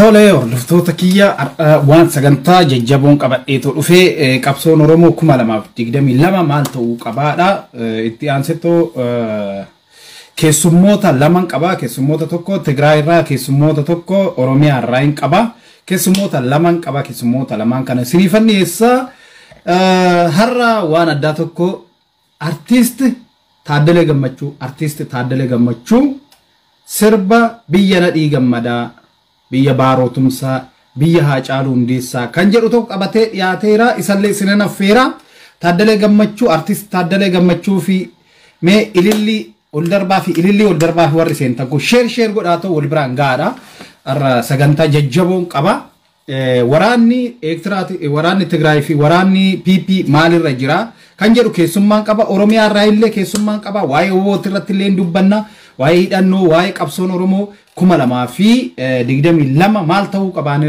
Tole, hordoftoota kiyya, waan sagantaa jajjaboon qabadheetoo dhufee qabsoon Oromoo 2022 maal ta'uu qabaadha. Itti aansettoo keessummoota laman qaba. Keessummoota tokko Tigraay irraa, keessummoota tokko Oromiyaa irraa hin qaba. Keessummoota laman qaba. Keessummoota lamaan kana isiniifan dhiyeessa. Har'a waan addaa tokko, artiist Taaddalee Gammachuu, artiist Taaddalee Gammachuu sirba "Biyya Nadhii Gammadaa, Biyya Baarootumsaa, Biyya Haacaaluu Hundeessaa" kan jedhu tokko qabatee dhiyaateera. Isallee isinan affeera. Taaddalee Gammachuu, artiist Taaddalee Gammachuu fi mee ilillii ol darbaa fi ilillii ol darbaa fi warri seentan kun share share godhaa ta'u wal biraan gahaadha. Har'a sagantaa jajjaboon qaba. Waraanni Eertiraati, waraanni Tigraay fi waraanni PP maalirra jira kan jedhu keessummaan qaba. Oromiyaa irraa illee keessummaan qaba. Waa'ee WBOti irratti illee dubbanna. Waa'ee hidhannoo, waa'ee qabsoon Oromoo 2022 maal ta'uu qabaan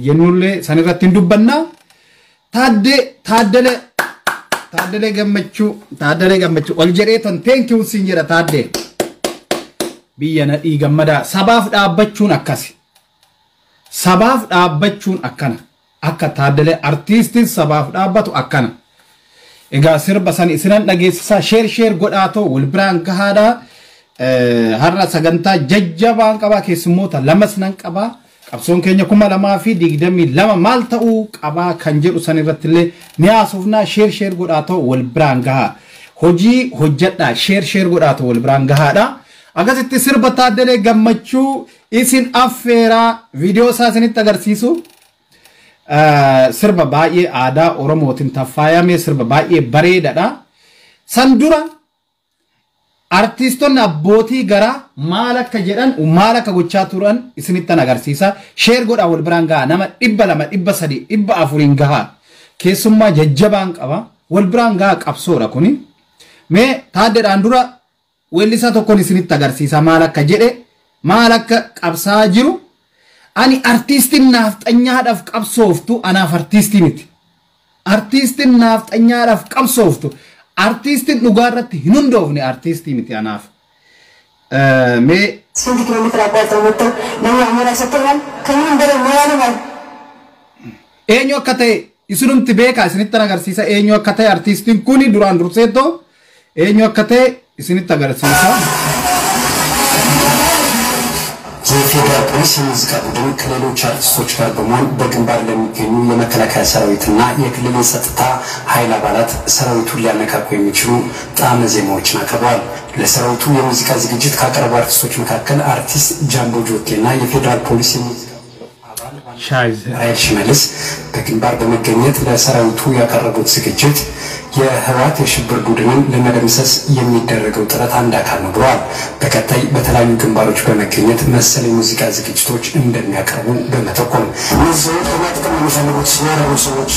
jennullee san irratti hin dubbanna. Taaddee Taaddalee Taaddalee Gammachuu, Taaddalee Gammachuu ol jedhee ton thank you siin jedha. Taaddee, Biyya Nadhii Gammadaa, sabaaf dhaabbachuun akkasi. Sabaaf dhaabbachuun akkana. Akka Taaddalee artiistiin sabaaf dhaabbatu akkana. Egaa sirba san isinan dhageessisaa, share share godhaa ta'u wal biraan gahaadha. Har'a sagantaa jajjabaan qabaa, keessummoota lamas nan qabaa. Qabsoon keenya 2022 maal ta'uu qabaa kan jedhu san irratti illee ni haasofnaa, share share godhaa ta'u wal biraan gahaa. Hojii hojjedhaa, share share godhaa ta'u wal biraan gahaadha. Akkasitti sirba Taaddalee Gammachuu isin affeeraa, viidiyoo isaa isinitti agarsiisu. Sirba baay'ee aadaa Oromootiin taffaayame, sirba baay'ee bareedaadha. San dura artiistonni abbootii garaa maal akka jedhan, maal akka gochaa turan isinittan agarsiisa. Share godhaa wal biraan gahaa, nama 200, 300, 400n gahaa. Keessummaa jajjabaan qaba. Wal biraan gahaa, qabsoodha kuni. Mee taaddeedhaan dura weellisaa tokkoon isinitti agarsiisa, maal akka jedhe, maal akka qabsaa jiru. Ani artiistiin naafxanyaadhaaf qabsooftu anaaf artiistii miti. Artiistiin naafxanyaadhaaf qabsooftu, artiistiin dhugaa irratti hin hundoofne artiistii miti anaaf. Mee ስንት ኪሎ ሜትር አቋርጠው መጥተው ለእኛ ሞራል ሰጥተውናል። ከምንም በላይ ሞራሉ ማለት eenyu akka ta'e isinumti beekaa, isinittan agarsiisa eenyu akka ta'e. Artiistiin kuni duraan durseetoo eenyu akka ta'e isinitti agarsiisa. የፌዴራል ፖሊስ የሙዚቃ ቡድን ከሌሎች አርቲስቶች ጋር በመሆን በግንባር ለሚገኙ የመከላከያ ሰራዊትና የክልል የጸጥታ ኃይል አባላት ሰራዊቱን ሊያነቃቁ የሚችሉ ጣዕመ ዜማዎችን አቅርበዋል። ለሰራዊቱ የሙዚቃ ዝግጅት ካቀረቡ አርቲስቶች መካከል አርቲስት ጃምቦ ጆቴና የፌዴራል ፖሊስ የሙዚቃ ራይል ሽመልስ በግንባር በመገኘት ለሰራዊቱ ያቀረቡት ዝግጅት የህወሓት የሽብር ቡድንን ለመደምሰስ የሚደረገው ጥረት አንድ አካል ነው ብለዋል። በቀጣይ በተለያዩ ግንባሮች በመገኘት መሰል የሙዚቃ ዝግጅቶች እንደሚያቀርቡ በመጠቆም እነዚህ ሰዎች ከኛ ጥቅም የሚፈልጉት የወረሩ ሰዎች፣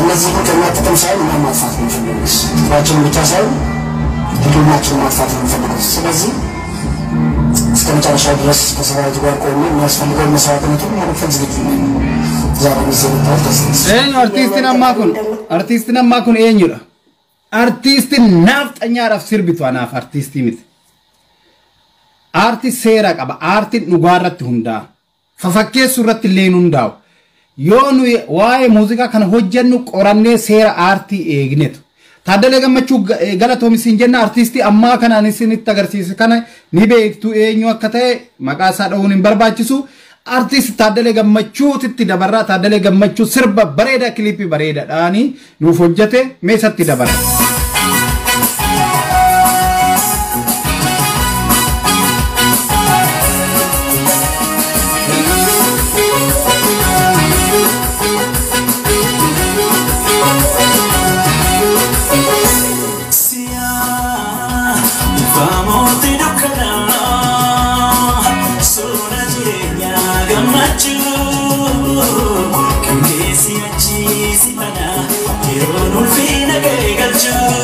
እነዚህ ግን ከኛ ጥቅም ሳይሆን እኛን ማጥፋት ነው የሚፈልጉት። ጥቅማቸውን ብቻ ሳይሆን ህልውናቸውን ማጥፋት ነው የሚፈልጉት። ስለዚህ እስከ መጨረሻው ድረስ ከሰራዊቱ ጋር ቆሜ የሚያስፈልገውን መስዋዕትነት ሁሉ ለመክፈል ዝግጁ ነኝ። ዛሬ ጊዜ የመጣሁት ከዚህ ነው። Eenyu artiistiin ammaa kun? Artiistiin ammaa kun eenyudha? Artiistiin naafxanyaadhaaf sirbitu anaaf artiistii miti. Aartii seera qaba. Aartiin dhugaa irratti hundaa'a. Fafakkeessuu irratti illee hin hundaa'u. Yoo nuyi waa'ee muuziqaa kana hojjennu qorannee seera aartii eegnetu. Taaddalee Gammachuu, galatoomi jenna. Artiistii ammaa kanaan isinitti agarsiise kana ni beektu, eenyu akka ta'e maqaa isaa dha'uun hin barbaachisu. Artiist Taaddalee Gammachuutitti dabarraa. Taaddalee Gammachuu sirba bareedaa, kilippii bareedaadhaanii nuuf hojjete, mee isatti dabarra. Famooti dukkanaa suura jireenyaa gammachuu kan keessi achi si bana yeroon ulfina ga'e galchuu.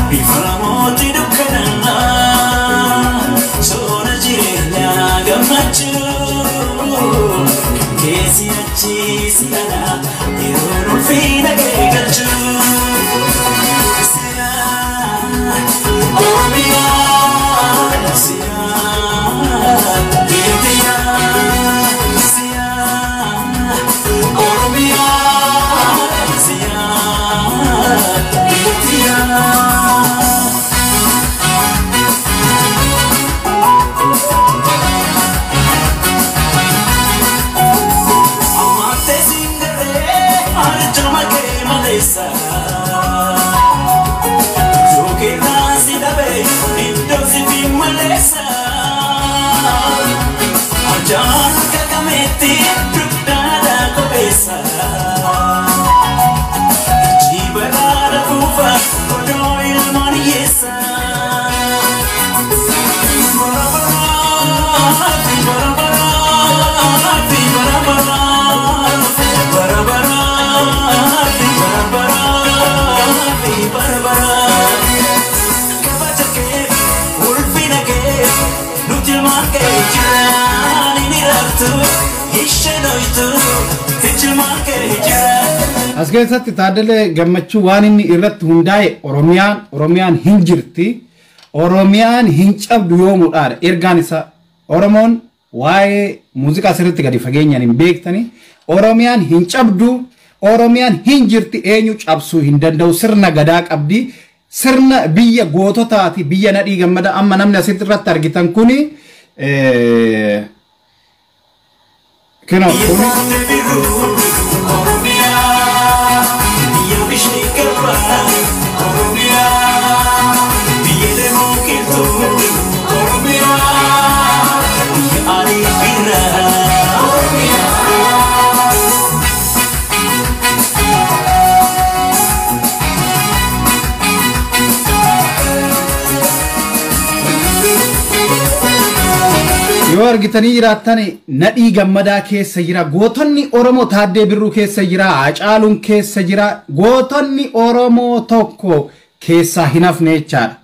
Bifa mootii dukkanaa suura jireenyaa gammachuu kan keessi achi si bana yeroon ulfina ga'e galchuu. Oromiyaa. Saametti dugdaadha kopheessa. Jibaraadha buufa odoo ilmaan hiyyeessa. Barabaraati barabaraati barabaraati barabaraati barabaraati barabaraati. Kabaja kee ulfina kee nuti ilmaan kee jiraan inni raabtu isheen hoytu sichi ilmaan kee jiraan. As keessatti Taaddalee Gammachuu waan inni irratti hundaa'e Oromiyaan hin jirti. Oromiyaan hin cabdu yoomuudhaadha ergaan isaa. Oromoon waa'ee muuziqaa sirriitti gadi fageenyaan hin beektani. Oromiyaan hin cabdu, Oromiyaan hin jirti, eenyu cabsuu hin danda'u, sirna gadaa qabdi. Sirna biyya goototaati, biyya Nadhii Gammada amma namni asitti irratti argitan kuni kinoo kuni yoo argitanii jiraattan Nadhii Gammadaa keessa jira, gootonni Oromoo Taaddee Birruu keessa jira, Hacaaluun keessa jira, gootonni Oromoo tokko keessaa hin hafne jechaadha.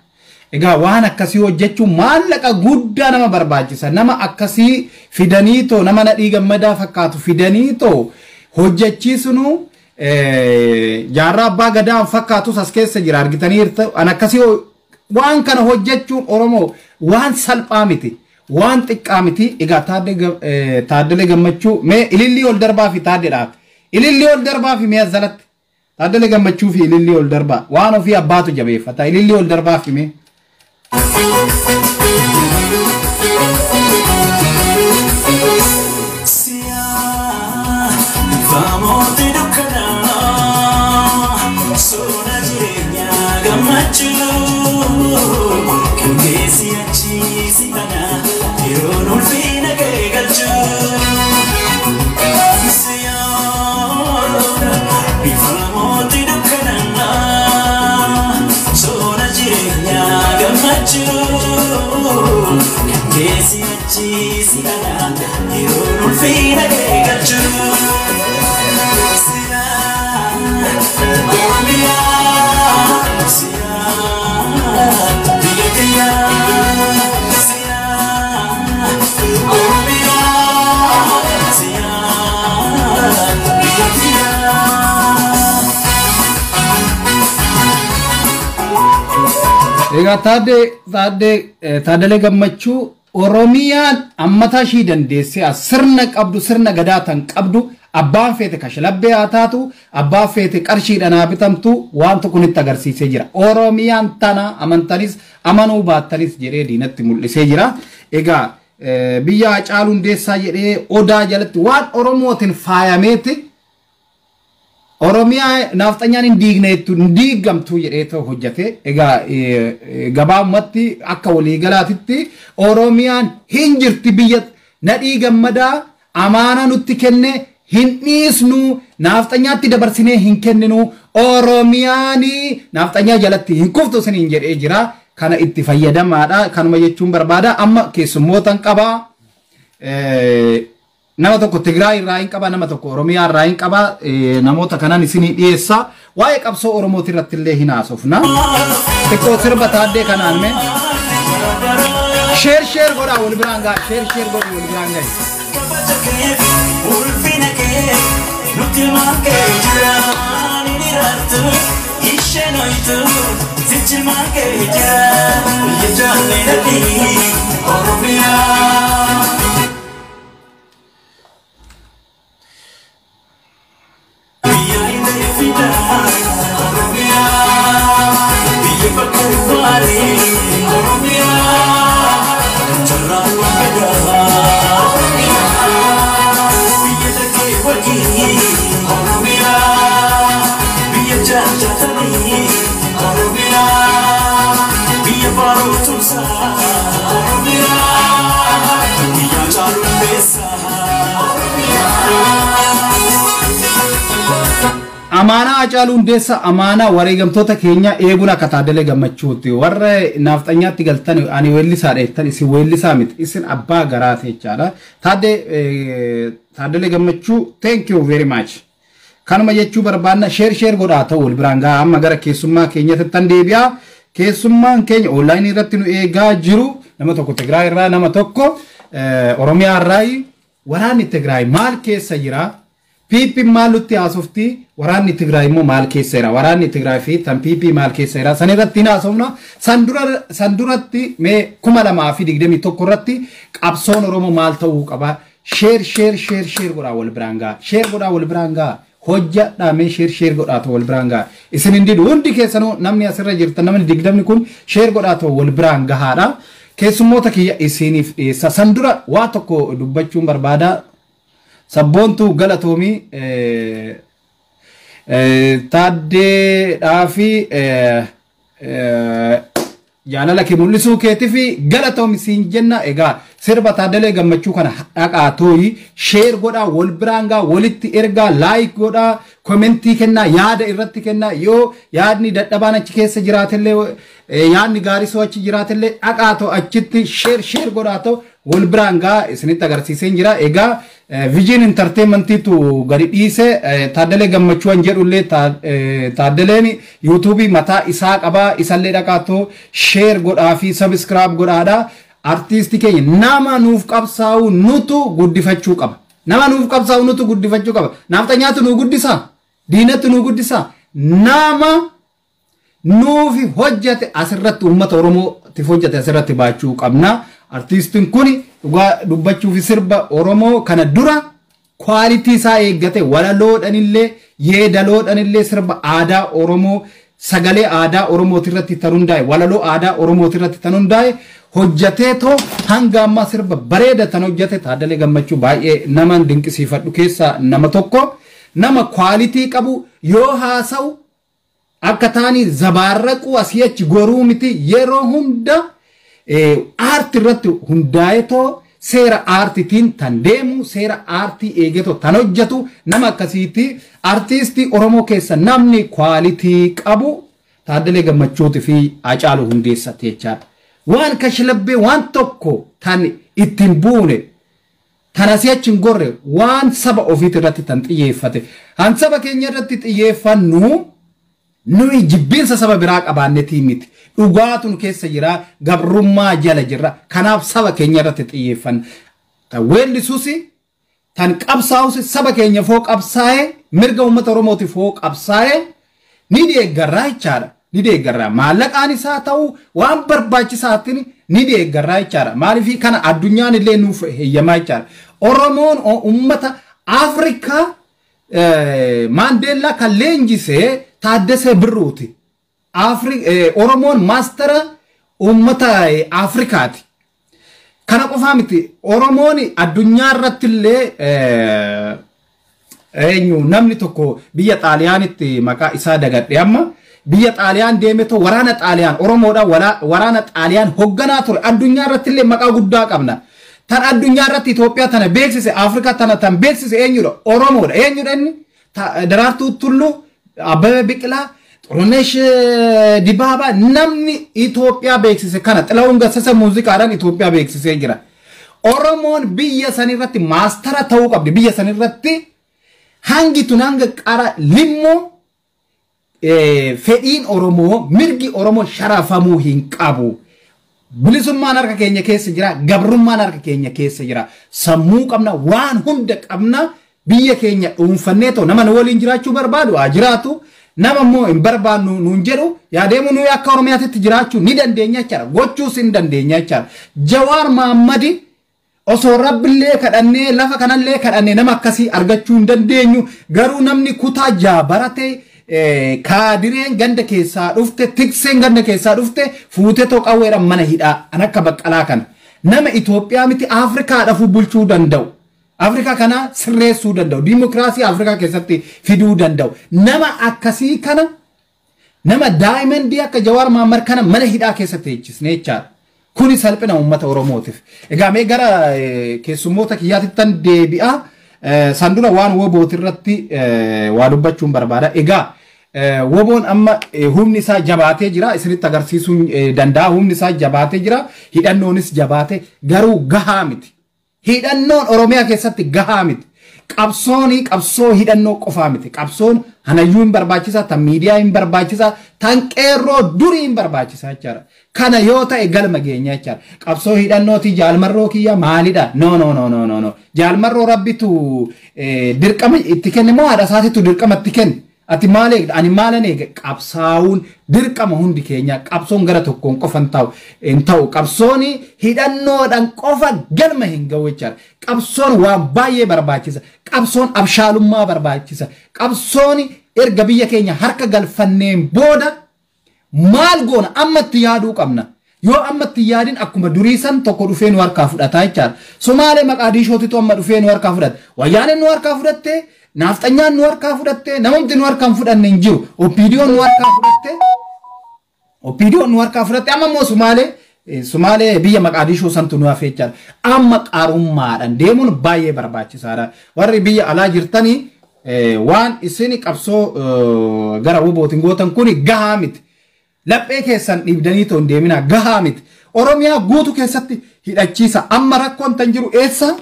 Egaa waan akkasii hojjechuun maallaqa guddaa nama barbaachisa. Nama akkasii fidaniitoo, nama Nadhii Gammadaa fakkaatu fidaniitoo hojjechiisunu jaarraa abbaa gadaan fakkaatus as keessa jira argitanii jirtu. An akkasii waan kana hojjechuun Oromoo waan salphaa miti. Waan xiqqaa miti. Egaa Taaddalee Gammachuu mee ilillii ol darbaa fi Taaddeedhaaf. Ilillii ol darbaa fi mee jalatti. Taaddalee Gammachuu fi ilillii ol darbaa. Waan ofii abbaatu jabeeffata. Ilillii ol darbaa fi mee. Faamooti dukkanaa soona jireenyaa gammachuu kan keessi achi si tana yeroon ulfina kee galchuu. Faamooti dukkanaa soona jireenyaa gammachuu kan keessi achi si tana yeroon ulfina kee galchuu. Egaa Taaddalee Gammachuu Oromiyaan ammataa ishii dandeessee as sirna qabdu, sirna gadaa tan qabdu, abbaan feete kashlabbee haa taatu, abbaan feete qarshiidhaan haa bitamtu, waan tokko nutti agarsiisee jira. Oromiyaan tana amantanis amanuu baattanis jedhee diinatti mul'isee jira. Egaa biyya Hacaaluu Hundeessaa jedhee odaa jalatti waan Oromootiin faayameeti Oromiyaa naaftanyaan hin diigneettu hin diigamtu jedhee ta'u hojjete. Egaa gabaabumatti akka waliigalaatitti Oromiyaan hin jirti, biyya Nadhii Gammadaa amaana nutti kenne hin dhiisnu, naaftanyaatti dabarsinee hin kenninu, Oromiyaan naaftanyaa jalatti hin kuftu isiniin jedhee jira. Kana itti fayyadamaadha. Kanuma jechuun barbaada. Amma keessummootan qabaa. Nama tokko Tigraay irraa hin qaba, nama tokko Oromiyaa irraa hin qaba. Namoota kanan isinii dhiyeessa. Waa'ee qabsoo Oromooti irratti illee hin haasofna. Xiqqoo sirba Taaddee kanaan mee. Sheer sheer godhaa wal biraan ga'a. Sheer sheer godhi wal biraan ga'a. Kabaja kee ulfina kee nuti ilmaan kee jiraan inni raartu isheen hoytu sichi ilmaan kee jiraan biyya jaallee nadhii Oromiyaa. Biyya illee fidaa Oromiyaa biyya bakka waarii Oromiyaa carraa gadaa biyya laggee wagii Oromiyaa biyya jaallatanii Oromiyaa biyya baaroo tumsaa Oromiyaa biyya Amaanaa Hacaaluu Hundeessaa, amaanaa wareegamtoota keenya eeguun akka Taaddalee Gammachuuti. Warra naafxanyaatti galtan ani weellisaadha jettan, isin weellisaa miti, isin abbaa garaati jechaadha. Taaddalee Gammachuu, thank you very much. Kanuma jechuu barbaanna. Share share godhaa ta'u wal biraan gahaa. Amma gara keessummaa keenyatti tan deebi'aa. Keessummaan keenya onlaayinii irratti nu eegaa jiru, nama tokko Tigraay irraa, nama tokko Oromiyaa irraa. Waraanni Tigraay maal keessa jira? PP maal nutti haasofti? Waraanni Tigraay immoo maal keessa jira? Waraanni Tigraay fi tan PP maal keessa jira? San irratti hin haasofna. San duratti mee 2021 irratti qabsoon Oromoo maal ta'uu qaba? Share share share share godhaa wal biraan gahaa. Share godhaa wal biraan gahaa. Hojjadhaa mee, share share godhaa ta'u wal biraan gahaa. Isin hin didu, hundi keessanuu namni asirra jirtan, namni 20 kun share godhaa ta'u wal biraan gahaadha. Keessummoota kiyya isiniif dhiyeessa. San dura waa tokko dubbachuun barbaada. Sabboontuu galatoomii, taaddeedhaa fi jaalala kee mul'isuu keetii fi galatoomi siin jenna. Egaa sirba Taaddalee Gammachuu kana dhaqaa tooyi share godhaa wal biraan gaa, walitti ergaa, like godhaa, komentii kennaa, yaada irratti kennaa. Yoo yaadni dadhabaan achi keessa jiraatellee, yaadni gaarii soo achi jiraatellee, dhaqaa too achitti share share godhaa ta'u wal biraan gaa. Isinitti agarsiiseen jira. Egaa Vision Entertainmentiitu gadi dhiise. Taaddalee Gammachuu an jedhullee, Taaddaleen yuutuubii mataa isaa qabaa, isallee dhaqaatoo share godhaa fi subscribe godhaadha. Artiistii keenya, nama nuuf qabsaa'u nutu guddifachuu qaba. Nama nuuf qabsaa'u nutu guddifachuu qaba. Naafxanyaatu nu guddisaa? Diinatu nu guddisaa? Nama nuuf hojjate asirratti, uummata Oromootiif hojjate asirratti baachuu qabna. Artiistiin kun dhugaa dubbachuu fi sirba Oromoo kana dura quality isaa eeggate, walaloodhanillee yeedaloodhanillee, sirba aadaa Oromoo, sagalee aadaa Oromooti irratti tan hundaa'e, walaloo aadaa Oromooti irratti tan hundaa'e hojjatee too hanga ammaa sirba bareeda tan hojjate. Taaddalee Gammachuu baay'ee nama dinqisiifadhu keessaa nama tokko, nama quality qabu. Yoo haasa'u akka taanii zabaarraquu asii achi goruu miti, yeroo hunda aartii irratti hundaa'etoo seera aartiitiin tan deemu, seera aartii eegetoo tan hojjetu nama akkasiiti. Artiistii Oromoo keessa namni quality qabu Taaddalee Gammachuutii fi Hacaaluu Hundeessaati jechaadha. Waan kashlabbee waan tokko tan ittiin buune, tan asii achi hin gorre, waan saba ofiit irratti tan xiyyeeffate. Han saba keenya irratti xiyyeeffannu nuyi jibbiinsa saba biraa qabaannetii miti. Dhugaatu nu keessa jira, gabrummaa jala jirra. Kanaaf saba keenya irratti xiyyeeffanna. Tan weellisuus, tan qabsaa'us, saba keenya foo qabsaa'ee, mirga uummata Oromootiif foo qabsaa'ee ni deeggarraa jechaadha. Ni deeggarraa. Maallaqaan isaa ta'uu waan barbaachisaatiin ni deeggarraa jechaadha. Maaliif kana addunyaan illee nuuf heeyyamaa jechaadha. Oromoon uummata Afrikaa Maandeellaa kan leenjisee Taaddasee Birruuti. Oromoon maastara uummata Afrikaati. Kana qofaa miti, Oromoon addunyaa irratti illee, eenyu, namni tokko biyya Xaaliyaanitti, maqaa isaa dagadhe amma, biyya Xaaliyaan deemetoo waraana Xaaliyaan, Oromoodha, waraana Xaaliyaan hogganaa ture. Addunyaa irratti illee maqaa guddaa qabna. Tan addunyaa irratti Itoophiyaa tana beeksise, Afrikaa tana tan beeksise eenyudha? Oromoodha. Eenyudha inni? Daraartuu Tulluu, Abbabee Biqilaa, Xurunesh Dibaabaa, namni Itoophiyaa beeksise kana. Xilahuun Gassasa muuziqaadhaan Itoophiyaa beeksisee jira. Oromoon biyya sanirratti maastara ta'uu qabdi. Biyya sanirratti hangi tun hanga qara limmoo fedhiin Oromoo, mirgi Oromoo sharafamuu hin qabu. Bilisummaan harka keenya keessa jira, gabrummaan harka keenya keessa jira. Sammuu qabna, waan hunda qabna. Biyya keenya dhuunfannee ta'u nama nu waliin jiraachuu barbaadu haa jiraatu. Nama immoo hin barbaannu nuun jedhu yaadeemu, nuyi akka Oromiyaatti jiraachuu ni dandeenya jechaadha. Gochuus hin dandeenya jechaadha. Jawaar Mahaammadi osoo rabbillee kadhannee, lafa kanallee kadhannee, nama akkasii argachuu hin dandeenyu. Garuu namni kutaa jaa barate, kaadireen ganda keessaa dhufte, tikseen ganda keessaa dhufte fuutee too qawweedhaan mana hidhaa an akka Baqqalaa kana. Nama Itoophiyaa miti Afrikaadhaafuu bulchuu danda'u. Afrikaa kana sirreessuu danda'u. Diimokiraasii Afrikaa keessatti fiduu danda'u. Nama akkasii kana, nama daayimandii akka Jawaar Mahaammad kana mana hidhaa keessatti teechisne jechaadha. Kuni salphina uummata Oromootiif. Egaa mee gara keessummoota kiyyaatittan deebi'a. San dura waan wobooti irratti waa dubbachuun barbaada. Egaa woboon amma humni isaa jabaatee jira, isinitti agarsiisuun danda'a. Humni isaa jabaatee jira, hidhannoonis jabaate, garuu gahaa miti. Hidhannoon Oromiyaa keessatti gahaa miti. Qabsooni qabsoo hidhannoo qofaa miti. Qabsoon hanayyuu hin barbaachisa, tan miidiyaa hin barbaachisa, tan qeerroo durii hin barbaachisa jechaadha. Kana yoo ta'e galma geenya jechaadha. Qabsoo hidhannooti jaalmarroo kiyya maalidha? No, no, no, no, no, no. Jaalmarroo rabbitu dirqama itti kenne moo haadha isaatitu dirqama itti kenne? Ati maal eegda? Ani maalan eega? Qabsaa'uun dirqama hundi keenya. Qabsoon gara tokkoon qofa hin ta'u. Hin ta'u. Qabsoon hidhannoodhaan qofa galma hin ga'u jechaadha. Qabsoon waan baay'ee barbaachisa. Qabsoon abshaalummaa barbaachisa. Qabsoon erga biyya keenya harka galfanneen booda maal goona ammatti yaaduu qabna. Yoo ammatti yaadin akkuma durii san tokko dhufee nu harkaa fudhataa jechaadha. Somaalee maqaa diishootitu amma dhufee nu harkaa fudhate. Wayyaaneen nu harkaa fudhatte, naafxanyaan nu harkaa fudhatte, namumti nu harkaa hin fudhanne hin jiru. OPDOn nu harkaa fudhatte. OPDOn nu harkaa fudhatte, amma immoo Sumaalee biyya Maqaadishoo santu nu hafe jechaadha. Amma qarummaadhaan deemuun baay'ee barbaachisaadha. Warri biyya alaa jirtanii waan isin qabsoo gara wobootiin gootan kuni gahaa miti. Laphee keessan dhiibdanii too hin deeminaa, gahaa miti. Oromiyaa guutuu keessatti hidhachiisa. Amma rakkoon tan jiru eessa?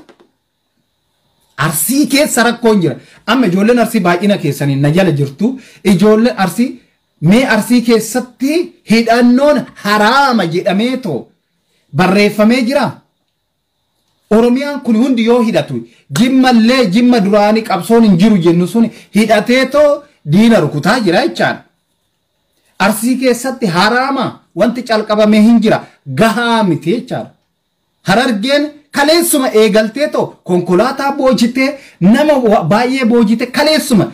Arsii keessa rakkoon jira. Amma ijoolleen Arsii baay'ina keessanii na jala jirtu. Ijoolleen Arsii, mee Arsii keessatti hidhannoon haraama jedhamee too barreeffamee jira. Oromiyaan kun hundi yoo hidhatu, Jimmallee, Jimma duraanii qabsoon hin jiru jennu sun hidhatee too diina rukutaa jira jechaadha. Arsii keessatti haraama wanti calqabamee hin jira, gahaa miti jechaadha. Harargeen kaleessuma eegaltee too konkolaataa boojitee, nama baay'ee boojitee, kaleessuma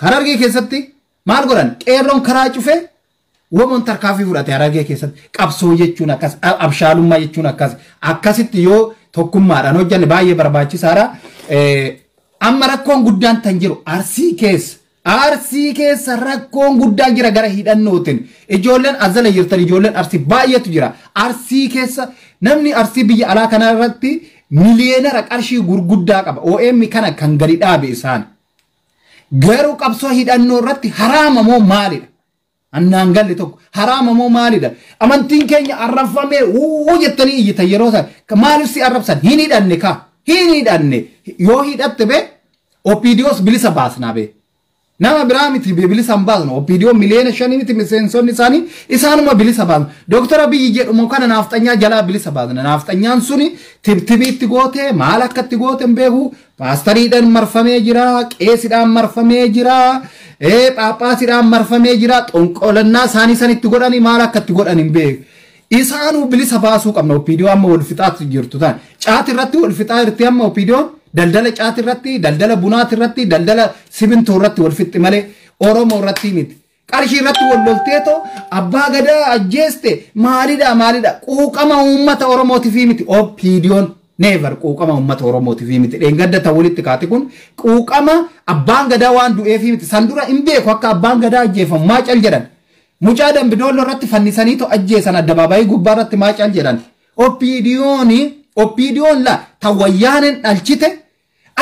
Harargee keessatti maal godhan? Qeerroon karaa cufee, womoon tarkaanfii fudhate Harargee keessatti. Qabsoo jechuun akkas, abshaalummaa jechuun akkas, akkasitti yoo tokkummaadhaan hojjanne baay'ee barbaachisaadha. Amma rakkoon guddaan tan jiru Arsii keessa. Arsii keessa rakkoon guddaan jira gara hidhannootiin. Ijoolleen azala jirtan, ijoolleen Arsii baay'eetu jira. Arsii keessa namni Arsii biyya alaa kana irratti miliyeenara qarshii gurguddaa qaba. OM kana kan gadi dhaabe isaan. Garuu qabsoo hidhannoo irratti haraama moo maalidha? Annaan galli tokko haraama moo maalidha? Amantiin keenya arrabfamee wuu jettanii iyyitan yeroo san. Maaliif si arrabsan? Hin hidhanne ka. Hin hidhanne. Yoo hidhatte bee OPDOs bilisa baasnaa bee. Nama biraa miti, bilisa hin baasnu. OPDO 5 miliyoona miti miseensonni isaanii, isaanuma bilisa baasnu. Dooktar Abiyyi jedhumu kana naafxanyaa jalaa bilisa baasna. Naafxanyaan suni tibtibiitti goote, maal akka itti goote hin beeku. Paastariidhaan marfamee jira, qeesidhaan marfamee jira, phaaphaasiidhaan marfamee jira. Xonqolannaa isaanii sanitti godhanii maal akka itti godhan hin beeku. Isaanuu bilisa baasuu qabna. OPDO amma wal fixaatti jirtu ta'an. Caati irratti wal fixaa jirti amma OPDOn. Daldala caati irratti, daldala bunaati irratti, daldala simintoo irratti wal fixxi malee Oromoo irratti miti. Qarshii irratti wal lolteetoo abbaa gadaa ajjeeste, maalidha maalidha, quuqama uummata Oromootiif miti. OPDOn never quuqama uummata Oromootiif miti. Dheengadda ta'u walitti kaate kun quuqama abbaan gadaa waan du'eef miti. San dura hin beeku akka abbaan gadaa ajjeefamu, maa cal jedhan. Mucaa Dambidoollo irratti fannisanii to ajjeesan addabaabaayii gubbaa irratti, maa cal jedhan? OPDOn la ta wayyaaneen dhalchite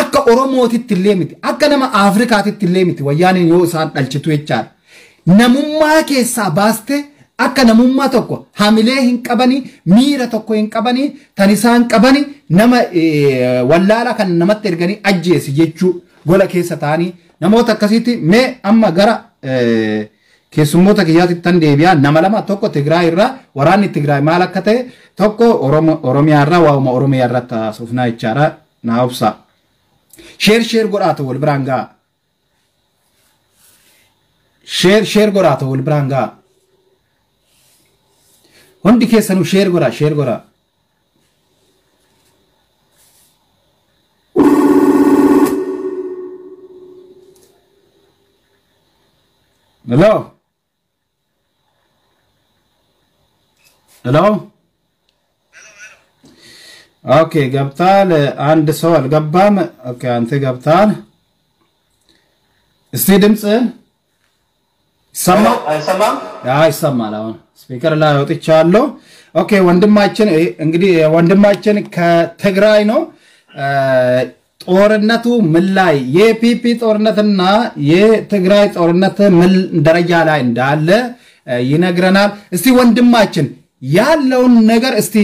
akka Oromootitti illee miti, akka nama Afrikaatitti illee miti wayyaaneen yoo isaan dhalchitu jechaadha. Namummaa keessaa baaste, akka namummaa tokko hamilee hin qabanii, miira tokko hin qabanii, tan isaan qabanii nama wallaala kan namatti erganii ajjeesi jechuu gola keessa ta'anii namoota akkasiitti. Mee amma gara keessummoota kiyyaatti tan deebi'aa. Nama lama, tokko Tigraay irraa, waraanni Tigraay maal akka ta'e, tokko Oromiyaa irraa, waa'uma Oromiyaa irratti haasofnaa jechaadha. Naa obsaa. Share share godhaatu wal biraan ga'a. Share share godhaatu wal biraan ga'a. Hundi keessanuu share godhaa, share godhaa. Hello? Hello? Okay, ገብታል። አንድ ሰው አልገባም። Okay, አንተ ገብታል። እስቲ ድምፅህን ይሰማል? አይሰማም? Yeah, ይሰማል። አሁን speaker ላይ አውጥቻለሁ። Okay, ወንድማችን እንግዲህ ወንድማችን ከትግራይ ነው። ጦርነቱ ምን ላይ፣ የፒፒ ጦርነትና የትግራይ ጦርነት ምን ደረጃ ላይ እንዳለ ይነግረናል። እስቲ ወንድማችን ያለውን ነገር እስቲ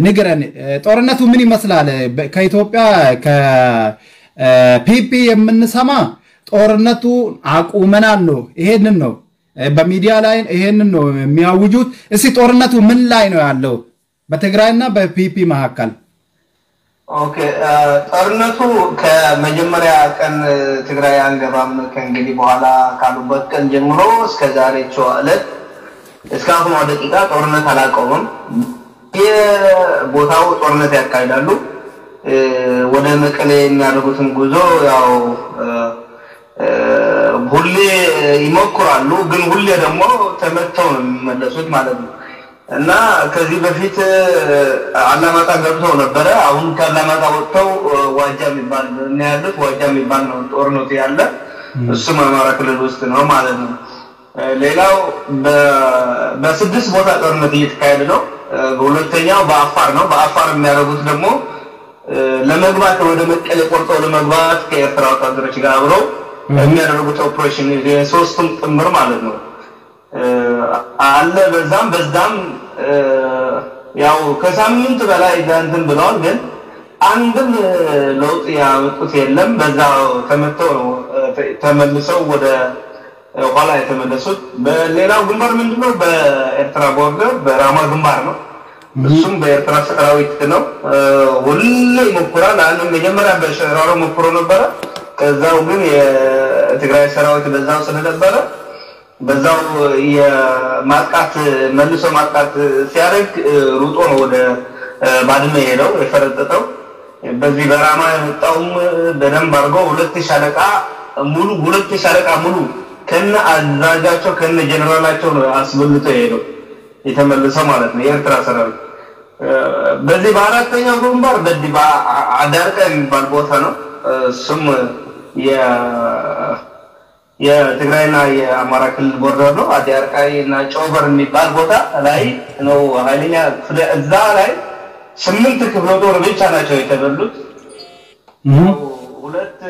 ንገረን። ጦርነቱ ምን ይመስላል? ከኢትዮጵያ ከፒፒ የምንሰማ ጦርነቱ አቁመናል ነው። ይሄንን ነው በሚዲያ ላይ ይሄንን ነው የሚያውጁት። እስቲ ጦርነቱ ምን ላይ ነው ያለው በትግራይና በፒፒ መካከል? Okay፣ ጦርነቱ ከመጀመሪያ ቀን ትግራይ አንገባም ከእንግዲህ በኋላ ካሉበት ቀን ጀምሮ እስከ ዛሬው ዕለት እስከ አሁኗ ደቂቃ ጦርነት አላቆመም። የቦታው ጦርነት ያካሂዳሉ። ወደ መቀሌ የሚያደርጉትን ጉዞ ያው ሁሌ ይሞክራሉ፣ ግን ሁሌ ደግሞ ተመተው ነው የሚመለሱት ማለት ነው። እና ከዚህ በፊት አላማጣ ገብተው ነበረ። አሁን ከአላማጣ ወጥተው ዋጃ የሚባል ነው ያሉት። ዋጃ የሚባል ነው ጦርነቱ ያለ፣ እሱም አማራ ክልል ውስጥ ነው ማለት ነው። ሌላው በ6 ቦታ ጦርነት እየተካሄደ ነው። በሁለተኛው በአፋር ነው። በአፋር የሚያደርጉት ደግሞ ለመግባት ወደ መቀሌ ቆርጠው ለመግባት ከኤርትራ ወታደሮች ጋር አብረው የሚያደርጉት ኦፕሬሽን የሶስቱም ጥምር ማለት ነው አለ። በዛም ያው ከሳምንት በላይ እንትን ብለዋል፣ ግን አንድም ለውጥ ያመጡት የለም። በዛው ተመተው ነው ተመልሰው ወደ ኋላ የተመለሱት። በሌላው ግንባር ምንድነው? በኤርትራ border በራማ ግንባር ነው። እሱም በኤርትራ ሰራዊት ነው። ሁሌ ይሞክራል። አንድ መጀመሪያ በሸራሮ ሞክሮ ነበረ። ከዛው ግን የትግራይ ሰራዊት በዛው ስለነበረ በዛው የማጥቃት መልሶ ማጥቃት ሲያደርግ ሩጦ ነው ወደ ባድመ ሄደው የፈረጠጠው። በዚህ በራማ የመጣውም በደንብ አድርጎ 2 ሻለቃ ሙሉ 2 ሻለቃ ሙሉ ከነ አዛዣቸው ከነ ጀነራላቸው ነው አስበልቶ የሄደው የተመለሰው ማለት ነው የኤርትራ ሰራዊት። በዚህ በአራተኛው ግንባር በዚህ በአዳርቃ የሚባል ቦታ ነው። እሱም የትግራይና የአማራ ክልል border ነው። አዳርቃይ እና ጮበር የሚባል ቦታ ላይ ነው ኃይለኛ እዛ ላይ 8 ክፍለ ጦር ብቻ ናቸው የተበሉት። ሁለት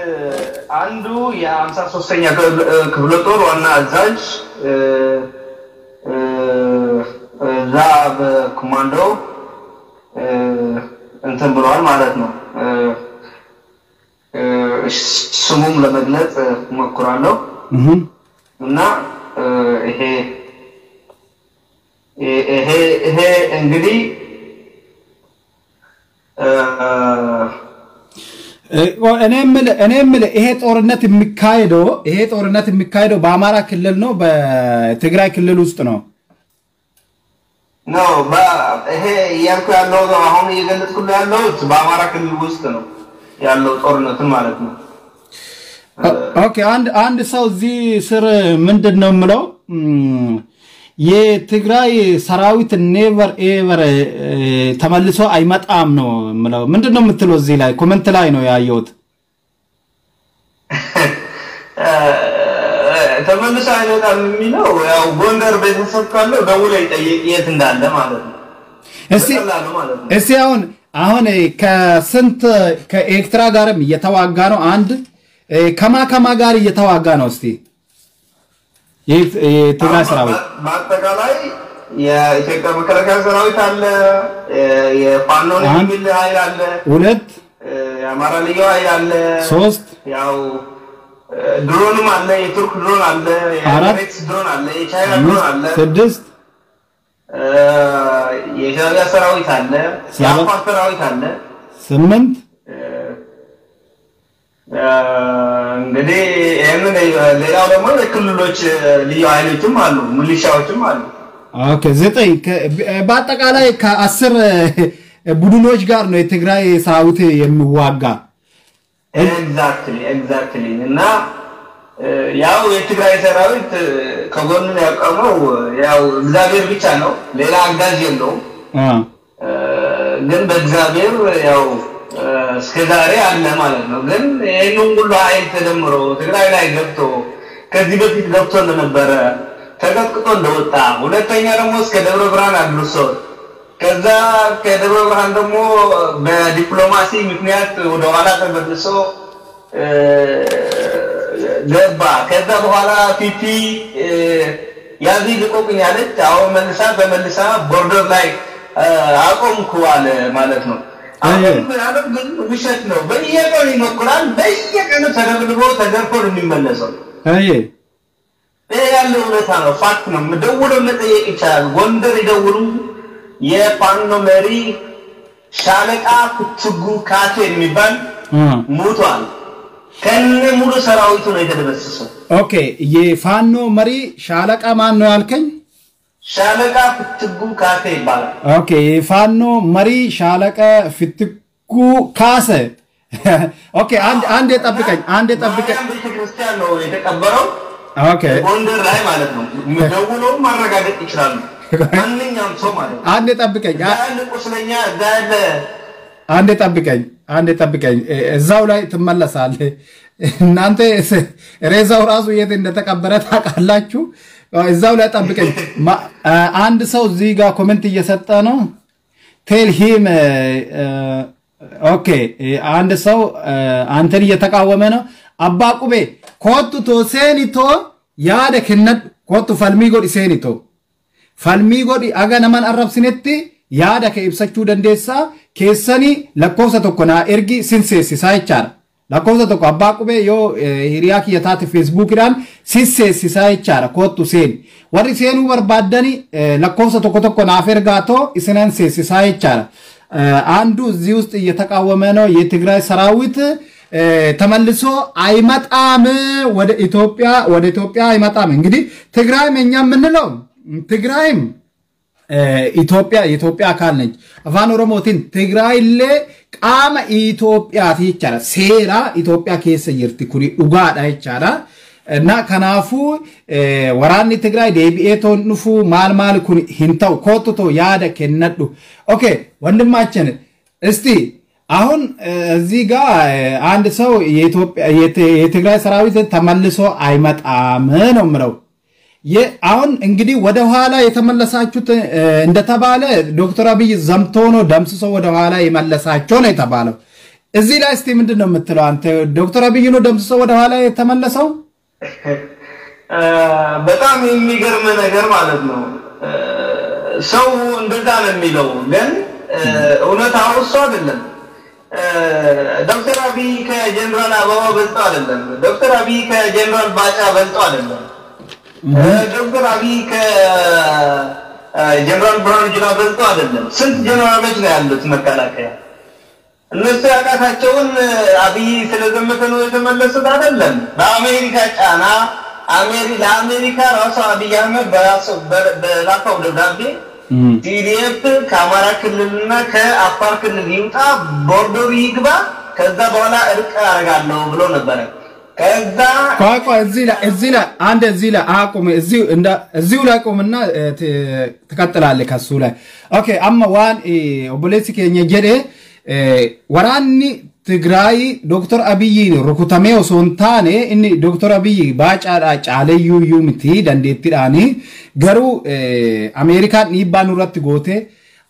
አንዱ የ53ኛ ክፍለ ጦር ዋና አዛዥ እዛ በኮማንዶ እንትን ብለዋል ማለት ነው። ስሙም ለመግለጽ እሞክራለሁ። እና ይሄ ይሄ ይሄ እንግዲህ እኔ የምልህ ይሄ ጦርነት የሚካሄደው በአማራ ክልል ነው በትግራይ ክልል ውስጥ ነው? ነው ይሄ እያልኩ ያለው አሁን እየገለጽኩልህ ያለሁት በአማራ ክልል ውስጥ ነው ያለው ጦርነትን ማለት ነው። Okay፣ አንድ ሰው እዚህ ስር ምንድን ነው የምለው የትግራይ ሰራዊት never ever ተመልሶ አይመጣም ነው የምለው። ምንድን ነው የምትለው እዚህ ላይ comment ላይ ነው ያየሁት። ተመልሶ አይመጣም የሚለው ያው ጎንደር ቤተሰብ ካለው ደውሎ ይጠይቅ የት እንዳለ ማለት ነው። እስቲ አሁን ከስንት ከኤርትራ ጋርም እየተዋጋ ነው፣ አንድ ከማ ጋር እየተዋጋ ነው? እስቲ የትግራይ ሰራዊት በአጠቃላይ የኢትዮጵያ መከላከያ ሰራዊት አለ፣ የፋኖ የሚል ኃይል አለ፣ 2 የአማራ ልዩ ኃይል አለ፣ 3 ያው ድሮንም አለ፣ የቱርክ ድሮን አለ፣ የኤምሬትስ ድሮን አለ፣ የቻይና ድሮን አለ፣ 6 የሻዕቢያ ሰራዊት አለ፣ የአፋር ሰራዊት አለ፣ 8 እንግዲህ ይሄንን ሌላው ደግሞ የክልሎች ልዩ ኃይሎችም አሉ፣ ሚሊሻዎችም አሉ። Okay፣ 9 በአጠቃላይ ከ10 ቡድኖች ጋር ነው የትግራይ ሰራዊት የሚዋጋ። Exactly እና ያው የትግራይ ሰራዊት ከጎኑ ያቆመው ያው እግዚአብሔር ብቻ ነው፣ ሌላ አጋዥ የለውም። ግን በእግዚአብሔር ያው እስከዛሬ አለ ማለት ነው። ግን ይሄንን ሁሉ ኃይል ተደምሮ ትግራይ ላይ ገብቶ ከዚህ በፊት ገብቶ እንደነበረ ተቀጥቅጦ እንደወጣ፣ ሁለተኛ ደግሞ እስከ ደብረ ብርሃን አድርሶ ከዛ ከደብረ ብርሃን ደግሞ በዲፕሎማሲ ምክንያት ወደኋላ ተመልሶ ገባ። ከዛ በኋላ PP ያዙኝ ልቀቁኝ አለች። አሁን መልሳ ተመልሳ border ላይ አቆምኩ አለ ማለት ነው። አሁን ግን ውሸት ነው። በየቀኑ ይሞክራል። በየቀኑ ተደብድቦ ተገርፎ ነው የሚመለሰው። አይ ይሄ ያለው እውነታ ነው፣ fact ነው። ደውሎ መጠየቅ ይቻላል። ጎንደር ይደውሉ። የፋኖ መሪ ሻለቃ ፍትጉ ካቴ የሚባል ሞቷል። ከነ ሙሉ ሰራዊቱ ነው የተደመሰሰው። Okay፣ የፋኖ መሪ ሻለቃ ማን ነው ያልከኝ? ሻለቃ ፍትጉ ካሴ ይባላል። Okay፣ የፋኖ መሪ ሻለቃ ፍትጉ ካሴ። Okay፣ አንድ ጠብቀኝ፣ አንድ ጠብቀኝ። ማርያም ቤተክርስቲያን ነው የተቀበረው። Okay፣ ጎንደር ላይ ማለት ነው። ደውለው ማረጋገጥ ይችላሉ፣ ማንኛውም ሰው ማለት ነው። አንድ ጠብቀኝ፣ እዛ ያለ ቁስለኛ እዛ ያለ አንዴ ጠብቀኝ፣ አንዴ ጠብቀኝ። እዛው ላይ ትመለሳለህ። እናንተ ሬሳው ራሱ የት እንደተቀበረ ታውቃላችሁ። እዛው ላይ ጠብቀኝ። አንድ ሰው እዚህ ጋር comment እየሰጠ ነው። Tell him okay። አንድ ሰው አንተን እየተቃወመ ነው። አባ ቁቤ kottu too seeni too yaada kennadhu kottu falmii godhi seeni too falmii godhi aga naman arrabsinetti yaada kee ibsachuu dandeessaa keessanii lakkoofsa tokko naa ergi sin seessisaa jechaadha. Lakkoofsa tokko abbaa qubee yoo hiriyaa kiyya taate feesbuukidhaan sin seessisaa jechaadha kottu seeni. Warri seenuu barbaaddani lakkoofsa tokko tokko naaf ergaa too isinan seessisaa jechaadha. አንዱ እዚህ ውስጥ እየተቃወመ ነው። የትግራይ ሰራዊት ተመልሶ አይመጣም ወደ ኢትዮጵያ፣ ወደ ኢትዮጵያ አይመጣም። እንግዲህ ትግራይም እኛ የምንለው ትግራይም ኢትዮጵያ የኢትዮጵያ አካል ነች። Afaan Oromootiin Tigraayillee qaama Itoophiyaati jechaadha. Seera Itoophiyaa keessa jirti kuni dhugaadha jechaadha. እና kanaafuu waraanni Tigraay deebi'ee toon dhufu maal maal kun hin ta'u kottu too yaada kennadhu. Okay ወንድማችን እስቲ አሁን እዚህ ጋር አንድ ሰው የኢትዮጵያ የትግራይ ሰራዊት ተመልሶ አይመጣም ነው የምለው። አሁን እንግዲህ ወደ ኋላ የተመለሳችሁት እንደተባለ ዶክተር አብይ ዘምቶ ነው ደምስሶ ወደ ኋላ የመለሳቸው ነው የተባለው። እዚህ ላይ እስቲ ምንድን ነው የምትለው አንተ? ዶክተር አብይ ነው ደምስሶ ወደ ኋላ የተመለሰው? በጣም የሚገርም ነገር ማለት ነው። ሰው እንደዛ ነው የሚለው፣ ግን እውነታው እሱ አይደለም። ዶክተር አብይ ከጀነራል አበባው በልጦ አይደለም። ዶክተር አብይ ከጀነራል ባጫ በልጦ አይደለም። ዶክተር አብይ ከጀነራል ብርሃኑ ጁላ በልጦ አይደለም። ስንት ጀነራሎች ነው ያሉት መከላከያ? እነሱ ያቃታቸውን አብይ ስለዘመተ ነው የተመለሱት አይደለም። በአሜሪካ ጫና ለአሜሪካ ራሱ አብይ አህመድ በራሱ በላከው ደብዳቤ TDF ከአማራ ክልልና ከአፋር ክልል ይውጣ፣ border ኡ ይግባ፣ ከዛ በኋላ እርቅ አደርጋለሁ ብሎ ነበረ። ከዛ ቆይ ቆይ፣ እዚህ ላይ አንድ እዚህ ላይ አቁም። እዚሁ ላይ ቁምና ትቀጥላለህ ከሱ ላይ። Okay, amma waan obboleessi keenya jedhe waraanni Tigraay Dooktar Abiyyiin rukutamee osoo hin taane inni Dooktar Abiyyi baacaadhaa caaleyyuu iyyuu miti dandeettiidhaani garuu Ameerikaan dhiibbaa nurratti goote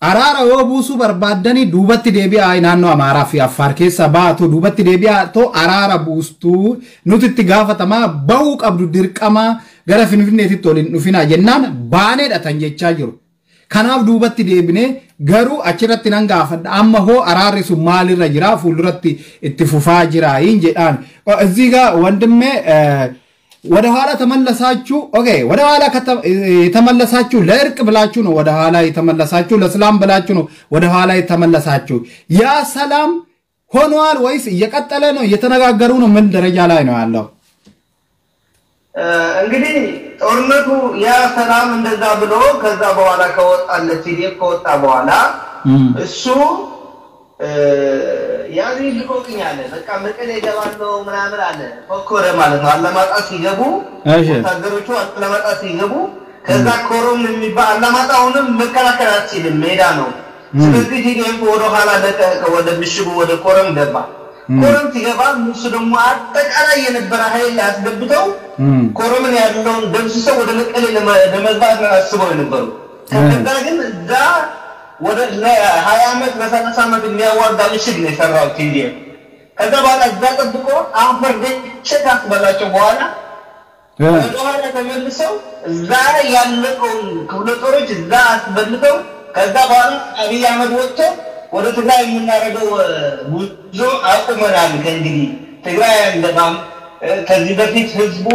araara yoo buusuu barbaaddanii duubatti deebi'aa naannoo Amaaraa fi Affaar keessa baatu duubatti deebi'aa too araara buustuu nuti itti gaafatamaa bahuu qabdu dirqama gara Finfinneetitti ol hin dhufinaa jennaan baaneedha tan jechaa jiru. Kanaaf duubatti deebinee garuu achirratti nan gaafadha amma hoo araarri sun maalirra jira fuulduratti itti fufaa jira hin jedhaan. እዚህ ጋር ወንድሜ ወደ ኋላ ተመለሳችሁ። Okay፣ ወደ ኋላ የተመለሳችሁ ለእርቅ ብላችሁ ነው። ወደ ኋላ የተመለሳችሁ ለሰላም ብላችሁ ነው። ወደ ኋላ የተመለሳችሁ ያ ሰላም ሆኗል ወይስ እየቀጠለ ነው? እየተነጋገሩ ነው? ምን ደረጃ ላይ ነው ያለው? እንግዲህ ጦርነቱ ያ ሰላም እንደዛ ብሎ ከዛ በኋላ ከወጣለት TDF ከወጣ በኋላ እሱ ያዙኝ ልቀቁኝ አለ። በቃ መቀሌ እገባለሁ ምናምን አለ። ፎከረ ማለት ነው። አላማጣ ሲገቡ ወታደሮቹ አላማጣ ሲገቡ ከዛ ኮሮም የሚባል አላማጣ አሁንም መከላከል አትችልም፣ ሜዳ ነው። ስለዚህ TDF ወደ ኋላ ለቀቀ፣ ወደ ምሽጉ ወደ ኮረም ገባ። ኮረም ሲገባ እሱ ደግሞ አጠቃላይ የነበረ ኃይል አስገብተው ኮረምን ያለውን ደምስሰው ወደ መቀሌ ለመግባት ነው አስበው የነበሩ። ከዛ ግን እዛ ወደ 20 ዓመት ለ30 ዓመት የሚያዋጋ ምሽግ ነው የሰራው TDF። ከዛ በኋላ እዛ ጠብቆ አፈር ደቼ ካስበላቸው በኋላ ወደኋላ ተመልሰው እዛ ያለቀውን ክፍለ ጦሮች እዛ አስበልተው ከዛ በኋላ አብይ አህመድ ወጥቶ ወደ ትግራይ የምናደርገው ጉዞ አቁመናል፣ ከእንግዲህ ትግራይ አንገባም፣ ከዚህ በፊት ህዝቡ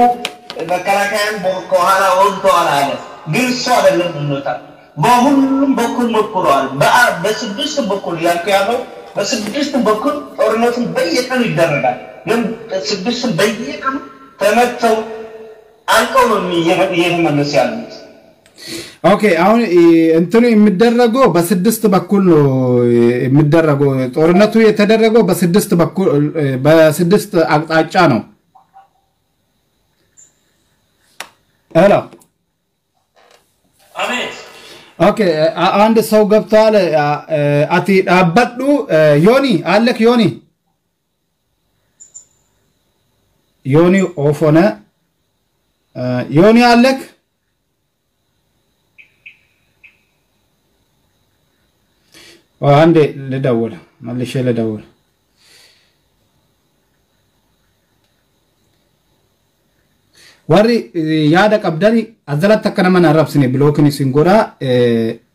መከላከያን ከኋላ ወግተዋል አለ። ግን እሱ አይደለም ብሎታል። በሁሉም በኩል ሞክረዋል። በስድስት በኩል ያልኩ ያለው በስድስት በኩል ጦርነቱን በየቀኑ ይደረጋል። ግን ስድስቱም በየቀኑ ተመተው አልቀው ነው እየተመለሱ ያሉት። Okay፣ አሁን እንትኑ የሚደረገው በስድስት በኩል ነው የሚደረገው። ጦርነቱ የተደረገው በስድስት በኩል በስድስት አቅጣጫ ነው። Hello። አቤት። Okay፣ አንድ ሰው ገብቷል። Ati dhaabbadhu ዮኒ አለክ ዮኒ ዮኒ off ሆነ። ዮኒ አለክ? አንዴ ልደውል፣ መልሼ ልደውል። Warri yaada qabdan azalatti akka nama hin arrabsine bilookin isin godha.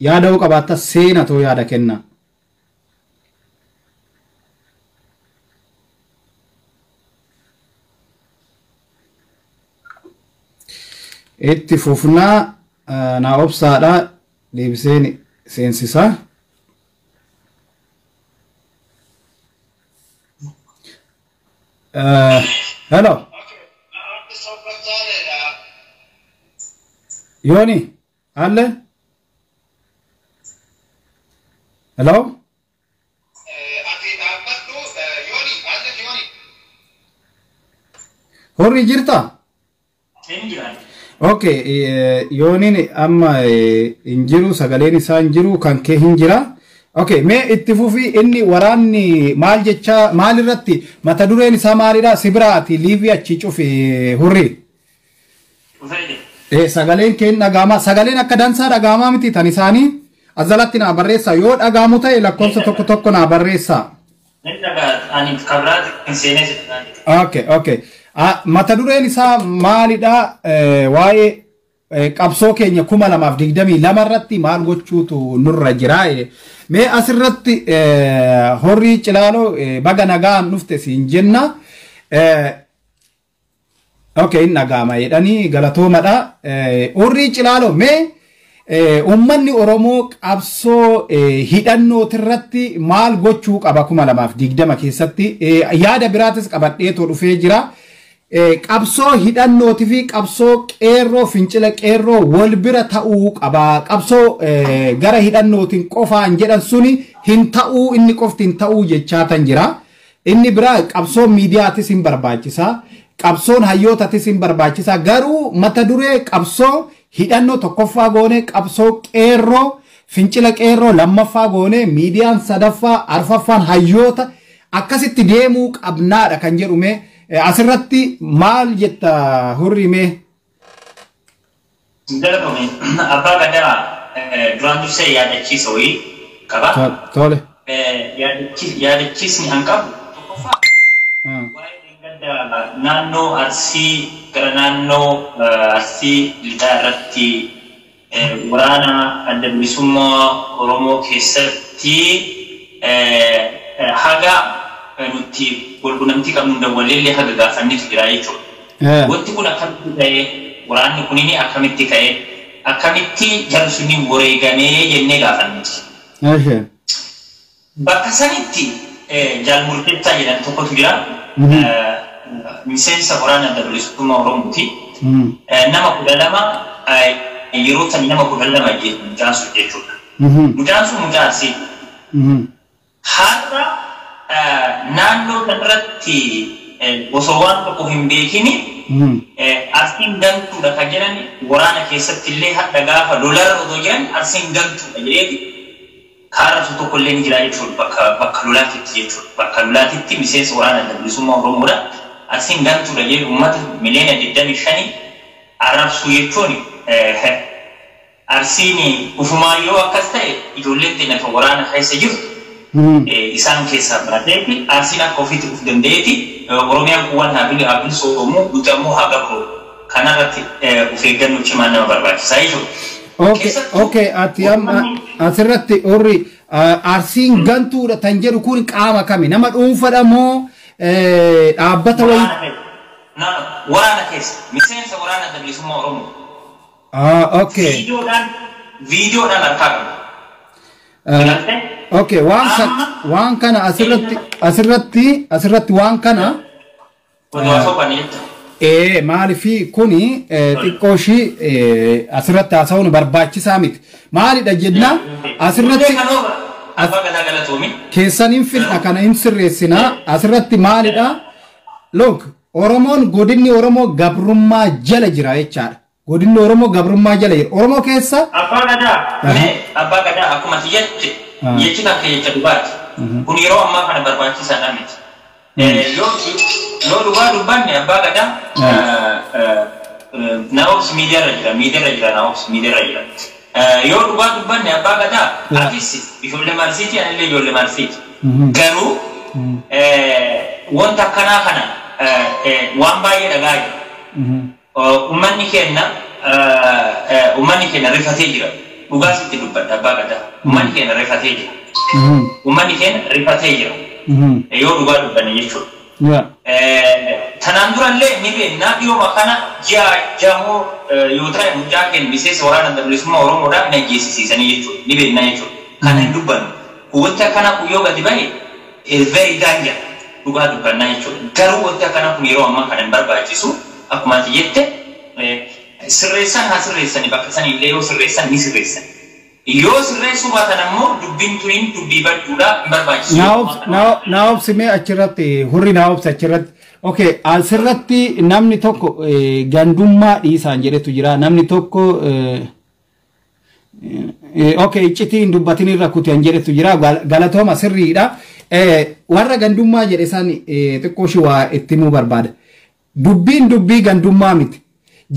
Yaada hoo qabaatta seenatoo yaada kenna. Itti fufnaa, naa obsaadha, deebiseen seensisaa. Hello. ዮኒ አለ? Hello Hurri jirta? Okay, Yooniin amma hin jiru, sagaleen isaa hin jiru, kan kee hin jira. Okay, mee itti fufi. Inni waraanni maal jecha maal irratti mata dureen isaa maalidha? Si biraati live achi cufi Hurri. Sagaleen keen dhagaamaa, sagaleen akka dansaa dhagaamaa miti tan isaanii azalatti naa barreessa, yoo dhagaamu ta'e lakkoofsa tokko tokko naa barreessa. Okay. Mata dureen isaa maalidha? Waa'ee qabsoo keenya 2022 irratti maal gochuutu nurra jira? Mee asirratti Horii Cilaaloo baga nagaan dhufte siin jenna. Okay, inni dhaga'ama jedhanii galatoomadha. Horii Cilaaloo, mee uummanni Oromoo qabsoo hidhannootirratti maal gochuu qaba 2020 keessatti? Yaada biraatis qabadheetoo dhufee jira. Qabsoo hidhannootii fi qabsoo qeerroo, fincila qeerroo wal bira ta'uu qaba. Qabsoo gara hidhannootiin qofaan jedhan suni hin ta'uu, inni qofti hin ta'uu jechaatan jira. Inni biraa qabsoo miidiyaatis hin barbaachisa. Qabsoon hayyootatis hin barbaachisa. Garuu mata duree qabsoo hidhannoo tokkoffaa goone, qabsoo qeerroo, fincila qeerroo lammaffaa goone, miidiyaan sadaffaa, arfaffaan hayyoota, akkasitti deemuu qabnaadha kan jedhume asirratti maal jetta Hurri mee? Galatoomi. Abbaa Gadaa, duraan dursee yaadachiisa wayii qaba. Tole. Yaadachiisni an qabu tokkoffaa waa'ee gadda naannoo Arsii gara naannoo Arsii Lixaa irratti waraana Adda Bilisummaa Oromoo keessatti haga nuti walqunnamtii qabnu dawwalleellee haga gaafannitu jira jechuudha. Wanti kun akkamitti ta'e, waraanni kunini akkamitti ta'e, akkamitti jarri sunni wareegamee jennee gaafannuti. Bakka sanitti Jaal Murteessaa jedhan tokkotu jira. Miseensa waraana Adda Bilisummaa Oromooti. Nama 12 yeroo tani nama 12 mucaan sun jechuudha. Mucaan sun mucaa Arsii. Har'a naannoo kanarratti osoo waan tokko hin beekini Arsiin gantuudha kan jedhan waraana keessatti illee hadha gaafa lolarra otoo jiran Arsiin gantuudha jedheeti kaarratu tokko illee ni jira jechuudha bakka lolaatitti jechuudha. Bakka lolaatitti miseensa waraana Adda Bilisummaa Oromoodha. Arsiin gantuudha jedhu uummata miliyoona 25 arrabsuu jechuun Arsiin ufumaa yoo akkas ta'e ijoolleen teenya kan waraana keessa jirtu isaan keessaa barateeti Arsiin akka ofiitti uf danda'eeti Oromiyaan kuwwan haa bilisoomuu nuti ammoo haa gabru kanarratti of eeggannoo cimaa nama barbaachisaa jechuudha. Okay, ati amma asirratti warri Arsiin gantuudha tan jedhu kun qaama kami? Nama dhuunfaadha moo dhaabbata wayii? Waraana keessa miseensa waraana bilisummaa Oromoo. Ah, okay. Viidiyoodhaan harkaa qaba. Okay, waan kana asirratti waan kana. Maaliif kuni xiqqoo ishii asirratti haasa'uun barbaachisaa miti. Maalidha jenna asirratti keessan hin fidha kana hin sirreessinaa asirratti maalidha? Look, Oromoon godinni Oromoo gabrummaa jala jira jechaadha. Godinni Oromoo gabrummaa jala jira. Oromoo keessa. Abbaa Gadaa akkuma ati jette jechi kan kee jecha dhugaati. Kun yeroo ammaa kana barbaachisaadha miti. Yoo dhugaa dubbanne Abbaa Gadaa Naa'obs miidiyaarra jira miidiyaarra jira Naa'obs miidiyaarra jira. Yoo dhugaa dubbanne Abbaa Gadaa atis ijoollee Marsiiti anillee ijoollee Marsiiti. Garuu wanta akkanaa kana waan baay'ee dhagaa jira. Uummanni keenya rifatee jira. Dhugaa sitti dubbadha Abbaa Gadaa. Uummanni keenya rifatee jira. Uummanni keenya rifatee jira. Yoo dhugaa dubbanne jechuudha. Tanaan durallee ni beekna dhiyooma kana ji'a jamoo yoo ta'e mucaa keenya miseensa waraana bilisummaa Oromoodhaan ni ajjeesisiisanii jechuudha. Ni beekna jechuudha. Kana hin dubbannu. Wanti akkanaa kun yoo gadi bahe very danger dhugaa dubbannaa jechuudha. Garuu wanti akkanaa kun yeroo ammaa kana hin barbaachisu. Akkuma ati jette sirreessan haa sirreessani bakka sanillee yoo sirreessan ni sirreessan. Yoo sirreessuu baatan ammoo dubbiin tuniin dubbii badduudha hin barbaachisu. Naa obsi mee achirratti hurri naa obsi achirratti. Okay, asirratti namni tokko gandummaa dhiisaan jedhetu jira. Namni tokko okay iccitii hin dubbatin irra kutan jedhetu jira. Galatooma sirriidha. Warra gandummaa jedhe san xiqqoo ishii waa itti himuu barbaada. Dubbiin dubbii gandummaa miti.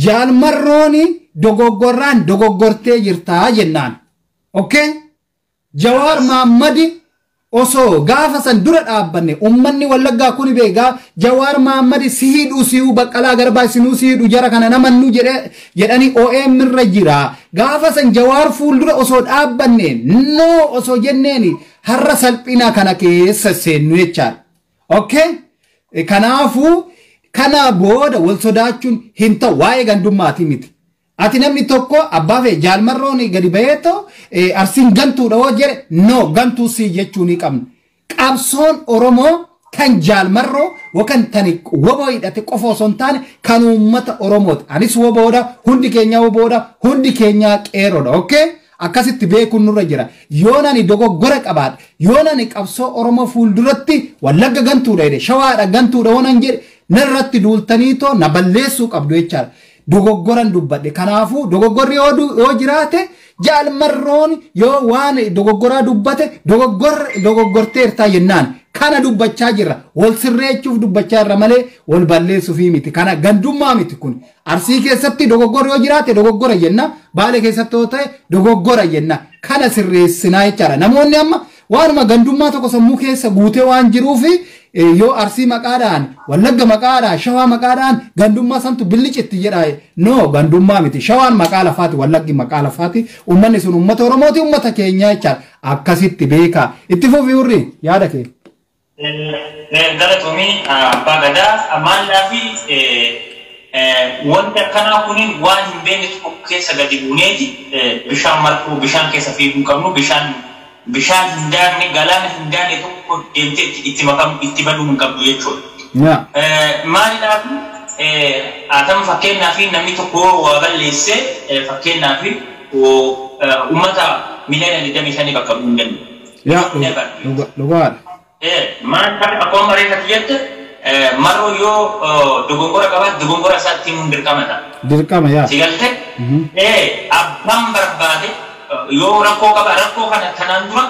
Jaalmarrooni dogoggorraan dogoggortee jirtaa jennaan. Okay? Jawaar Mahaammadi osoo gaafa san dura dhaabbanne uummanni Wallaggaa kuni beekaa Jawaar Mahaammadi si hidhu si'uu Baqqalaa Garbaa isinuu si hidhu jara kana namannu jedhanii OM irra jira. Gaafa san Jawaar fuuldura osoo dhaabbanne noo osoo jenneeni har'a salphina kana keessa seennu jechaadha. Okay? Kanaafuu kana booda wal sodaachuun hin ta'u waa'ee gandummaatii miti. Ati namni tokko abbaa fee jaalmarroon gadi baheetoo Arsiin gantuudha hoo jedhe no gantuu si jechuu ni qabna. Qabsoon Oromoo kan jaalmarroo yookaan tani woboo hidhate qofa osoo hin taane kan uummata Oromooti. Anis woboodha, hundi keenya woboodha, hundi keenya qeerroodha. Okay? Akkasitti beekuun nurra jira. Yoo nani dogoggora qabaadha, yoo nani qabsoo Oromoo fuulduratti Wallagga gantuudha jedhe, Shawaadha gantuudha hoo nan jedhe narratti duultaniitoo na balleessuu qabdu jechaadha. Dogoggoran dubbadhe. Kanaafuu dogoggorri yoo jiraate jaalmarroon yoo waan dogoggoraa dubbate dogoggorteertaa jennaan kana dubbachaa jirra. Wal sirreechuuf dubbachaa jirra malee wal balleessuufii miti. Kana gandummaa miti kun. Arsii keessatti dogoggorri yoo jiraate dogoggora jenna. Baalee keessatti yoo ta'e dogoggora jenna. Kana sirreessinaa jechaadha. Namoonni amma waanuma gandummaa tokko sammuu keessa guutee waan jiruufi yoo Arsii maqaadhaan, Wallagga maqaadhaan, Shawaa maqaadhaan gandummaa santu billichitti jedha. No, gandummaa miti. Shawaan maqaa lafaati, Wallaggi maqaa lafaati. Uummanni sun uummata Oromooti, uummata keenyaa jechaadha. Akkasitti beekaa. Itti fufi hurri yaada kee. Galatoomii Abbaa Gadaa maallaa fi wanti akkanaa kuniin waan hin beekne tokko keessa gadi buuneeti bishaan marquu bishaan keessa fiiguu qabnu bishaan hin daakne galaana hin daakne tokko deemtee itti makamu itti baduu hin qabdu jechuudha. Maalidhaaf atama fakkeenyaaf namni tokko waa balleesse fakkeenyaaf uummata miliyoona 25 bakka bu'uu hin danda'u. Dhugaadha. Maal akkuma bareedatti jette marroo yoo dogongora qabaate dogongora isaatti himuun dirqama ta'a. Dirqama yaa. Si galte abbaan barbaade yoo rakkoo qaba rakkoo kana tanaan dura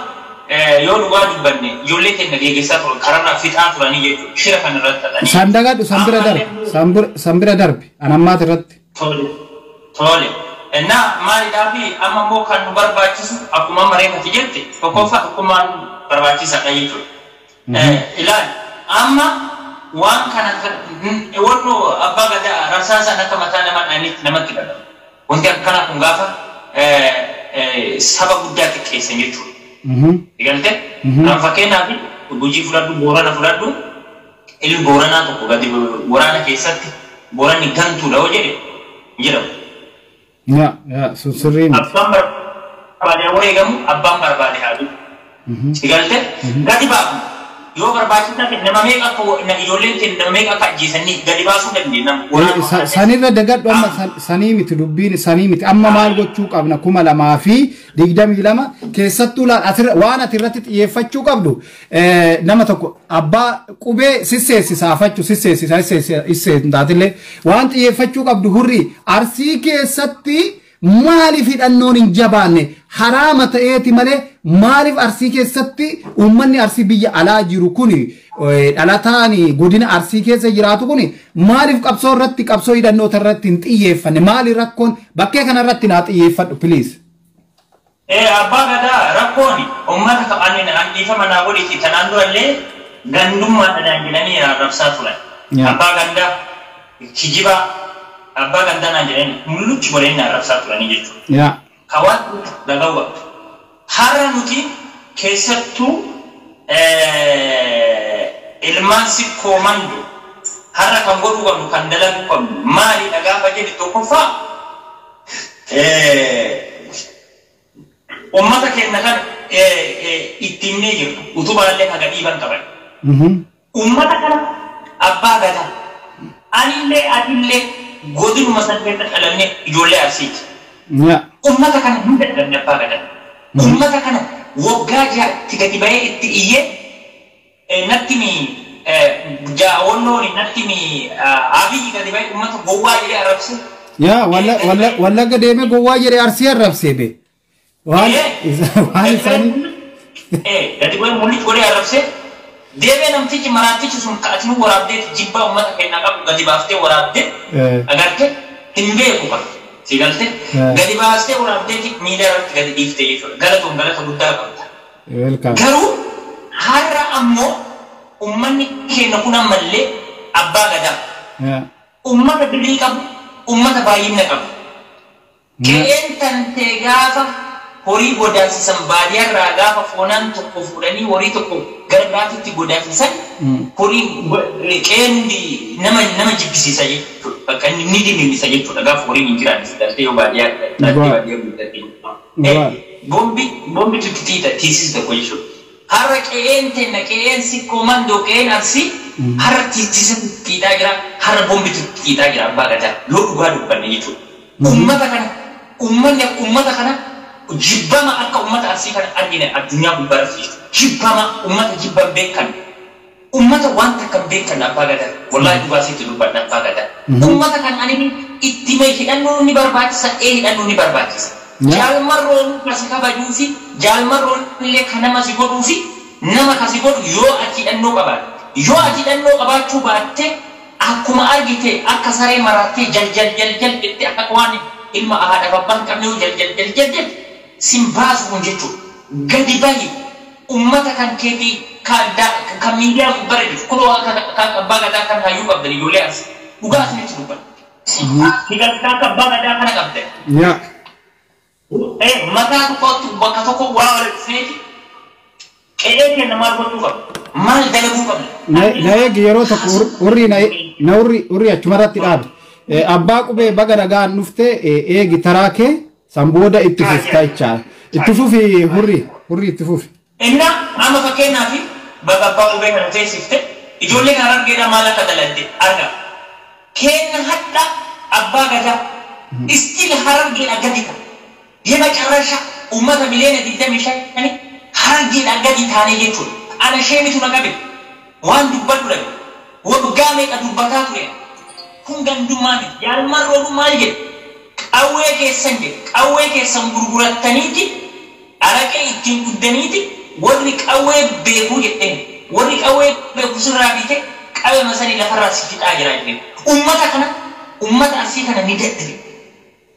yoo dhugaa dubbanne ijoollee keenya geggeessaa turan kararraa fixaa turanii jechuudha shira kana irratti ta'anii. Sandagadhu sanbira darbi sanbira darbi anammaati irratti. Tole tole Innaa maalidhaa fi amma immoo kan nu barbaachisu akkuma mareeffati jette tokkoffaa tokkummaan barbaachisaadha jechuudha. Ilaali amma waan kana wanno abbaa gadaa rasaasaan akka mataa nama dhanitti namatti dhaga'ama. Wanti akkanaa kun gaafa saba guddaa xiqqeessan jechuudha. Egalte? Kan fakkeenyaaf Gujii fudhadhu, Boorana fudhadhu, ilmi Booranaa tokko gadi waraana keessatti Booranni gantuudha yoo jedhe jedhamu. Yaa yaa sun sirrii miti. Abbaan barbaade haa wareegamu, abbaan barbaade haa du'u. Egalte? Gadi baafnu. Yoo barbaachisaa ta'e nama meeqa akka ijoolleen keenya nama meeqa akka ajjeesanii gadi baasuu dandeenya. Sanirra dagadhu amma sanii miti dubbiin sanii miti amma maal gochuu qabna 2022 keessattuu waan ati irratti xiyyeeffachuu qabdu nama tokko abbaa qubee sisseessisaafachuu sisseessisa sisseessaatillee waan xiyyeeffachuu qabdu hurrii Arsii keessatti maaliif hidhannoon hin jabaanne haraama ta'eeti malee maaliif Arsii keessatti uummanni Arsii biyya alaa jiru kun dhalataan godina Arsii keessa jiraatu kun maaliif qabsoo irratti qabsoo hidhannoota irratti hin xiyyeeffanne maali rakkoon bakkee kana irratti naa xiyyeeffadhu please. Abbaa gadaa rakkoon uummata ani dhiifama naa godhiti tanaan durallee gandummaadhaan jedhanii arrabsaa turan. Abbaa gandaa kijibaa abbaa gandaa naan jedhanii mulluchi godhanii arrabsaa turanii jechuudha. Kawaan dhaga'uu qabdu. Har'a nuti keessattuu ilmaan sikkoo mandu har'a kan godhuu qabnu kan dalaguu qabnu maalidha gaafa jedhu tokkoffaa uummata keenya kan itti himnee jirra utubaallee haga dhiiban qaban. Uummata kana abbaa gadaa anillee atillee godinuma san keessa dhalannee ijoollee Arsiiti. Uummata kana hin dadhabne abbaa gadaa. Uummata kana waggaa jaatti gadi bahee itti iyyee natti mi jaawwannoon natti mi Abiyyi gadi bahee uummata gowwaa jedhee arrabse. Yaa wallagga deemee gowwaa jedhee Arsii arrabsee be. Waan isaanii. Gadi bahee mul'ich godhee arrabsee deemee namtichi maraattichi sun ka'atinuu waraabdee jibbaa uummata keenyaa qabu gadi baaftee waraabdee agarte hin beeku qaba. Si galte gadi baastee waraabdee miidiyaa irratti gadi dhiiftee jechuudha. Galatoon galata guddaa qabda. Garuu har'a ammoo uummanni keenya kun ammallee abbaa gadaa. Uummata birrii qabu, uummata baay'ina qabu. Qe'een tantee gaafa horii godaansisan baadiyyaarraa gaafa foonaan tokko fuudhanii horii tokko gara biraatitti godaansisan horii qe'een nama jibbisiisa jechuudha. Bakka inni ni dimimmisa jechuudha gaafa horiin hin jiraanne galtee yoo baadiyyaa baadiyyaa guddatte. Boombi tutti tiisis tokko jechuudha. Har'a qe'een tenna qe'een sikkoo mandoo qe'een Arsii har'a tiisisa xiixaa jira har'a boombi tutti xiixaa jira abbaa gadaa yoo dhugaa dubbanne jechuudha. Uummata kana uummanni uummata kana jibbama akka uummata Arsii kana argine addunyaa gubbaa irratti jibbama uummata jibban beekan uummata waan takka beekan abbaa gadaa wallaahi dhugaa sitti dubbadha abbaa gadaa. Uummata kana ani itti mee hidhannoo ni barbaachisa hidhannoo ni barbaachisa. Jaalmarroon kasi kabajuu fi jaalmarroon illee kan nama si godhuu fi nama kasi godhu yoo ati hidhannoo qabaatte yoo ati hidhannoo qabaachuu baatte akkuma argite akka saree maraattee jal jal jal jal jette akka waan ilma haadha abbaan qabne jal jal jal jal jette sin baasu kun jechuudha. Gadi bahi uummata kan keetii kan miidiyaa gubbaa jiru kunoo akka abbaa gadaa kan hayyuu qabdan ijoollee as dhugaa asinitti dubbadha. Higataa akka abbaa gadaa kana qabdan. Mataa tokkotti bakka tokko waa walitti feeti qe'ee keenya maal gochuu qabna? Maal dalaguu qabna? Na eegi yeroo tokko hurrii na hurrii achumarratti dhaabe. Abbaa qubee baga nagaan dhufte eegi taraa kee san booda itti fufta jechaa. Itti fufi hurrii hurrii itti fufi. Inna amma fakkeenyaaf baga abbaa qubee kana teessifte ijoollee kana argeedha maal akka dalagde arga. Kenna hadha abbaa gadaa istil harargeedha gadi ta'a. የመጨረሻ uummata miliyoona 25 harargeedhaan gadi taanee jechuudha. Ana sheemitu na qabe waan dubbadhu dhabe waggaa meeqa dubbataa ture kun gandummaa miti jaalmarroonu maal jedhe qawwee keessan jedhe qawwee keessan gurgurattaniiti araqee ittiin dhuddaniiti warri qawwee beekuu jedheen warri qawwee beeku sirraa bite qawwee masanii lafarraa si fixaa jira jedheen ummata kana ummata Arsii kana ni dadhabe.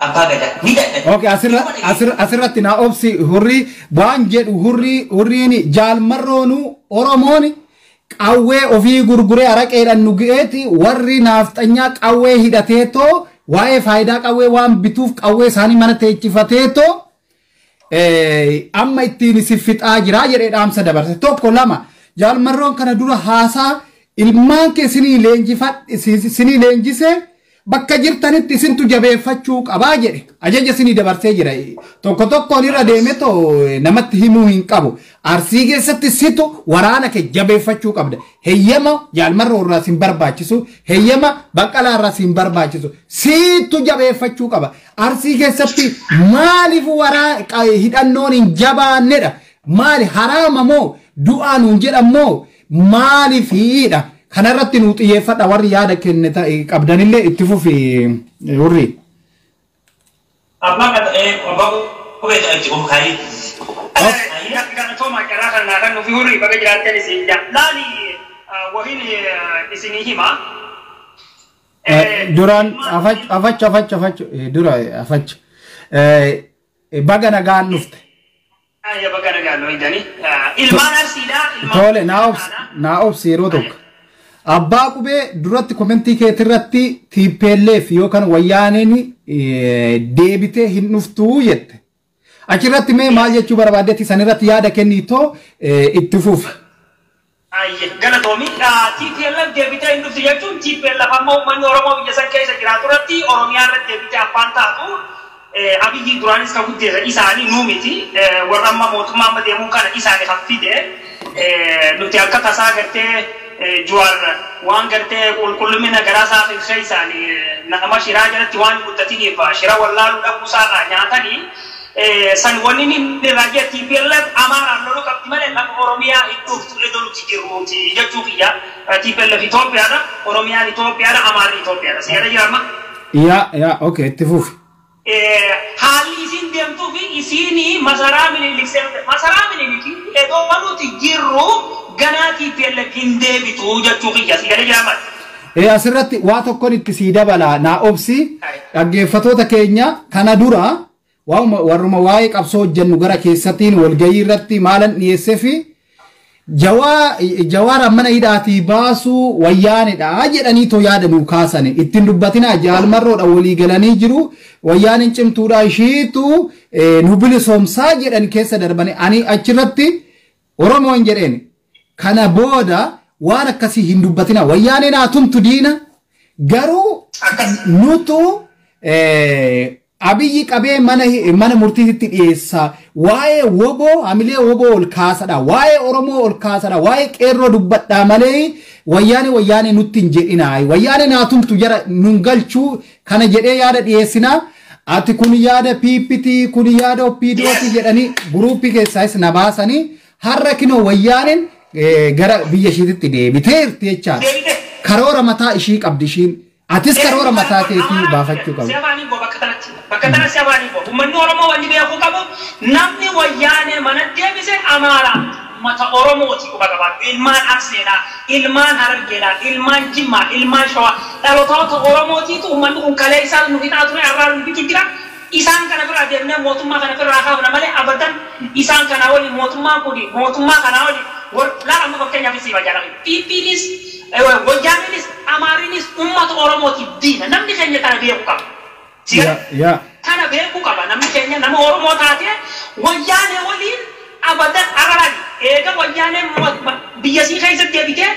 Abbaa Gadaa ni dadhabe. Okay, asirratti naa obsi hurrii waan jedhu hurriin jaalmarroonu Oromoon qawwee ofii gurguree araqeedhaan nu ga'eeti warri naafxanyaa qawwee hidhateetoo waa'ee faayidaa qawwee waan bituuf qawwee isaanii mana teechifateetoo amma ittiin si fixaa jira jedhee dhaamsa dabarse. Tokko lama jaalmarroon kana dura haasaa ilmaan kee sinii leenjise bakka jirtanitti isintu jabeeffachuu qabaa jedhe ajaja isinii dabarsee jira. Tokko tokkoon irra deemetoo namatti himuu hin qabu. Arsii keessatti situ waraana kee jabeeffachuu qabda. Heeyyama jaalmarroo irraa sin barbaachisu, heeyyama Baqqalaa irraa sin barbaachisu, situ jabeeffachuu qaba. Arsii keessatti maaliif waraana hidhannoon hin jabaannedha? Maali haraama moo du'aa nuun jedhamoo maaliifidha? Kanarratti nu xiyyeeffadha warri yaada kenne qabdanillee itti fufi hurrii. Abbaa qubee itti of kaayee. Galatooma carraa kanaa kan nufi hurrii baga jiraattan isin jaa. Laali wahiin isinii hima. Duraan afachu dura afachu baga nagaan dhufte. Baga nagaan dhufte. Ilmaan Arsiidhaa. Tole naa obsi yeroo tokko. Abbaa qubee duratti komentii keetirratti TPLF yookaan wayyaaneen deebitee hin dhuftuu jette. Achirratti mee maal jechuu barbaaddetti sanirratti yaada kennitoo itti fufa. Galatoomi TPLF deebitee hin dhuftu jechuun TPLF amma uummanni Oromoo biyya san keessa jiraatu irratti Oromiyaa irratti deebitee abbaan taatu Abiyyi duraanis kan guddeessan isaanii nuu miti warra amma mootummaa amma deemuun kana isaanii kan fide nuti akka tasaa gartee Jawaar waan gartee qulqullumina garaa isaa fi isaanii nama shiraa jalatti waan guddatiniif shira wallaaluu dhabuu isaarraa nyaatanii san wanni inni irraa jee TPLF Amaaraan loluu qabdi malee lafa Oromiyaa iddoof iddoo nuti jirruuti jechuu kiyya. TPLF Itoophiyaadha, Oromiyaan Itoophiyaadha, Amaarri Itoophiyaadha. Seera jira amma. Yaa okay itti fufi. Haalli isin deemtuu fi isiin masaraa Minilik masaraa Minilik iddoo nuti jirru ganaa TPLF hin deebitu jechuu kiyya. Seera jira amma. Asirratti waa tokkoon itti sii dabala naa obsi dhaggeeffatoota keenya kana dura warruma waa'ee qabsoo hojjennu gara keessattiin walgayii irratti maalan dhiyeessee fi jawaara mana hidhaatii baasuu wayyaanidha jedhanii too yaada nuu kaasani. Ittiin dubbatinaa jaalmarroodha walii galanii jiru wayyaaniin cimtuudha ishiitu nu bilisoomsaa jedhan keessa darbani. Ani achirratti Oromoon jedheen kana booda waan akkasii hin dubbatinaa wayyaaneen haa tumtu diina garuu nutu Abiyyi qabee mana murtiitti dhiyeessa. Waa'ee woboo hamilee woboo ol kaasadha. Waa'ee Oromoo ol kaasadha. Waa'ee qeerroo dubbadhaa malee wayyaane nutti hin jedhinaa. Wayyaane naa tumtu jara nun galchuu kana jedhee yaada dhiyeessinaa. Ati kun yaada PPT kun yaada OPDOT jedhanii guruupii keessaas na baasanii har'a kinoo wayyaaneen gara biyya ishiitti deebiteerti jechaadha. Karoora mataa ishii qabdi ishiin. Atis karoora mataa keetii baafachuu qabdi. Bakka tana si afaanii boo. Uummanni Oromoo wanni beekuu qabu namni wayyaanee mana deebise Amaaraa uummata Oromooti quba qabaatu. Ilmaan Arseedhaa, ilmaan Harargeedhaa, ilmaan Jimmaa, ilmaan Shawaa dhaloota Oromootiitu uummanni kun kalee isaan nu fixaa ture har'aa nu fixu jira. Isaan kana bira deemnee mootummaa kana irraa kaafna malee abadan isaan kana waliin mootummaan kun mootummaa kana waliin laala amma fakkeenyaaf isii fayyadame. PPnis wayyaaniinis Amaariinis uummata Oromootiif diina namni keenya kana beekuu qaba. Kana beekuu qaba namni keenya nama Oromoo taate wayyaanee waliin abadan araran eega wayyaanee biyya sii keessatti deebitee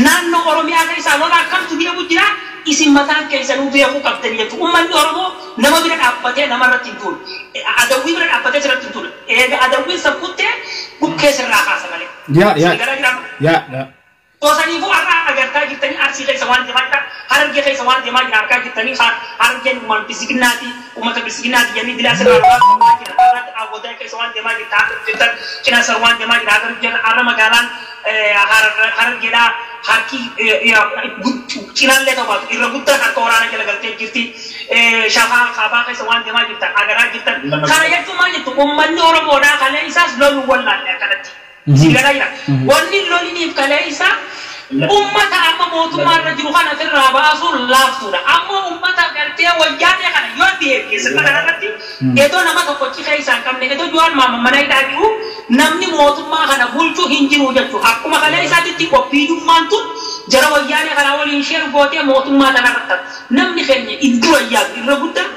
naannoo Oromiyaa keessaa lola akkamtu deemu jira isin mataan keessanuu beekuu qabdan jechuudha. Uummanni Oromoo nama bira dhaabbatee namarratti hin tuulu. Adawwii bira dhaabbatee sirratti hin tuulu. Eega adawwiin sabkuttee bukkee sirraa kaasa malee. Yaa. Osaniifuu har'a agartaa jirtanii Arsii keessa waan deemaa jira, Harargee keessa waan deemaa jira argaa jirtanii Harargeen uummata bisiginaati, uummata bisiginaati jennee dilaa sirraa waan jira. Awwadaa keessa waan deemaa jirta, jirtan Cinaasar waan deemaa jira, agaruu har'a magaalaan Harargeedhaa harki cinaallee ta'u baatu irra guddaa harka waraana jala galtee jirti. Shafaa kaabaa keessa waan deemaa jirtan agaraa jirtan. Kana jechuun maal jettu uummanni Oromoodhaa kalee isaas loluu wallaalle akkanatti. Sigara jira. Wanni loliniif kalee isaa uummata amma mootummaa irra jiru kana ofirraa baasuun laaftuudha. Amma uummata gartee gartee wayyaanee kana yoo deebi'e sirna kanarratti edoo nama tokkochi keessaa hin qabne edoo Jawaar Mohaammed mana hidhaa jiru namni mootummaa kana bulchuu hin jiru jechuudha. Akkuma kana isaatitti qophiidhummaan tun jara wayyaanee kana waliin sheer gootee mootummaa kanarratti namni keenya iddoo wayyaatu irra guddaa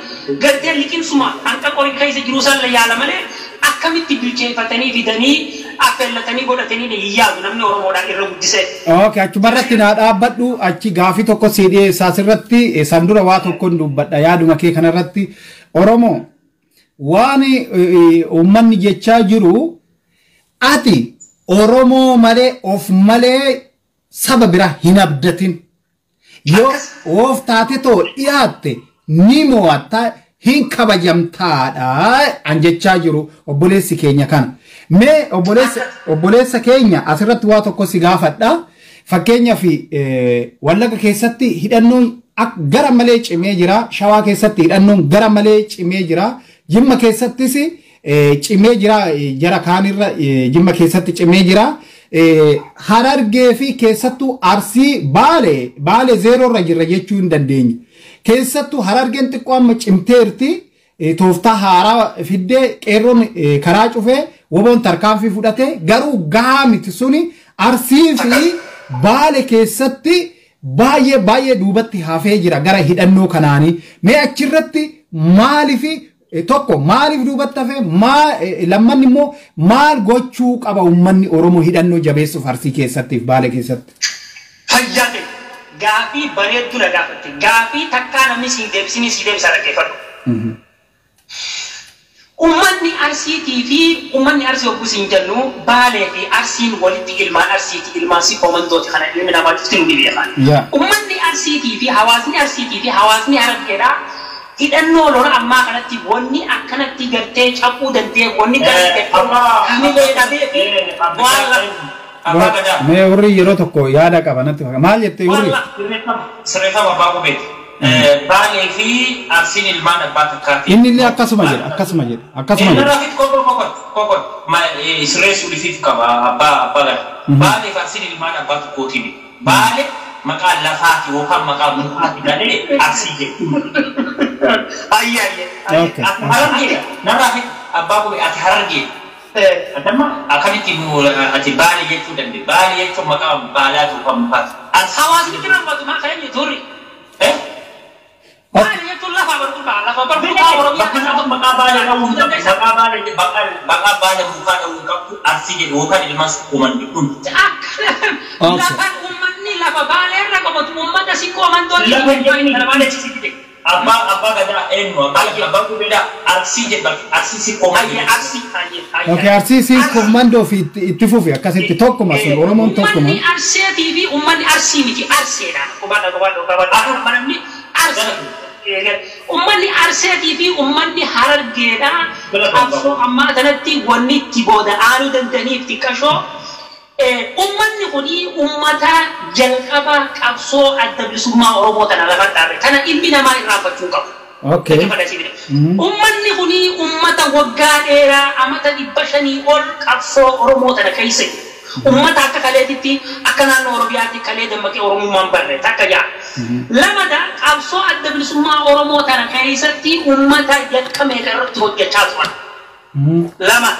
gartee liqimsuma hanqa qorii keessa jiru san yaala malee akkamitti bilcheeffatanii fidanii affeellatanii godhatanii hin yaadu namni Oromoodhaan irra guddisee. Okay, achumarratti naa dhaabbadhu achi gaafii tokko si dhiyeessaa asirratti san dura waa tokkoon dubbadha yaaduma kee kanarratti Oromoo waan uummanni jechaa jiru ati Oromoo malee of malee saba bira hin abdatin yoo of taate too dhiyaatte ni mo'atta hin kabajamtaadha an jechaa jiru obboleessi keenya kana. Mee obboleessa keenya asirratti waa tokko si gaafadha. Fakkeenyaaf Wallagga keessatti hidhannoon gara malee cimee jira. Shawaa keessatti hidhannoon gara malee cimee jira. Jimma keessattis cimee jira. Jara kaanirra Jimma keessatti cimee jira. Harargee fi keessattuu Arsii Baalee zeeroorra jirra jechuu hin dandeenye. Keessattuu Harargeen xiqqoo amma cimteerti. Tooftaa haaraa fiddee qeerroon karaa cufee woboon tarkaanfii fudhate garuu gahaa miti suni Arsii fi Baale keessatti baay'ee baay'ee duubatti hafee jira gara hidhannoo kanaanii. Mee achirratti maaliif tokko maaliif duubatti hafee lammanni immoo maal gochuu qaba uummanni Oromoo hidhannoo jabeessuuf Arsii keessatti fi Baale keessatti? Fayyaa ta'e gaafii bareedduu na gaafatte gaafii takkaa namni siin deebisinii si deebisa dhaggeeffadhu. Uummanni Arsiitii fi uummanni Arsii hogguu siin jennu Baalee fi Arsiin walitti ilmaan Arsiiti ilmaan si komandooti kana ilmi namaa cufti nu beekan. Uummanni Arsiitii fi hawaasni Arsiitii fi hawaasni Harargeedhaa hidhannoo lola ammaa kanatti wanni akkanatti gartee cabuu danda'e wanni gartee hamilee dhabee fi waan Mee warri yeroo tokko yaada qaba natti fakkaata. Maal jettee warri? Sirreeffama abbaa qubeeti. Baalee fi Arsiin ilmaan abbaa takkaati. Inni illee akkasuma jedha akkasuma jedha akkasuma jedha. Inni kokon kokon sirreessuu dhifiif qaba abbaa gara. Baalee fi Arsiin ilmaan abbaa tokkooti. Baalee maqaa lafaati yookaan maqaa mukaati malee Arsii jedhu. Ayyi ayyi. Ati Harargeedha. Narraa fi abbaa qubee ati Harargeedha. Adamma akkamitti ati Baalee jechuu dandeenya. Baalee jechuun maqaa baalaati yookaan mukaati. Hawaasni kira hubatu maqaa eenyu turri? Baalee jechuun lafa barqulfaa lafa barqulfaa Oromiyaa keessatti maqaa Baalee dha'uu hin qabdu. Maqaa Baalee maqaa Baalee mukaa dha'uu hin qabdu. Arsii jedhu yookaan ilmaan uuman jedhu. Lafa uummanni lafa Baalee irra qabatu uummata si koomandoonni. Abbaa abbaa gadaa eenyu abbaa qubeedhaa Arsii jedhu Arsii si koomandoo. Okay, Arsii si koomandoo fi itti fufi akkasitti tokkuma sun Oromoon tokkuma. Uummanni Arseetii fi uummanni Arsii miti Arseedha. Qubadha qubadha qubadha. Namni Arsee. Uummanni Arseetii fi uummanni Harargeedha. Qabsoo ammaa kanatti wanni itti booda aanuu danda'aniif xiqqashoo. Uummanni kuni uummata jalqaba qabsoo adda bilisummaa Oromoo tana lafa dhaabe. Kana ilmi namaa irraanfachuu qabu. Okay. Uummanni kuni uummata waggaa dheeraa amata 500 ol qabsoo Oromoo tana keessa jiru. Uummata akka kaleetitti akka naannoo Oromiyaatti kalee dammaqee Oromummaan barre takka jaa. Lamada qabsoo adda bilisummaa Oromoo tana keessatti uummata jalqabee irratti hojjechaa turan. Lama.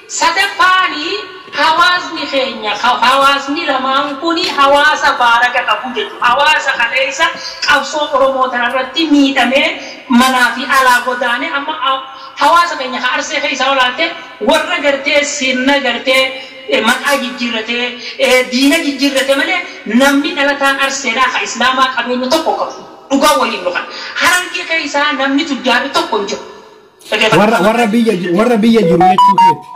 Sadaffaani hawaasni keenya hawaasni lamaan kuni hawaasa baaraka qabu jechuudha. Hawaasa kaleessa qabsoo Oromoo tanarratti miidhamee manaa fi alaa godaanee amma hawaasa keenya ka Arsee keessa olaatte warra gartee sirna gartee maqaa jijjiirratee diina jijjiirrate malee namni dhalataan Arseedhaa ka Islaamaa qabeenya tokko qabu. Dhugaa waliin dhugan. Harargee keessaa namni tujjaarri tokko hin jiru. Warra biyya jiru jechuu keeti.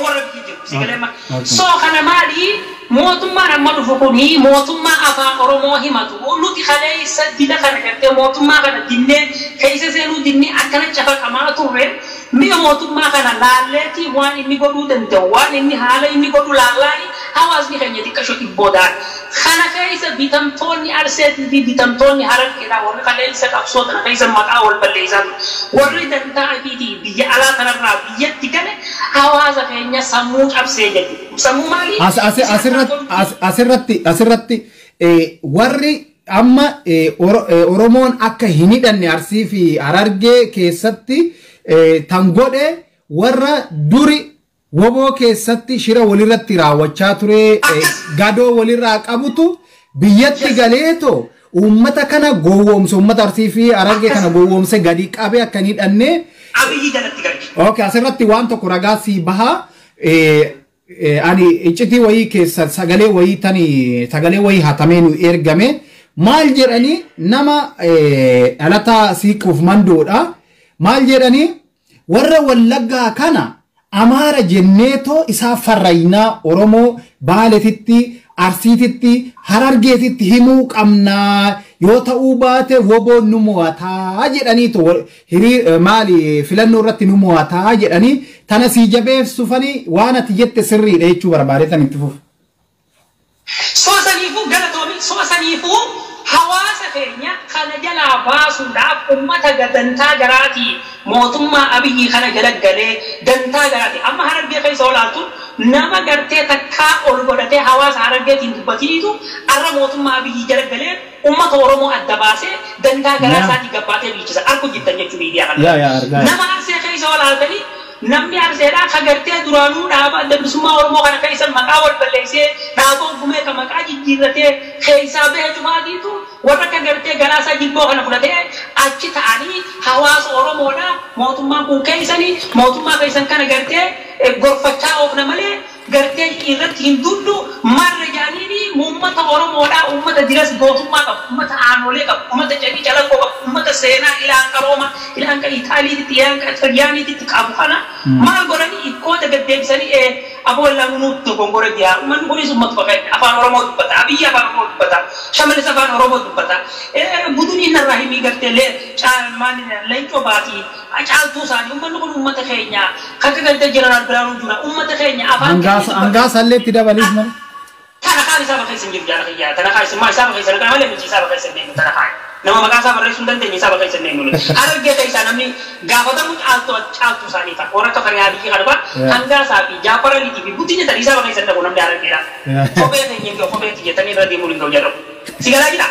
Warra biyya jiru. Sigalee So kana maali mootummaan amma dhufu kuni mootummaa afaan Oromoo himatu. Nuti kaleessa dila kana gartee mootummaa kana dinnee keessa seenuu dinnee akkana cafaqamaa turre mi'a mootummaa kana laalleeti waan inni godhuu danda'u waan inni haala inni godhu laallaani hawaasni keenya xiqqashoo dhibboodhaan. Kana keessa bitamtoonni Arseetii fi bitamtoonni Harargeedhaa warri kaleessa qabsoo kana keessa maqaa wal balleessaa warri dantaa afiitii biyya alaa kanarraa biyyatti gale hawaasa keenya sammuu cabsee jechuudha. Sammuu maali? Asirratti warri Amma Oromoon akka hin hidhanne Arsii fi Harargee keessatti tan godhe warra duri woboo keessatti shira walirratti raawwachaa ture, gadoo walirraa qabutu biyyatti galeeto uummata kana gowwoomse, uummata Arsii fi Harargee kana gowwoomse gadi qabee akka hin hidhanne. Abiyyi jalatti galche. Okay, asirratti waan tokko ragaa sii baha. Ani iccitii wayii keessa sagalee wayii tani sagalee wayii hatamee nu ergame. Maal jedhanii nama dhalataa siiquuf mandoodha. Maal jedhanii warra Wallaggaa kana Amaara jenneetoo isaa farraynaa Oromoo Baaletitti, Arsiititti, Harargeetitti himuu qabnaa, yoo ta'uu baate woboon nu mo'ataa jedhaniitu hiriir maali filannoo irratti nu mo'ataa jedhanii tana sii jabeessufanii waan ati jette sirriidha jechuu barbaadetan itti fufu. Soosaniifuu galatoomi, soosaniifuu hawaasa keenya kana jalaa baasuudhaaf uummata dantaa garaatii mootummaa Abiyyi kana jala galee dantaa garaatii amma Harargee keessa olaantu nama gartee takkaa ol godhatee hawaasa Harargeetiin dubbatiniitu arra mootummaa Abiyyi jala galee uummata Oromoo adda baasee dantaa garaa isaatii gabbaatee biichisa arku jirtan jechuu miidiyaa kana. Nama Arsee keessa olaaltanii namni Arseedhaa ka gartee duraanuu dhaaba adda bilisummaa Oromoo kana keessa maqaa wal balleessee dhaaba ogumee ka maqaa jijjiirratee keessaa bahee cufaatiitu warra ka gartee garaasaa jibboo kana fudhatee achi ta'anii hawaasa Oromoodhaa mootummaan kun keessanii mootummaa keessan kana gartee gorfachaa oofna malee gartee irratti hin duddu marra jaaniini uummata Oromoodhaa uummata diras gootummaa qabu, uummata aanolee qabu, uummata cadii calaqqoo qabu, uummata seenaa ilaan qarooma ilaan ka Itaaliititti ilaan ka Xiliyaaniititti qabu kana maal godhanii ikkoota gaddeebisanii aboo lamunuutti dogongora jiraa. Uummanni kunis uummata fakkaata afaan Oromoo dubbata, Abiyyi afaan Oromoo dubbata, Shamallis afaan Oromoo dubbata, budunii narraa himii gartee maal leencoo baatii caaltuu isaanii uummanni kun uummata keenya kakka gartee Jeneraal Biraanuu Juulaa uummata keenya afaan Hangaasa illee itti dabaliif malee. Tana kaan isaa bakka isin jiru jaala kiyyaa. Tana kaan isin isaa bakka isin malee miti isaa bakka isin deemu tana kaan. Nama maqaa isaa barreessuu hin dandeenye isaa bakka isin deemu. Harargee keessaa namni gaafatamu caaltuu isaanii ta'a. Warra akka Fariyaa Biyyi kana fa'a Hangaasaa fi Jaafar Aliitii fi Guddina ta'an isaa bakka isin dhabu namni Harargeedha. Kophee keenya hin gahu kophee xiyyeettanii irra deemuun hin gahu jedhamu. Si galaa jira.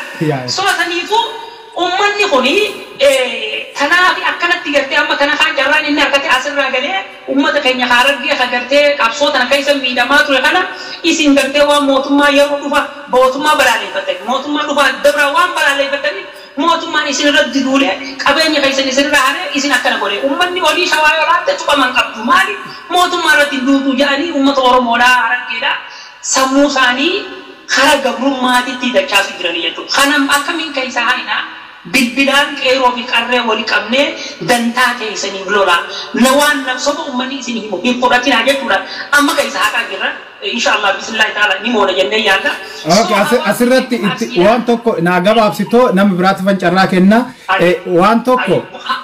Soosaniifuu uummanni kuni kanaaf akkanatti gartee amma kana kaan carraan inni harkatti asirraa galee uummata keenya Harargee ka gartee qabsoo tana keessa miidhamaa ture kana isin gartee waan mootummaa yeroo dhufa mootummaa balaaleffatanii mootummaa dhufa dabra waan balaaleffatanii mootummaan isin irratti duulee qabeenya keessan isin irraa haree isin akkana godhe uummanni olii shawaa yoo laatte tuqaman qabdu maali mootummaa irratti duutu jedhanii uummata Oromoodhaa Harargeedhaa sammuu isaanii kara gabrummaatitti dachaasu jiranii jechuudha. Kanam akkamiin keessa hainaa bilbilaan qeeroo fi qarree walii qabnee dantaa keessaniif lola. Na waan soba uummanni isin himu hin fudhatinaa jechuudha. Amma keessa haqaa jirra. Inshallah bismillahi ta'ala ni moona jennee yaadda. Okay, asirratti waan tokko naa gabaabsitoo nama biraatti fancarraa kenna. Waan tokko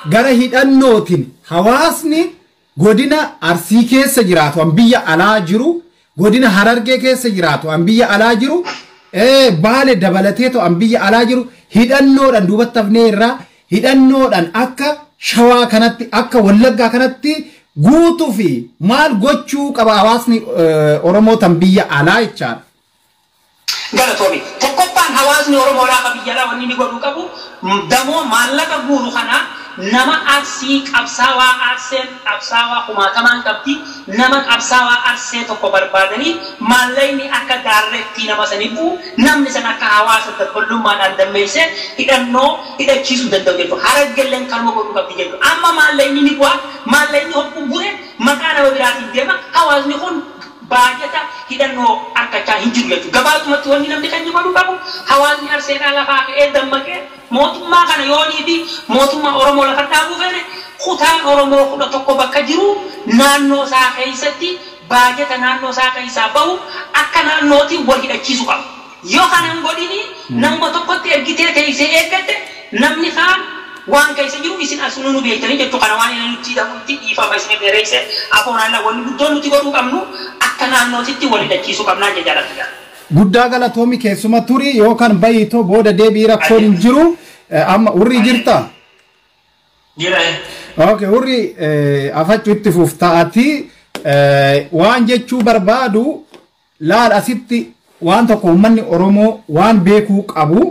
gara hidhannootiin hawaasni godina Arsii keessa jiraatu an biyya alaa jiru, godina Harargee keessa jiraatu an biyya alaa jiru, Baale dabalateetu an biyya alaa jiru hidhannoodhaan duubatti hafnee irraa hidhannoodhaan akka Shawaa kanatti akka Wallaggaa kanatti guutuu fi maal gochuu qaba hawaasni Oromoo tan biyya alaa jechaadha. Galatoomi. Tokkoffaan hawaasni Oromoodhaa ka biyya alaa wanni inni godhuu qabu damoo maallaqa guuru kana nama Arsii qabsaawaa Arseen qabsaawaa kumaatamaan qabdi nama qabsaawaa Arsee tokko barbaadanii maallaqni akka gaarreetti nama sanii bu'u namni san akka hawaasa dabbalummaadhaan dammeessee hidhannoo hidhachiisuu danda'u jechuudha. Harargeelleen kanuma godhuu qabdi jechuudha. Amma maallaqni ni bu'a, maallaqni hogguu bu'e maqaa nama biraatiin deema hawaasni kun baajata hidhannoo harkachaa hin jiru jechuudha. Gabaabumatti wanni namni kan godhuu qabu hawaasni Arseedhaa lafaa ka'ee dammaqee mootummaa kana yoonii fi mootummaa Oromoo lafa dhaabuu feene kutaan Oromoo 11 bakka jiru naannoo isaa keessatti baajata naannoo isaa keessaa bahu akka naannootiin wal hidhachiisu qaba. Yoo kana hin godhini nama tokkotti ergitee teessee eeggatte namni kaan waan keessa jiru isin asunuu nu beektanii jechuu kana waan inni nuti hidhamutti dhiifama isin dheeresse afoon alla wanni guddoon nuti godhuu qabnu akka naannootitti wal hidhachiisuu qabnaa jechaadha. Guddaa galatoomi keessuma turi yookaan bayitoo booda deebii rakkoon hin jiru amma hurrii jirta? Jira. Okay, hurrii afachuu itti fufta'ati waan jechuu barbaadu laal asitti waan tokko uummanni Oromoo waan beekuu qabu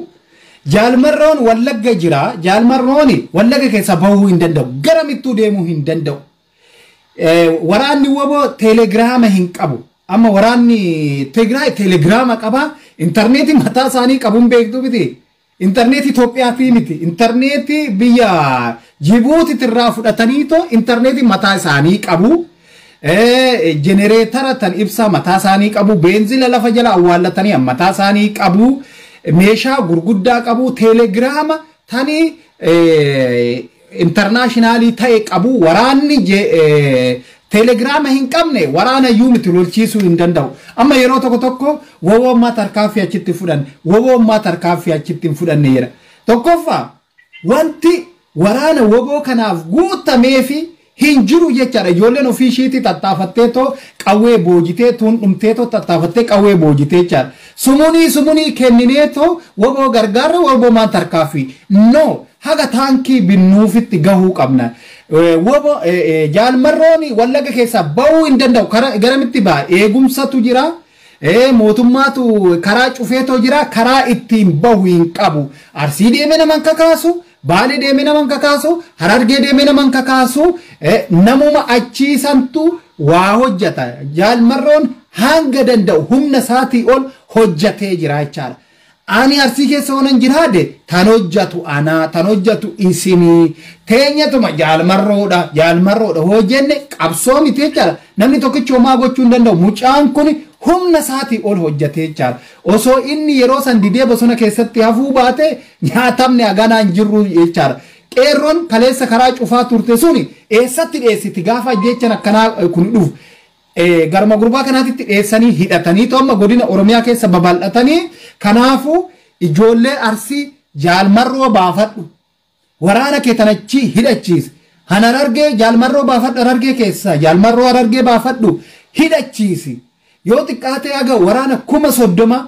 Jaalmarroon Wallagga jira. Jaalmarroon Wallagga keessa bahuu hin danda'u. Garamittuu deemuu hin danda'u. Waraanni woboo teelegiraama hin qabu. Amma waraanni Tigraay teelegiraama qaba. Intarneetii mataa isaanii qabuun beektu miti. Intarneetii Itoophiyaatii miti. Intarneetii biyya Jibuutitirraa fudhataniitoo intarneetii mataa isaanii qabu. Jenereetara tan ibsaa mataa isaanii qabu. Beenzila lafa jala awwaallatanii mataa isaanii qabu. Meeshaa gurguddaa qabu. Teelegiraama tani intarnaashinaalii ta'e qabu. Waraanni teelegiraama hin qabne waraana iyyuu miti lolchiisuu hin danda'u. Amma yeroo tokko tokko woboommaa tarkaanfii achitti fudhan, woboommaa tarkaanfii achitti hin fudhanne jedha. Tokkoffaa wanti waraana woboo kanaaf guutameefi hin jiru jechaadha. Ijoolleen ofii ishiitii tattaafattee too qawwee boojitee tuun dhumtee too tattaafattee qawwee boojitee jechaadha. Sumunii sumunii kenninee too woboo gargaarra woboomaan tarkaanfii. No, haga taankii binnuufitti gahuu qabna. Wobo jaalmarroon Wallagga keessaa bahuu hin danda'u. Garamitti ba'a? Eegumsatu jira. Mootummaatu karaa cufeetoo jira. Karaa ittiin bahu hin qabu. Arsii deemee nama hin kakaasu. Baalee deemee nama hin kakaasu. Harargee deemee nama hin kakaasu. Namuma achiisantu waa hojjeta. Jaalmarroon hanga danda'u humna isaatii ol hojjetee jira jechaadha. Ani Arsii keessa oolan jiraade tan hojjetu anaa, tan hojjetu isinii, teenyatuma jaalmarroodha, jaalmarroodha hoo jenne qabsoo miti jechaadha. Namni tokkichi homaa gochuu hin danda'u. Mucaan kun humna isaatii ol hojjetee jechaadha. Osoo inni yeroo san didee bosona keessatti hafuu baate nyaatamni haganaa hin jirru jechaadha. Qeerroon kaleessa karaa cufaa turte suni eessatti dheessiti gaafa jechan akkanaa kun dhufu. Garma gurbaa kanaatitti dheessanii hidhatanii amma godina Oromiyaa keessa babal'atanii. Kanaafuu ijoollee Arsii jaalmarroo baafadhu. Waraana kee tanachi hidhachiisi. Harargee jaalmarroo baafadhu, Harargee keessa jaalmarroo Harargee baafadhu hidhachiisi. Yoo xiqqaatee haga waraana 30,000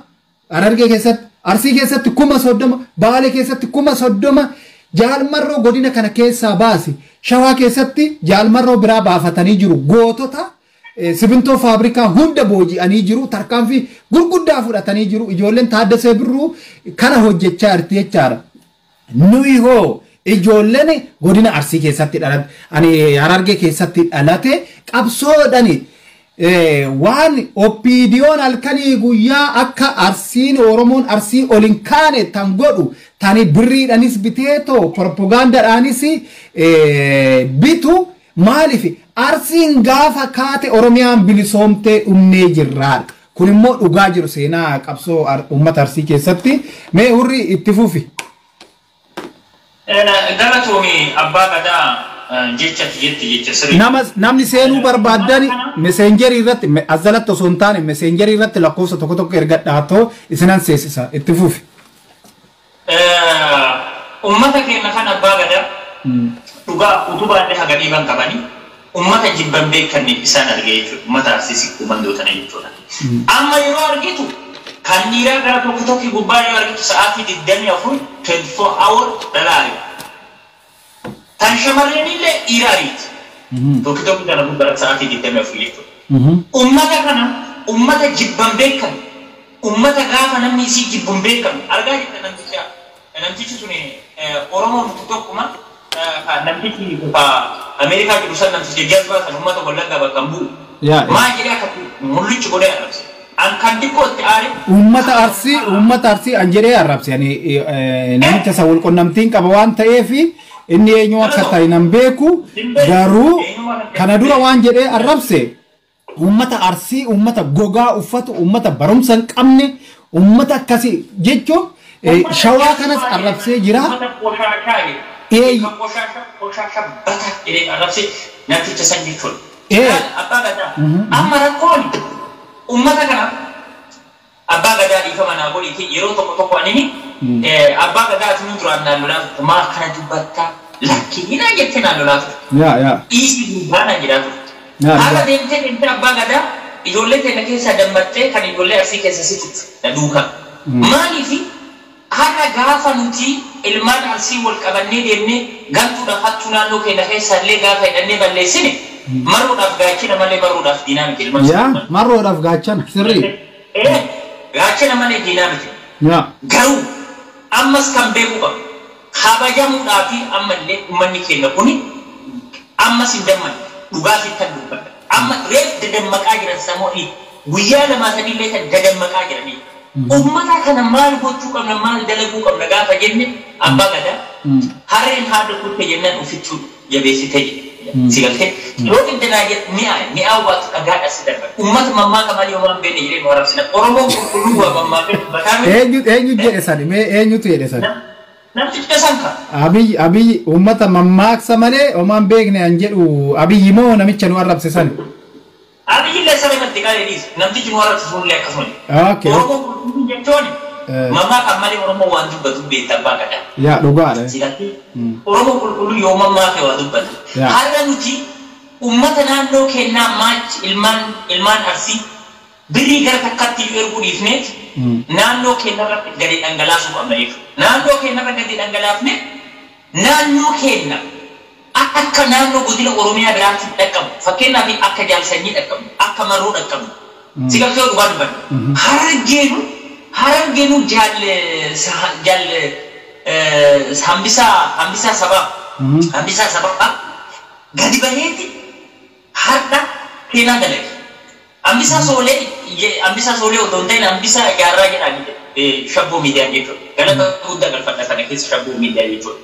Harargee keessatti, Arsii keessatti 30,000, Baalee keessatti 30,000 jaalmarroo godina kana keessaa baasi. Shawaa keessatti jaalmarroo biraa baafatanii jiru. Gootota sibintoo faabrikaa hunda booji'anii jiru. Tarkaanfii gurguddaa fudhatanii jiru. Ijoolleen Taaddasee Birruu kana hojjechaa jirti jechaadha. Nuyi hoo ijoolleen godina Arsii keessatti dhalate, ani Harargee keessatti dhalate qabsoodhani waan OPDO'n halkanii guyyaa akka Arsiin Oromoon Arsii ol hin kaane tan godhu tani birriidhaanis biteetoo propagaandaadhaanis bitu. Maaliif Arsiin gaafa kaate Oromiyaan bilisoomtee dhumnee jirraadha. Kun immoo dhugaa jiru seenaa qabsoo uummata Arsii keessatti. Mee hurri itti fufi. Galatoomi abbaa gadaa jecha jetti jecha sirrii. Namni seenuu barbaadan meseenjerii irratti as jalatti osoo hin taane meseenjerii irratti lakkoofsa tokko tokko erga dhaatoo isinan seensisa itti fufi. Uummata keenya kan abbaa gadaa dhugaa utubaallee haga dhiiban qabanii uummata jibban beekanne isaan argee jechuudha. Uummata Arsii siquu bandootana jechuudha. Amma yeroo argitu kan dhiiraa gara tokko tokko gubbaa yoo argitu sa'aatii 24 24 hour dhalaa ari'u. Tan shamarreen illee dhiira ariiti. Tokko tokko kana gubbaa sa'aatii 24 jechuudha. Uummata kana uummata jibban beekan, uummata gaafa namni isii jibbuun beekan argaa jirta. Namtichi suni Oromoo nuti tokkuma namtichi Ameerikaa jiru san, namtichi jazbaa san uummata Wallaggaa bakka hin bu'u. Maal jedhee akka mul'ichi godhee arrabse. An kan xiqqootti aare. Uummata Arsii an jedhee arrabse. Ani namicha isa wal qunnamtiin qaba waan ta'eef inni eenyu akka ta'e nan beeku, garuu kana dura waan jedhee arrabse uummata Arsii uummata gogaa uffatu, uummata barumsa hin qabne, uummata akkasii jechuun Shawaa kanas arrabsee jira. Uummata qoshaashaa jedhe. Kan qoshaashaa bata jedhee arrabse namticha san jechuudha. Abbaa gadaa. Amma rakkoon uummata kana abbaa gadaa dhiifama naa godhiiti, yeroo tokko tokko anini abbaa gadaa ati nu duraan naan lolaa turte, maal kana dubbattaa lakkiinaa jettee naan lolaa turte. Yaa yaa. Dhiisii dubbaa naan jedhaa turte. Haala deemtee deemtee abbaa gadaa ijoollee teenya keessaa dammattee kan ijoollee Arsii keessa si turte na duukaa. Maaliifi har'a gaafa nuti ilmaan Arsii wal qabannee deemnee gantuudhaaf hattuu naannoo keenya keessaa illee gaafa hidhannee balleessine, maruudhaaf gaachana malee maruudhaaf diinaa miti ilmaan. Yaa, marroodhaaf gaachana sirrii. Gaachana malee diinaa miti. Yaa. Garuu Ammas kan beekuu qabu. Kabajamuudhaa fi ammallee uummanni keenya kuni ammas hin dammanne dhugaatii kan dubbata. Amma reef dadammaqaa jiran samoodhi guyyaa lamaa sadiillee kan dadammaqaa jiranii. Uummata kana maal gochuu qabna maal dalaguu qabna gaafa jenne abbaa gadaa harreen haadha kutte jennaan ofittuu jabeessitee jedhe. Si galtee yoo qindanaa jedhu mi'aa mi'aa waatu dhagaadha si darba. Uummata mammaaka malee homaa hin beekne jedhee nu arrabsina. Oromoon qulqulluu waa mammaakee dubbataa miti. Eenyu jedhe sani? Mee eenyutu jedhe sani? Namticha san ka. Abiy uummata mammaaksa malee homaa hin beekne an jedhu Abiyyi moo namicha nu arrabse sani? Abiyyi illee sana irratti qalee dhiise. Namtichi nu arrabse sunillee akkasuma jedhe. Okay. Oromoon qulqulluu jechuun mammaaka malee Oromoo waan dubbatu beekta abbaa gadaa. Yaa dhugaadha. Si galtee Oromoo qulqulluu yoo mammaake waa dubbatu. Har'a nuti uummata naannoo keenyaa maachi ilmaan Arsii birrii gara takkaatti iyyuu erguu dhiifneet naannoo keenya irratti gadi dhangalaasuu qabna jechuudha. Naannoo keenya irra gadi dhangalaafne naannoo keenya akka naannoo godina Oromiyaa biraatti dhaqqabu. Fakkeenyaaf akka Jaalsanyii dhaqqabu, akka Marroo dhaqqabu. Si galtee dhugaa dubbanna. Harargeenu jaal Hambisaa Sabaa gadi baheeti har'a keenyaa dalage. Hambisaa Soolee otoo hin ta'in Hambisaa Jaarraa jedhanii shabboo miidiyaa jechuudha. Galata guddaa galfadha sana keessa shabboo miidiyaa jechuudha.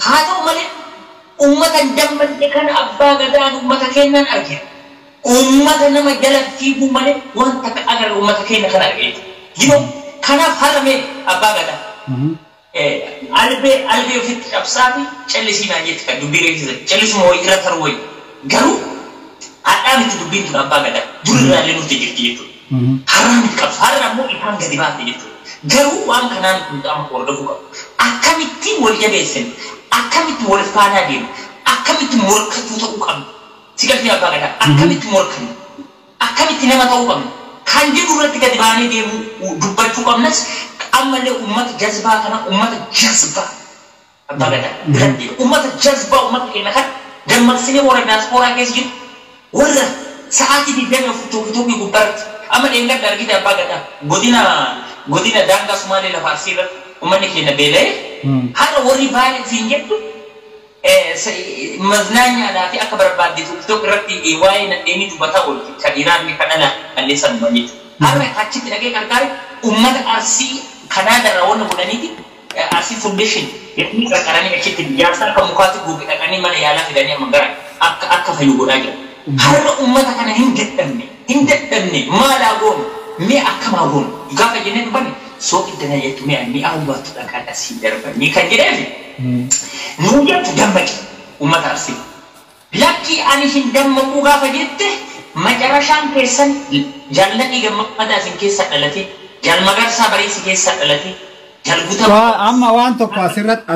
Haa ta'u malee uummata dammadde kana abbaa gadaan uummata keenyaan argina. Uummata nama jala fiiguu malee wanta akka agarre uummata keenya kana argina jechuudha. Kanaaf har'a mee abbaa gadaa albee ofitti cabsaa fi callisii naan jetti kan dubbii reeffisa. Callisuma wayii irra taruu wayii. Garuu hadhaa miti dubbiin tun abbaa gadaa durirraa illee nutti jirti jechuudha. Har'a miti qabsu. Har'a ammoo ifaan gadi baate jechuudha. Garuu waan kanaan kun amma hordofuu qabu. Akkamitti wal jabeessine, akkamitti wal faanaa deemu, akkamitti morkatuu ta'uu qabnu. Si galtee abbaa gadaa akkamitti morkannu, akkamitti nama ta'uu qabnu. Kan jedhu irratti gadi baanee deemuu dubbachuu qabnas ammallee uummata jazbaa kana uummata jazbaa abbaa gadaa biratti uummata jazbaa uummata keenya kana dammaqsinee warra daaspooraa keessa jiru warra sa'aatii 24 tokko gubbaatti amma dheengadda argite abbaa gadaa godina daangaa Sumaalee lafa Arsii irratti uummanni keenya beela'ee har'a warri baay'ee siin jettu maznaanyaadhaa fi akka barbaadde tokko irratti waa'ee nadheenii dubbataa oolti kan dhiiraa fi kan dhalaa mallee sanuma jechuudha. Har'a achitti dhaqee qarqaare uummata Arsii Kanaadaarraa wanna godhaniiti Arsii Foundation jedhanii qarqaranii achitti ijaarsa akka mukaatti guuge dhaqanii mana yaalaa fidanii amma gara akka fayyu godhaa jira. Har'a uummata kana hin dadhabne maalaa goonu mee akkamaa goonu gaafa jennee dubbanne sooqiddana jettu mi'a mi'aa hubattu dhaqaa asii darbanii kan jedheefi nuu jettu dammaqi uummata Arsii. Lakki ani hin dammaquu gaafa jette macarashaan keessan jaalladhii gammadaa isin keessa dhalate jaal magarsaa bareessi keessa dhalate jaal guutaa. Amma waan tokko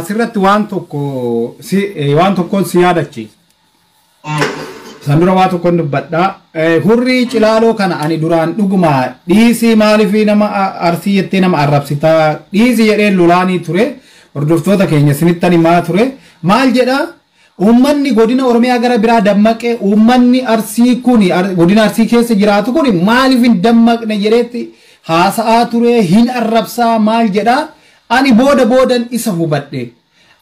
asirratti waan tokko waan tokkoon si yaadachiisa. San dura waa tokkoon dubbadhaa. Hurrii Cilaaloo kana ani duraan dhuguma dhiisii maaliif nama Arsii jettee nama arrabsitaa dhiisii jedhee lolaanii ture. Hordoftoota keenya isinittan himaa ture. Maal jedhaa? Uummanni godina Oromiyaa gara biraa dammaqee uummanni Arsii kuni godina Arsii keessa jiraatu kuni maaliif hin dammaqne jedheetti haasa'aa ture hin arrabsaa maal jedhaa? Ani booda boodan isa hubadhe.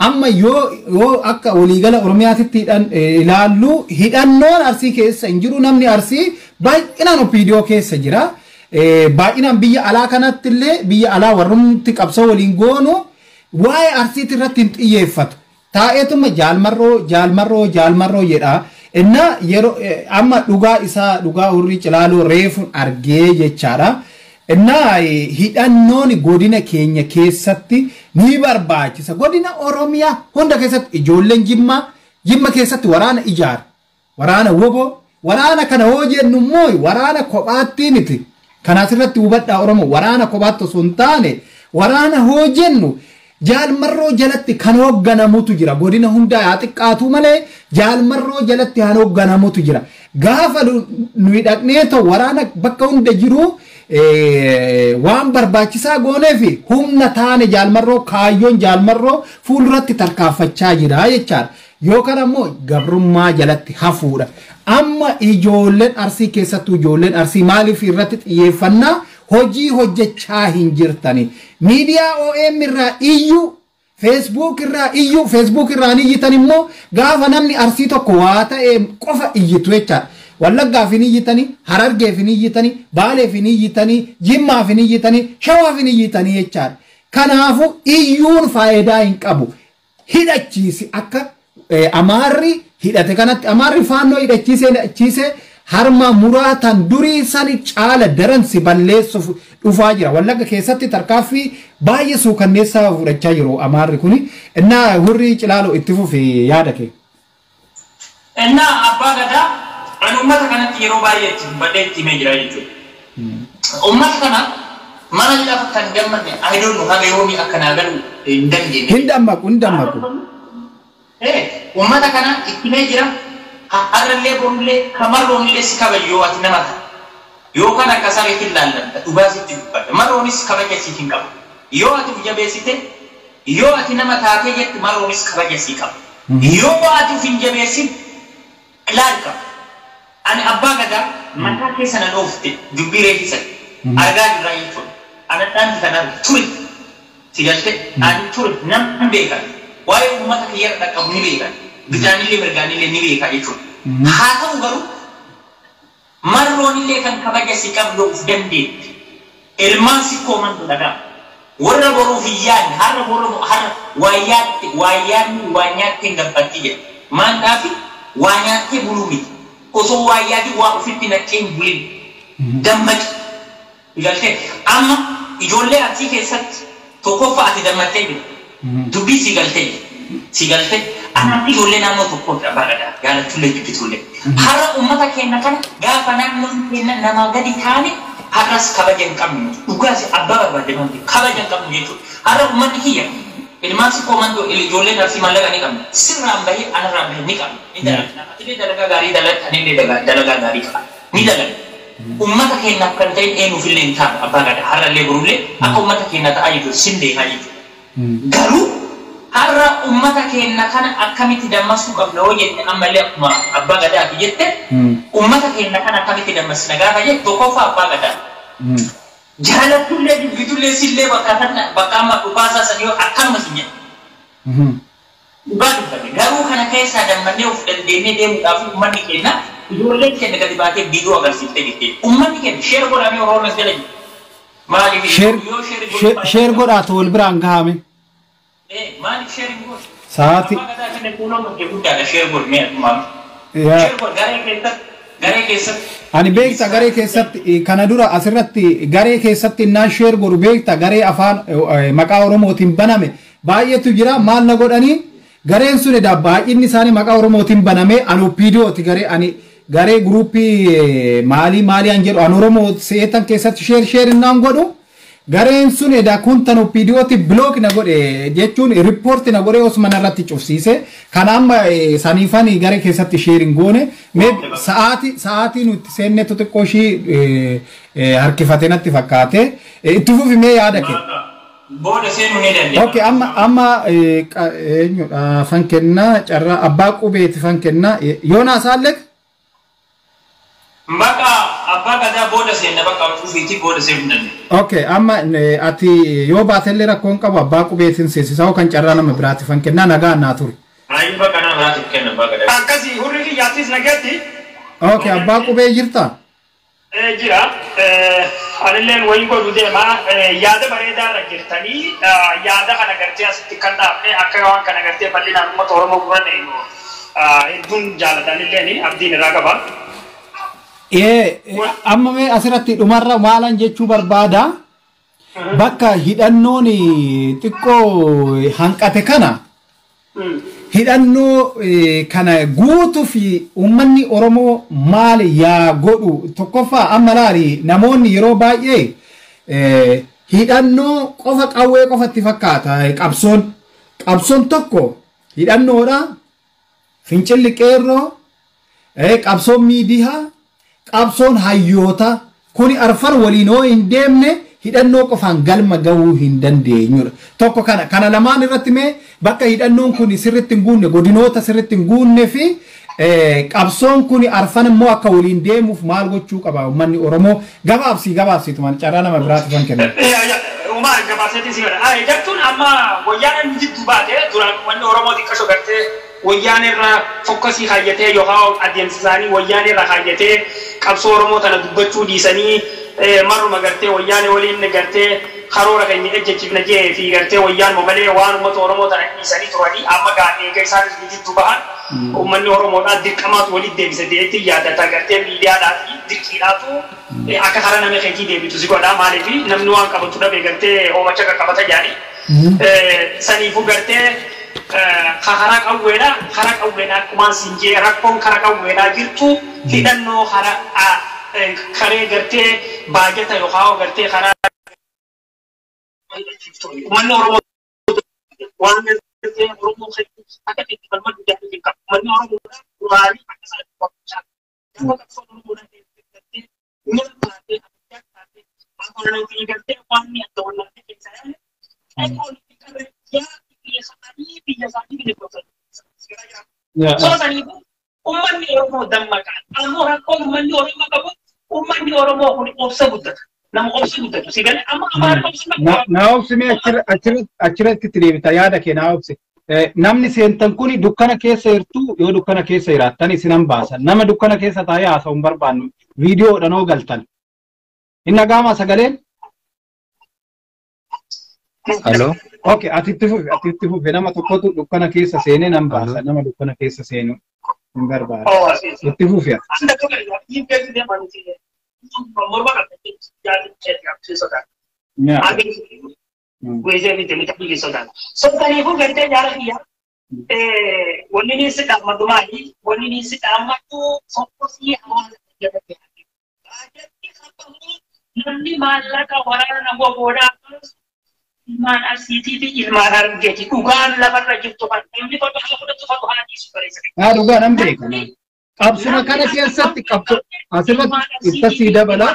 Amma yoo akka waliigala Oromiyaatitti ilaallu hidhannoon Arsii keessa hin jiru namni Arsii baay'inaan OPDO keessa jira. Baay'inaan biyya alaa kanatti illee biyya alaa warrumti qabsoo waliin goonu waa'ee Arsiitti irratti hin xiyyeeffatu. Taa'eetuma jaalmarroo jedha. Inna yeroo amma dhugaa isaa dhugaa Hurrii Cilaaloo reefuun argee jechaadha. Inna hidhannoon godina keenya keessatti ni barbaachisa. Godina Oromiyaa hunda keessatti ijoolleen Jimma keessatti waraana ijaara. Waraana woboo waraana kana hoo jennu immoo waraana kophaatti miti. Kana asirratti hubadhaa Oromoo waraana kophaatti osoo hin taane waraana hoo jennu jaalmarroo jalatti kan hoogganamutu jira. Godina hundaa yaa xiqqaatu malee jaalmarroo jalatti kan hoogganamutu jira. Gaafa nuyi dhaqnee ta'u waraana bakka hunda jiru waan barbaachisaa goonee fi humna taane jaalmarroo kaayyoon jaalmarroo fuulduratti tarkaanfachaa jira jechaadha. Yookaan ammoo gabrummaa jalatti hafuudha. Amma ijoolleen Arsii keessattuu ijoolleen Arsii maaliif irratti xiyyeeffannaa hojii hojjechaa hin jirtani. Miidiyaa OM irraa iyyuu, Facebook irraa iyyuu, Facebook irraa ni iyyitan immoo gaafa namni Arsii tokko waa ta'e qofa iyyitu jechaadha. Wallaggaaf hin iyyitanii, Harargeef hin iyyitanii, Baaleef hin iyyitanii, Jimmaaf hin iyyitanii, Shawaaf hin iyyitanii jechaadha. Kanaafuu iyyuun faayidaa hin qabu. Hidhachiisi akka Amaarri hidhate kanatti Amaarri faannoo hidhachiise harma muraatan durii sani caala daran si balleessuuf dhufaa jira. Wallagga keessatti tarkaaffii baay'ee suukanneessaa fudhachaa jiru Amaarri kuni. Innaa hurrii Cilaaloo itti fufi yaada kee. Innaa abbaa gadaa ani uummata kanatti yeroo baay'ee itti dubbadhee itti himee jira jechuudha. Uummata kana mana lafa kan gammanne I don't know haga yoomii akka naa galu hin dandeenye. Hin dammaqu hin dammaqu. Uummata kana itti himee jira. Har'allee borullee kamarroonillee si kabaju yoo ati nama taate. Yookaan akka sareetti ilaalladha dhugaa sitti dubbadha. Marroonis kabaja siif hin qabu. Yoo ati of jabeessite yoo ati nama taatee jette marroonis kabaja sii qaba. Yoo ati of hin jabeessin ilaal qaba. Ani abbaa gadaa mataa keessa na dhoofte dubbii reefisan argaa jirraa jechuudha. Anadhaanti kan arge ture. Si galte ani ture nan beekan. Waa'ee uummata kiyyarra dhaqqabu ni beekan. Bitaanillee mirgaanillee ni beeka jechuudha. Haa ta'u garuu marroonillee kan kabaja si qabdu of dandeetti. Ilmaan si koomantu dhagaa. Warra boruuf hin yaadne har'a boru har'a waa yaadde waa yaadni waa nyaattee hin gabbatti jedha. Maandhaafi waa nyaattee buluu miti. Osoo waa yaadi waa ofitti naqxee hin bulin. Dammaqi. Galtee amma ijoollee Arsii keessatti tokkoffaa ati dammattee jirta. Dubbii si galtee jirti. Si galtee anaaf ijoollee naannoo tokkooti abbaa gadaa jaalatullee jibbitullee. Har'a uummata keenya kana gaafa naannoon keenya namaa gadi taane har'as kabaja hin qabnu. Dhugaas abbaa barbaade wanti kabaja hin qabnu jechuudha. Har'a uummanni kiyya ilmaan si koomandoo ijoolleen Arsii maallaqa ni qabna. Sirraan bahee anarraan bahee ni qabna. Ni dalaga. Atillee dalagaa gaarii dalaga anillee dalagaa gaarii qaba. Ni dalaga. Uummata keenyaaf kan ta'in eenyuufillee hin taanu abbaa gadaa har'allee borullee akka uummata keenya ta'aa jechuudha sin beekaa jechuudha. Garuu har'a uummata keenya kana akkamitti dammasuu qabna yoo jette ammallee akkuma abbaa gadaati jette uummata keenya kana akkamitti dammasina gaafa jette tokkoffaa abbaa gadaa. Jaalattullee dubbitullee sillee bakka kana bakka amma dhukaasaa san yoo akkanuma sin jedhe. Dhugaa dubbate garuu kana keessaa dammannee of dandeenyee deemuudhaaf uummanni keenya ijoolleen keenya gadi baatee viidiyoo agarsiiftee jirti. Uummanni keenya share godhamee Oromoon jala jiru. Maaliif yoo share godhu Share godhaatu wal biraan gahame. Maaliif share hin godhu? Sa'aati. Abbaa gadaa kana fuula murtee guddaadha share godhu mee maal? Share godhu garee keessatti garee keessatti. Ani beekta garee keessatti kana dura asirratti garee keessatti innaan share godhu beekta garee afaan maqaa Oromootiin baname baay'eetu jira maal na godhanii gareen sun edaa baay'inni isaanii maqaa Oromootiin baname ani OPDOti garee ani garee guruppii maalii maalii an jedhu an Oromoo seetan keessatti share share innaan godhu gareen sun edaa kun tan OPDOti block na godhe jechuun report na godhe osuma narratti cufsiise kana amma saniifani garee keessatti share hin goone mee sa'aatii nuti seennetu xiqqoo ishii harkifate natti fakkaate itti fufi mee yaada kee. Booda seenuu ni dandeenya. Okay, amma eenyudha fan kennaa carraa abbaa qubeeti fan kennaa Yoonaas Alleq. Bakka abbaa gadaa booda seenna bakka ofiitii booda seenuu dandeenya. Okay, amma ati yoo baatellee rakkoon qabu abbaa qubeetiin seesisaa kan carraa nama biraati fan kennaa nagaa naa ture. Ayi bakka nama biraatiif kenna abbaa gadaa. Akkasii hurri kiyyaattis nagaatti. Okay, abbaa qubee jirtaa? Jira. Anilleen wayin godhu deema. Yaada bareedaa irra jirtanii yaada kana gartee asitti kan dhaabne akka waan kana gartee bal'inaan uummata Oromoo guran hedduun jaalatanilleen abdiin irraa qaba. Amma mee asirratti dhumarra maalan jechuu barbaada bakka hidhannoon xiqqoo hanqate kana hidhannoo kana guutuu fi uummanni Oromoo maal yaa godhu tokkoffaa amma laali namoonni yeroo baay'ee hidhannoo qofa qawwee qofatti fakkaata qabsoon tokko hidhannoodha fincilli qeerroo qabsoon miidiyaa qabsoon hayyoota kuni arfan waliin hoo hin deemne hidhannoo qofaan galma gahuu hin dandeenyudha. Tokko kana lamaan irratti mee bakka hidhannoon kun sirriitti hin guunne godinoota sirriitti hin guunne fi qabsoon kun arfan immoo akka waliin deemuuf maal gochuu qaba uummanni Oromoo gabaabsiitumaan carraa nama biraatti kan kennu. Uma gabaaseetiin si godha. Jechuun amma wayyaan jidduu baate duraan wanni Oromoo xiqqasho gartee wayyaan irra fokkasii kaayyatee yookaan adeemsa isaanii wayyaan irra kaayyatee qabsoo Oromoo tana dubbachuu dhiisanii marruma gartee wayyaan waliin gartee karoora keenya ejjechiifna jee fi gartee wayyaan malee waan uummata Oromoo tana dhiisanii turanii amma eega isaanis jidduu bahan uummanni Oromoodhaa dirqamaatu walitti deebise deetti yaadata gartee miidiyaadhaa fi dirqiidhaatu akka karaa nama keetii deebitu si godha maaliif namni waan qabatu dhabe gartee hoomacha qaqqabata jaani. Saniifuu gartee karaa qawweedhaa karaa qawweedhaa akkumaan siin jee rakkoon karaa qawweedhaa jirtu hidhannoo karaa karee gartee baajata yookaan gartee karaa uummanni Oromoo waan gartee Oromoo akka itti falmatu jaallatu qaba. Uummanni Oromoo duraarii akka isaan qophiisaa. Gaafa qabsoon Oromoodhaa gartee mi'a baatee abiddaa baatee afaan gartee waan mi'a adda wallaaltee keessaa yaale qe'oon itti qarree yaa biyya isaanii biyya isaanii biyya gosa. Soo saniifuu uummanni Oromoo dammaqaa. Ammoo rakkoon uummanni Oromoo qabu uummanni Oromoo kun obsa guddata. Nama obsa guddatu si galee amma afaan obsa Na obsi mee achirratti itti deebita yaada kee na obsi. Namni seentan kuni dukkana keessa jirtu yoo dukkana keessa jiraattan isinan baasa. Nama dukkana keessa taa'ee haasa'u hin barbaannu. Viidiyoodhaan hoo galtan. Inni dhaga'amaa sagaleen? Aloo. Okay, ati itti fufi, ati itti fufi. Nama tokkotu dukkana keessa seenee nan baasa. Nama dukkana keessa seenu hin barbaadu. Itti fufi ati. Saniifuu gartee jaara kiyya wanni inni si dhaammatu maali? Wanni inni si dhaammatu fokkosii hawaasa jalatti. Baajatni qabamu namni maallaqa waraana gogoodhaa ilmaan Arsiitii fi ilmaan Harargeeti. Dhugaan lafarra jirtu kan namni fadhu haa fudhatu fadhu haa dhiisu bareessa. Haa dhugaa nan beeka. Qabsuma kana keessatti qabso asirratti ittasii dabala.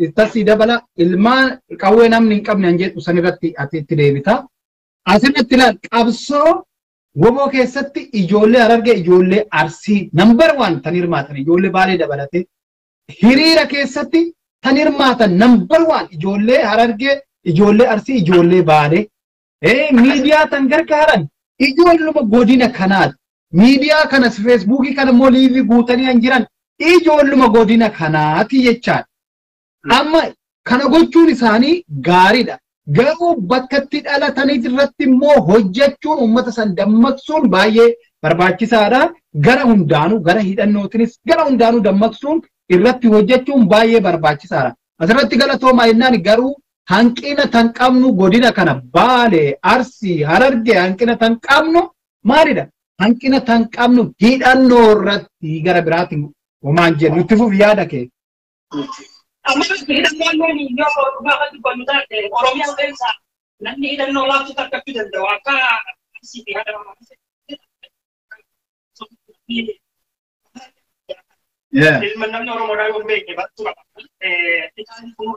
Ittasii dabala ilmaan qawwee namni hin qabne an jedhu sanirratti ati itti deebita. Asirratti ilaal qabsoo woboo keessatti ijoollee Harargee ijoollee Arsii nambar waan tan hirmaatan ijoollee Baalee dabalatee hiriira keessatti tan hirmaatan nambar waan ijoollee Harargee ijoollee Arsii ijoollee Baalee miidiyaa tan gargaaran ijoolluma godina kanaati. Miidiyaa kanas feesbuukii kana immoo liivii guutanii kan jiran ijoolluma godina kanaati jechaadha. Amma kana gochuun isaanii gaariidha. Garuu bakka itti dhalatanii irratti immoo hojjechuun uummata san dammaqsuun baay'ee barbaachisaadha. Gara hundaanuu gara hidhannootinis gara hundaanuu dammaqsuun irratti hojjechuun baay'ee barbaachisaadha. Asirratti galatoomaa jennaan garuu hanqina tan qabnu godina kana Baalee, Arsii, Harargee hanqina tan qabnu maalidha? Hanqina tan qabnu hidhannoo irratti gara biraatiin homaan jennu itti fufi yaada kee. Amma hidhannoon yoo dhugaa kan dubbannu taate Oromiyaa keessa namni hidhannoo laaftu takkachuu danda'u akka Arsii fi Harargee. Ilma namni Oromoodhaa yoo hin beekne barachuu qaba. Isaan kun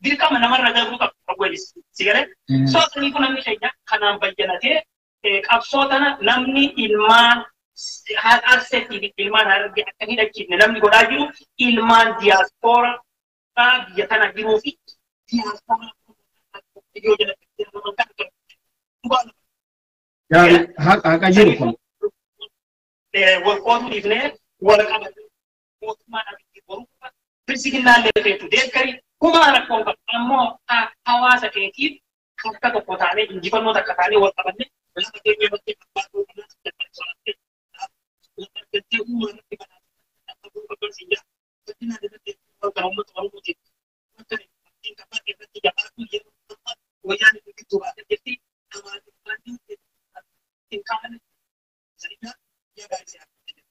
Dirqama namarra darbuu qaba qawweenis si galee. Soo sanii kun namni keenya kanaan bayyanatee qabsoo tana namni ilmaan Arseetii fi ilmaan Harargee akka hidhachiifne namni godhaa jiru ilmaan diyaaspooraa biyya tana jiruu fi diyaaspooraa yoo jalatti Haqa jiru kun. Wal qootuu dhiifnee wal qabatu mootummaan abiddi boruu bilisiginnaallee feetu deeggarii kumaa rakkoon qabu ammoo hawaasa keetiif harka tokko taanee injifannoo takka taanee wal qabanne lafa keenya irratti abbaa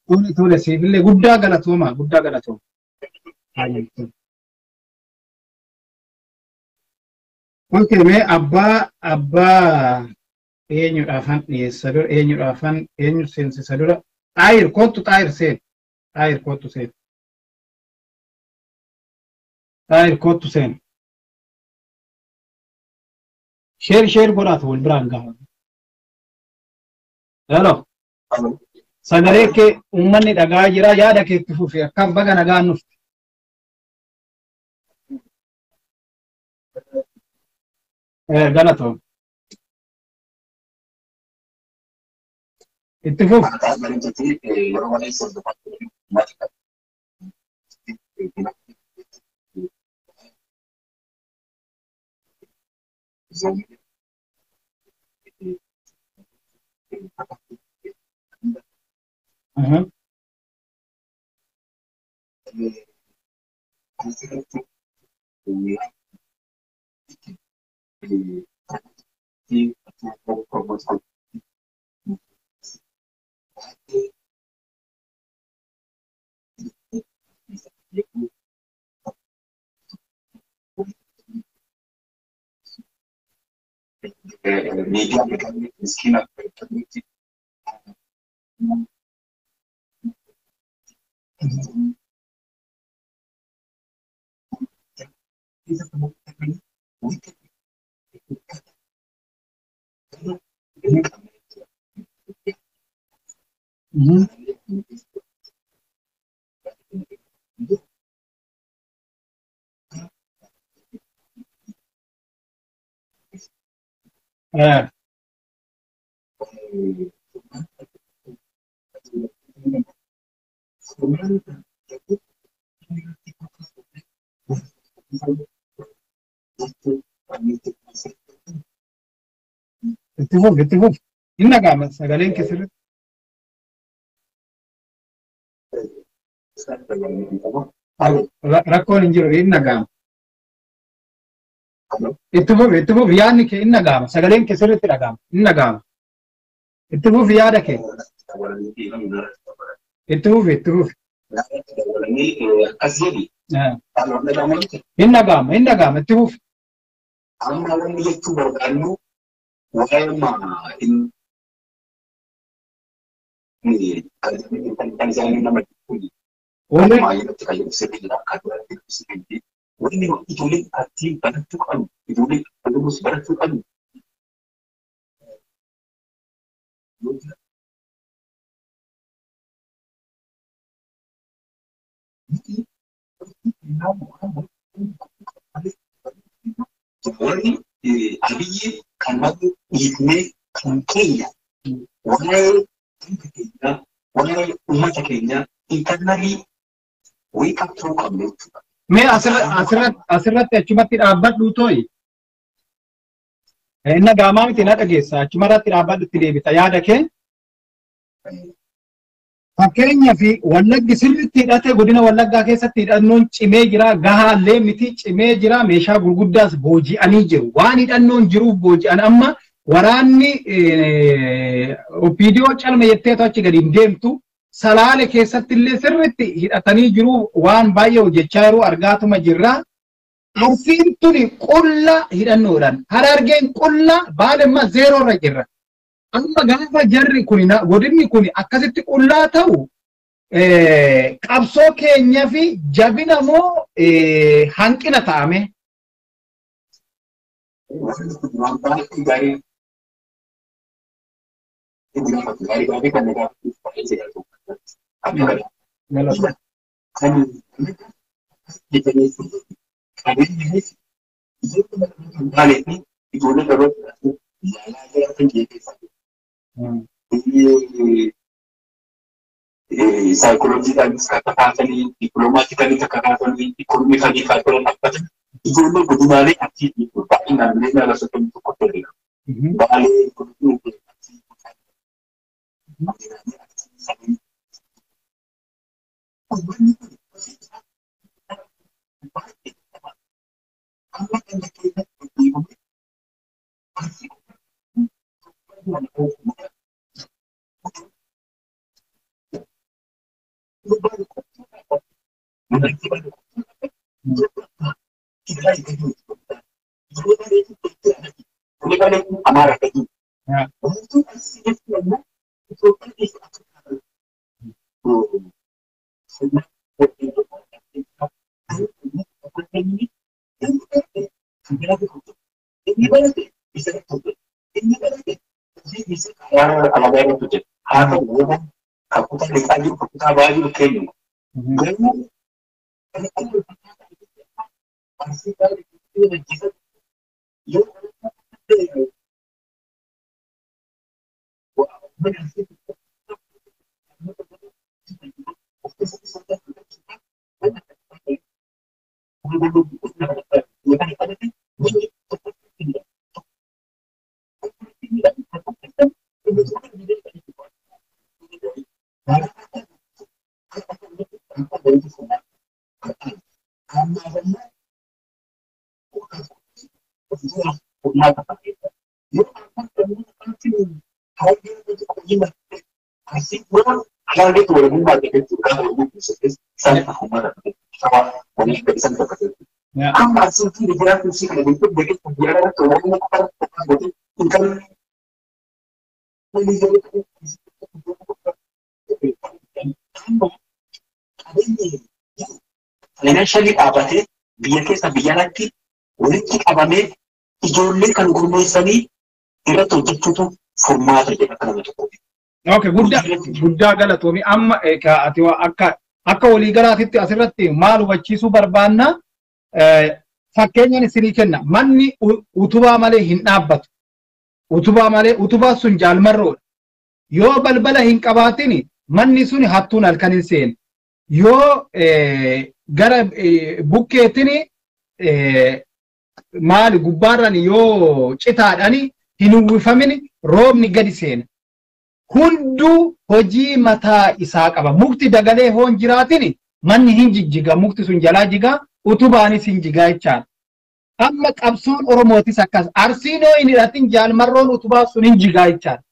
Tole tole siifillee guddaa galatooma guddaa galatooma. Okay, mee abbaa eenyudhaafan dhiyeessa dura eenyudhaafan eenyu seensisa dura Xaayir kottu Xaayir seen Xaayir kottu seen Xaayir kottu seen sheer godhaatu wal biraan gaha. Hello. Sagalee kee uummanni dhagaa jira yaada kee itti fufi akkam baga nagaan dhufte. Galatoom. Itti fufi. Itti fufi. Inni dhaga'ama sagaleen kee sirriitti. Rakkoon hin jiru inni dhaga'ama. Itti fufi yaadni kee inni dhaga'ama sagaleen kee sirriitti dhaga'ama inni dhaga'ama. Itti fufi yaada kee. Itti fufi. Inni dhaga'ama itti fufi. Amma wanni jechuu barbaannu waa'ee wanni ijoolleen artii barachuu qabu ijoolleen barumsa barachuu qabu. Warri Abiyyi kan malu dhiifnee kan keenya waa'ee biyya keenyaa waa'ee uummata keenyaa intarnalii wayii qabxuu qabna jechuudha. Mee asirratti achumatti dhaabbadhu tooyi. Inni gaamaa miti na dhageessa achumarratti dhaabbadhu itti deebita yaada kee. Fakkeenyaa fi Wallaggi sirriitti hidhate godina Wallaggaa keessatti hidhannoon cimee jira gahaallee miti cimee jira meeshaa gurguddaas booji'anii jiru waan hidhannoon jiruuf booji'an amma waraanni OPDO calma jetteetu achi gadi hin deemtu Salaale keessatti illee sirriitti hidhatanii jiru waan baay'ee hojjechaa jiru argaatuma jirra. Arsiin tuni qulla hidhannoodhaan Harargeen qulla Baalemmaa zeeroorra jirra. Amma gaafa jarri kuni godinni kuni akkasitti qullaa ta'u qabsoo keenya fi jabina moo hanqina ta'ame? Saayikolojiidhaanis kakkaatanii, dippiloomaatikalii kakkaatanii, ikoonomikalii kakkaatanii, ijoollee godinaalee achii baay'inaan miliyoona 31 ta'edha. Baalee godinaalee achii godinaalee achii sadii. Uummanni kun baay'ee amma kan keessatti deemame asii Baalee kun Amaara ta'e. Wanti Arsii jechuun ammoo Itoophiyaa keessa akka sirna alaabaa irratti hojjeta. Haa ta'u yoo kan kutaa lixaa jiru kan kutaa ba'aa jiru keenyuma. Garuu Finaanshaalii dhaabbatee biyya keessa biyya alatti walitti qabamee ijoollee kan gurmeessanii irratti hojjechuutu furmaata jedha akka nama tokkooti. Okay, guddaa galatoomi. Amma ati akka waliigalaatitti asirratti maal hubachiisuu barbaanna? Fakkeenyaan isinii kenna. Manni utubaa malee hin dhaabbatu. Utubaa malee utubaa sun jaalmarroodha. Yoo balbala hin qabaatin manni sun hattuun halkan hin seenu. Yoo gara bukkeetiin maali gubbaarraan yoo citaadhaan hin uwwifamin roobni gadi seena. Hunduu hojii mataa isaa qaba. Mukti dagalee hoo hin jiraatin manni hin jijjiga. Mukti sun jalaa jigaa utubaanis hin jigaa jechaadha. Amma qabsoon Oromootis akkas. Arsiin hoo hin hidhatin jaalmarroon utubaa sun hin jigaa jechaadha.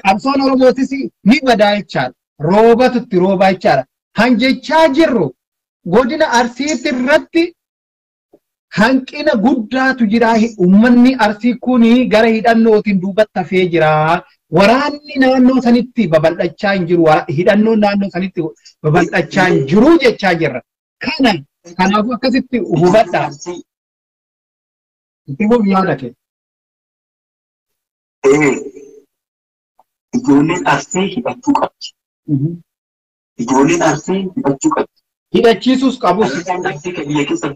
Qabsoon Oromootis ni badaa jechaadha. Roobatu itti roobaa jechaadha. Hanjechaa jirru godina Arsiitti irratti hanqina guddaatu jira. Uummanni Arsii kun gara hidhannootiin duubatti hafee jira. Waraanni naannoo sanitti babal'achaa hin jiru. Hidhannoon naannoo sanitti babal'achaa hin jiru jechaa jirra. Kanaafuu akkasitti hubadhaa. Itti fufi yaada kee. Ijoolleen Arsii hidhachuu qabdi. Ijoolleen Arsii hidhachuu qabdi. Hidhachiisuus qabus. Dhalataan Arsii kan biyya keessa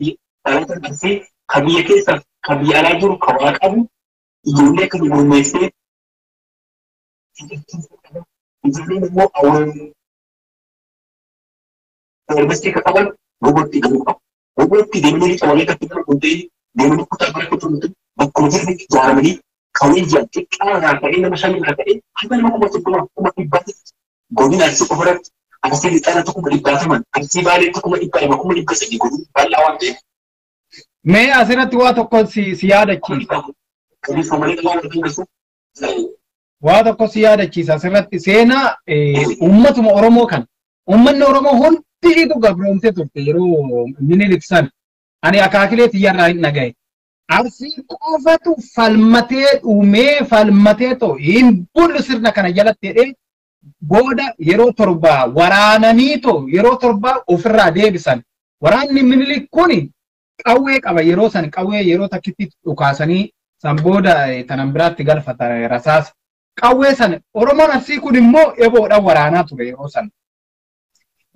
dhalataan Arsii kan biyya keessa kan biyya alaa jiru kan waa qabu ijoollee kan gurmeessee hidhachiisuu qaba. Ijoolleen immoo awaarnesii kan qaban gogotti galuu qabu. Gogotti deemanii qabanii akka nama kun ta'e deemanii kutaa bara kutuu nuti bakkuma jiranitti ijaaramanii qawwee jiran xiqqaa irraa ka'ee nama shan irraa ka'ee hanga nama 30,000 100,000 godina Arsii qofa irratti Arsii lixaana 80,000 Arsii Baalee 200,000 300,000 godina bal'aa waan ta'eef. Mee asirratti waa tokko si yaadachiisa. Waa tokko si yaadachiisa asirratti seenaa uummatuma Oromoo kana. Uummanni Oromoo hundiitu gabroomtee turte yeroo Minilik san. Ani akaakilee tiyyarraa hin dhagaye. Arsii qofatu falmatee dhumee falmatee ta'u hin bullu sirna kana jalatti jedhee booda yeroo 7 waraananii ta'u yeroo 7 ofirraa deebisan. Waraanni Minilik kuni qawwee qaba yeroo san qawwee yeroo takkitti dhukaasanii san booda tanan biraatti galfatan rasaasa. Qawwee san Oromoon Arsii kun immoo eboodhaan waraanaa ture yeroo san.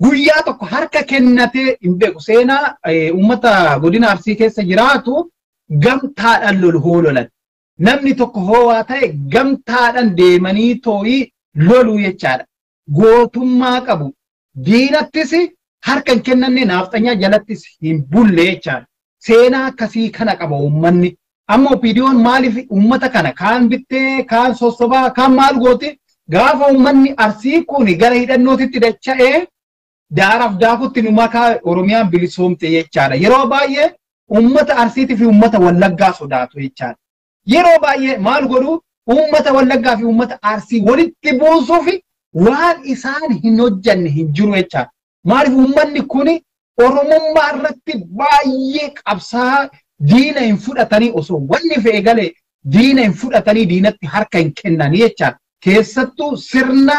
Guyyaa tokko harka kennatee hin beeku. Seenaa uummata godina Arsii keessa jiraatu gamtaadhaan lolu hoololan. Namni tokko hoowaa ta'e gamtaadhaan deemanii too'ii loluu jechaadha. Gootummaa qabu. Diinattis harka hin kennanne naafxanyaa jalattis hin bulle jechaadha. Seenaa akkasii kana qaba uummanni. Amma OPDO'n maaliif uummata kana kaan bittee kaan sossobaa kaan maal gooti gaafa uummanni Arsii kun gara hidhannootitti dacha'ee daaraaf daakutti nu makaa Oromiyaan bilisoomte jechaadha. Yeroo baay'ee uummata Arsiitii fi uummata Wallaggaa sodaatu jechaadha. Yeroo baay'ee maal godhu uummata Wallaggaa fi uummata Arsii walitti buusuuf waan isaan hin hojjanne hin jiru jechaadha. Maaliif uummanni kun Oromummaa irratti baay'ee qabsaa diina hin fudhatanii osoo wanni fe'e galee Diina hin fudhatanii diinatti harka hin kennanii jechaadha. Keessattuu sirna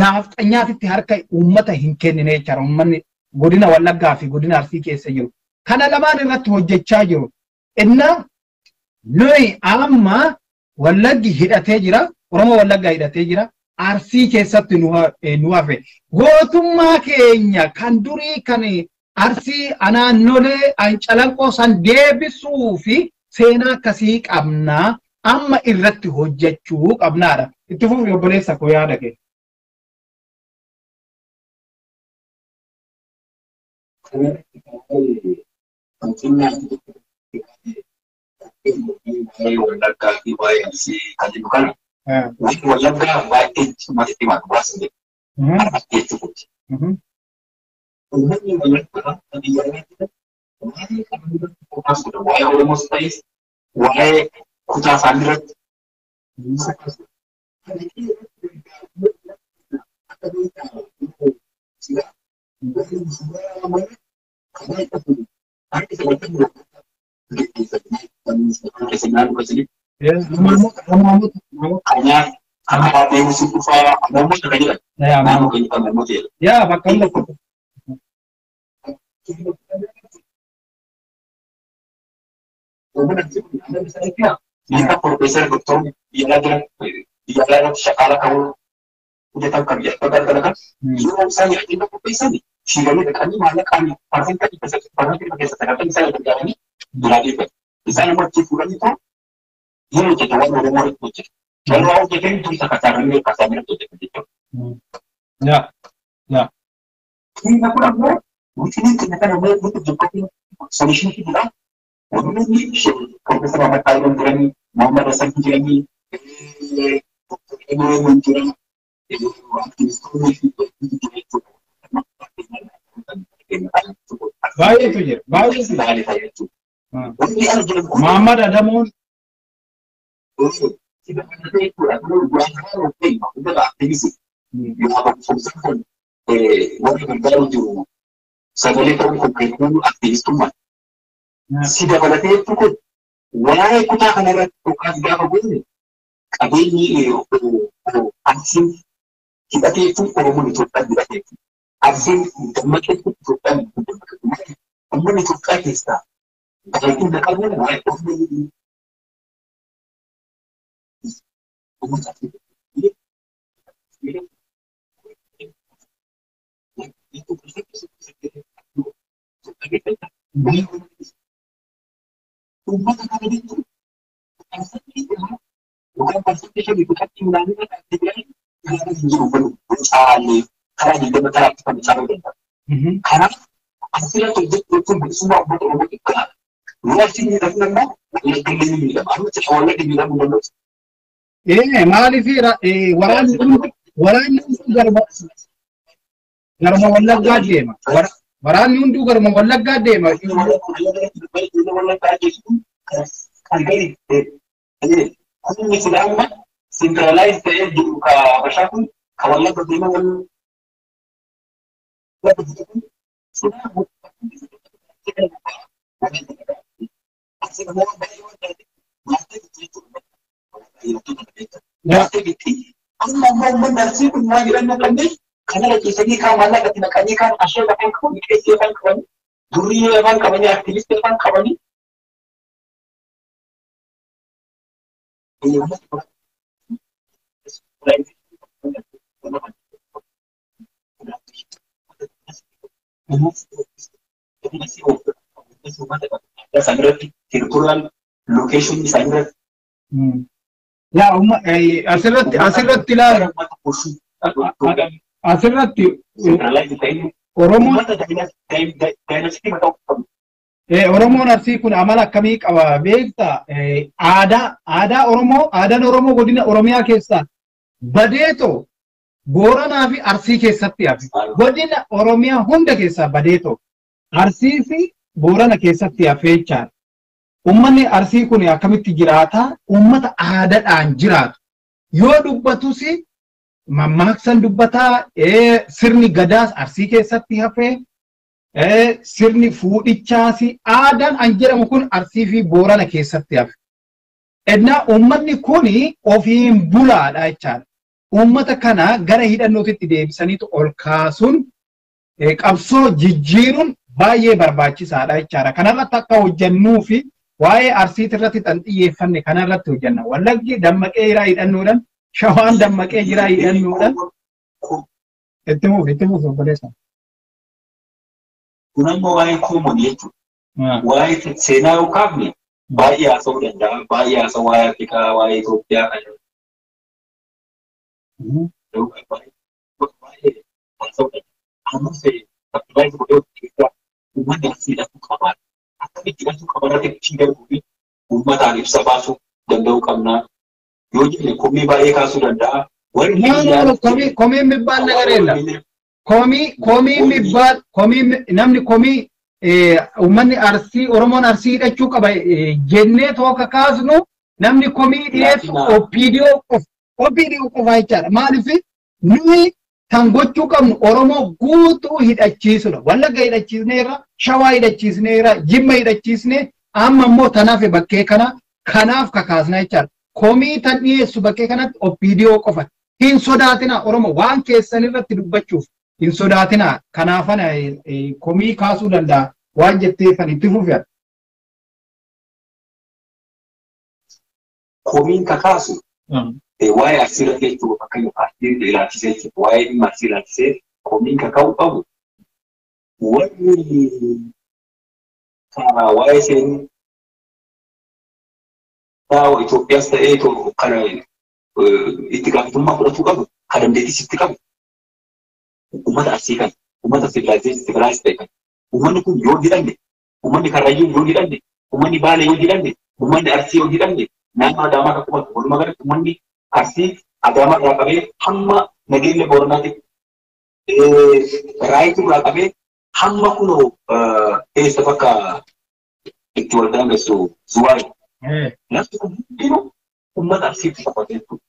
naafxanyaatitti harka uummata hin kennine jechaadha. Uummanni godina Wallaggaa fi godina Arsii keessa jiru. Kana lamaan irratti hojjechaa jiru. Inna nuyi amma Wallaggi hidhatee jira. Oromoo Wallaggaa hidhatee jira. Arsii keessatti nu hafe. Gootummaa keenya kan durii kan Arsii anaannolee calanqoo san deebisuu fi seenaa akkasii qabnaa amma irratti hojjechuu qabnaadha. Itti fufi obboleessa koo yaada kee. Wallaggaa fi waa'ee Arsii kan jedhu kana Wallaggaa baay'ee cimaatti himaa dhugaas hin jedhu. Har'atti jechuudha. Uummanni Wallaggaa biyya irratti waa'ee qabeenya qofaas godha. Waa'ee Oromoos ta'es waa'ee kutaa isaanii irratti Yaa bakka hunda. Profesor Doktor biyya shaqala qabu hojjetan kan biyya gargara yeroo isaan yaadina qopheessani shiigalii dhaqanii maallaqaan parsantaa 800 keessa sagantaa isaan gargaaranii biraa deebi'an. Isaan immoo achi fuudhanii too yeroo hojjetan waan Oromoo irratti hojjetu. Waan waa hojjetan dursa kasaaranii kasaaranii irratti hojjetan jechuudha. Yaa. Yaa. Keenya kun ammoo wixineen keenya kana immoo nuti hojjetan solution fiduudhaan wantoonni Profeesar Ahmad Taayiroon jiranii, Muhammad Hassan jiranii, Dr. Ibrahim jiranii, aktivistoonni fi Baay'eetu jira. Baay'eetu jira. Muhammad Adamoon. Sagalee ta'uu kan beekamu aktivistummaa. Si dabalatee kun waa'ee kutaa kanarratti dhukaas gaafa goone qabeenyi Arsiin hidhateetu Oromoon Itoophiyaa hidhateetu. Arsiin dammaqeetu Itoophiyaan dammaqeetu. Uummanni Itoophiyaa keessaa baay'ina qabu waa'ee Oromoo uummata uummata kana jechuun yookaan parsantii shanii kutatti muraasni irraa jiru kun caalee karaa digdama karaa itti kan caaluu danda'a. Kanaaf asirratti hojjechuu jechuun bilisummaa uummata Oromoo xiqqaa. Yoo achi miidhamne immoo Wallagga illee ni miidhama. Anutti Wallagga miidhamuu danda'u. Maaliif waraanni kun waraanni hunduu garma Wallaggaa deema. Waraanni hunduu garma Wallaggaa deema. Wallaggaa jechuun kan gadi humni silaama centralized ta'ee jiru ka Habashaa kun ka Wallagga deema Wallagga jiru kun silaa amma immoo uummanni Arsii kun waan jedhan naqannee kanarra ciisanii kaan maallaqatti naqanii kaan ashee afaan qabanii qeessii afaan qabanii durrii afaan qabanii aktivistii afaan qabanii Location isaanirratti. Yaa asirratti asirratti ilaala. Asirratti Oromoon Arsii kun amala akkamii qaba beektaa? Aadaa Oromoo aadaan Oromoo godina Oromiyaa keessaa badeetoo Booranaa fi Arsii keessatti hafe. Godina Oromiyaa hunda keessaa badeetoo Arsii fi Boorana keessatti hafe jechaadha. Uummanni Arsii kun akkamitti jiraata? Uummata aadaadhaan jiraatu. Yoo dubbatus mammaaksan dubbataa, sirni gadaas Arsii keessatti hafee, sirni fuudhichaas aadaan an jedhamu kun Arsii fi Boorana keessatti hafe. Ennaa uummanni kuni ofiin bulaadha jechaadha. Uummata kana gara hidhannootitti deebisaniitu ol kaasuun qabsoo jijjiiruun baay'ee barbaachisaadha jechaadha. Kanarratti akka hojjennuu fi waa'ee Arsiit irratti kan xiyyeeffanne kanarratti hojjenna. Wallaggi dammaqee jira hidhannoodhaan, Shawaan dammaqee jira hidhannoodhaan. Itti muuf obboleessa. Kun ammoo waa'ee common jechuudha. Waa'ee seenaa yoo kaafne baay'ee haasa'uu danda'a. Baay'ee haasa'u waa'ee Afrikaa, waa'ee Itoophiyaa kan baay'ee haasa'uu danda'a. Ammas baay'ee godhee keessaa uummanni Arsii hidhachuu qaba. Akkamitti hidhachuu qaba irratti ibsii darbuu fi uummataan ibsa baasuu danda'uu qabna. Yoo jenne komii baay'ee kaasuu danda'a. Komii የሚባል ነገር የለም። Komii የሚባል komii namni komii uummanni Arsii Oromoon Arsii hidhachuu qaba jennee tooka kaasnu namni komii dhiyeessu OPDO qofa OPDO qofa jechaadha. Maaliif nuyi kan gochuu qabnu Oromoo guutuu hidhachiisudha. Wallagga hidhachiisneerra, Shawaa hidhachiisneerra, Jimma hidhachiisnee amma immoo tanaaf bakkee kana kanaaf kakaasna jechaadha. Komii tan dhiyeessu bakkee kanatti OPDO qofa. Hin sodaatina Oromoo waan keessan irratti dubbachuuf hin sodaatina. Kanaafana komii kaasuu danda'a waan jetteefan itti fufi. Komiin kakaasu waa'ee Arsii irratti jechuudha. Fakkeenyaaf Arsii ilaalchisee jechuudha. Waa'ee dhimma Arsii ilaalchisee komiin kaka'uu qabu warri waa'ee seenaa Itoophiyaas ta'ee kana itti gaafatamummaa fudhachuu qabu, kan dandeettis itti qabu uummata Arsii kana, uummata Sivilaayis ta'e kana. Uummanni kun yoo hidhanne, uummanni Karrayyuu yoo hidhanne, uummanni Baalee yoo hidhanne, uummanni Arsii yoo hidhanne, naannoo Adaamaa kan qubatu walumaa galatti uummanni Arsii Adaamaa irraa qabee hamma nageenya Booranaatti Raayituu irraa qabee hamma kunoo eessa bakka itti wal daangessu Zuwaay. Lafti kun hundinuu uummata Arsiitti qubate jechuudha.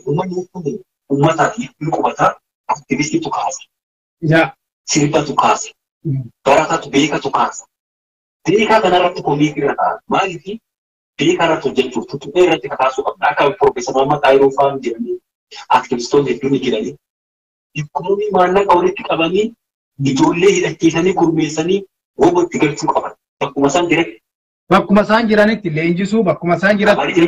Uummanni kun uummataaf ni qubata, aktivistiitu kaasa. Sirbatu kaasa. Baratatu beekatu kaasa. Beekaa kanarratti komii irra ta'a. Maaliif beekaa irratti hojjechuuf tuttuqee irratti kakaasuu qabna. Akka Piroofeesar Mahammad Xaayiroo fa'aan jedhanii aktivistoonni hedduun ni jiranii. Ikkonomii maallaqa walitti qabanii ijoollee hidhachiisanii gurmeessanii wobo itti galchuu qaban. Bakkuma isaan jiran. Bakkuma isaan jiranitti leenjisuu, bakkuma isaan jiranitti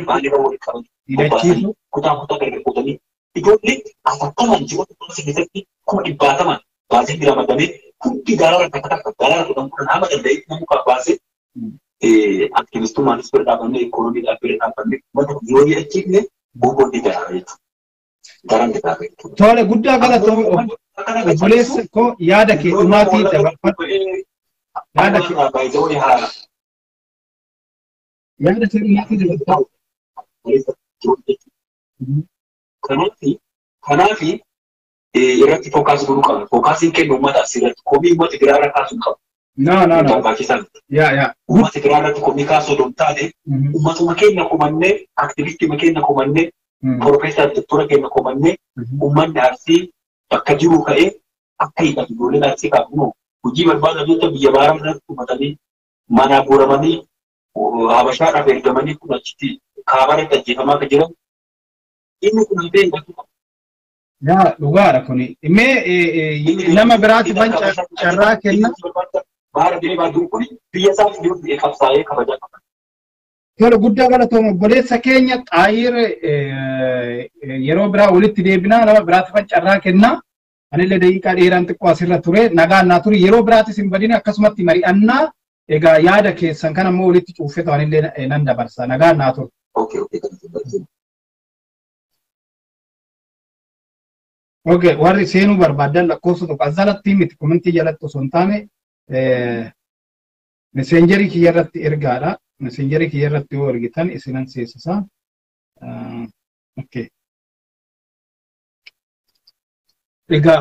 hidhachiisuu. Kutaa kutaa gargar qoodanii ijoollee afurtaman ji'oota muraasa keessatti 100,000 baasee ramadamee hundi daraara takka takka daraara 10 10 hamma danda'etti namni baasee aktivistummaanis bira dhaabannee ikoonomiidhaaf bira dhaabbannee uummata yoo hidhachiifne boqonni daraara jechuudha. Daran daraara jechuudha. Tole guddaa galatoomii obboleessa koo yaada kee dhumaatii dabarfadhu. Yaada kee dhumaatii dabarfadhu. Kanaaf irratti fookaas godhuu qabna. Fookaasiin kennu uummata asirratti komii uummata biraa irra kaasuu qabu. No. Barbaachisaa miti. Yaa. Uummata biraa irratti komii kaasuu osoo hin taane uummatuma keenya komannee aktivistii keenya komannee piroofeesar doktora keenya komannee uummanni Arsii bakka jiru ka'ee akka hidhatu ijoolleen Arsii kaafnu hojii barbaadan jecha biyya baaraa irratti qubatanii manaa guuramanii Habashaadhaaf ergamanii kun achitti kaabaratti ajjeefamaa akka jiran inni kun hafee hidhatu qaba. Yaa dhugaadha kuni. Mee nama biraatti ban carraa kenna. Baara deemaa jiru kuni biyya isaaf jiru qabsaa'ee kabajaa qaba. Tole guddaa galatooma obboleessa keenya Xaayir yeroo biraa walitti deebinaa nama biraatti ban carraa kenna. Anillee daqiiqaa dheeraan xiqqoo asirra ture nagaan naa ture yeroo biraattis hin badin akkasumatti mari'annaa egaa yaada keessan kan ammoo walitti cuuffee anillee nan dabarsa nagaan naa ture. Okay, warri seenuu barbaadan lakkoofsa tokko as jalatti miti komentii jalatti osoo hin taane meseenjerii kiyya irratti ergaadha. Meseenjerii kiyya irratti yoo ergitan isinan seensisa. Okay. Egaa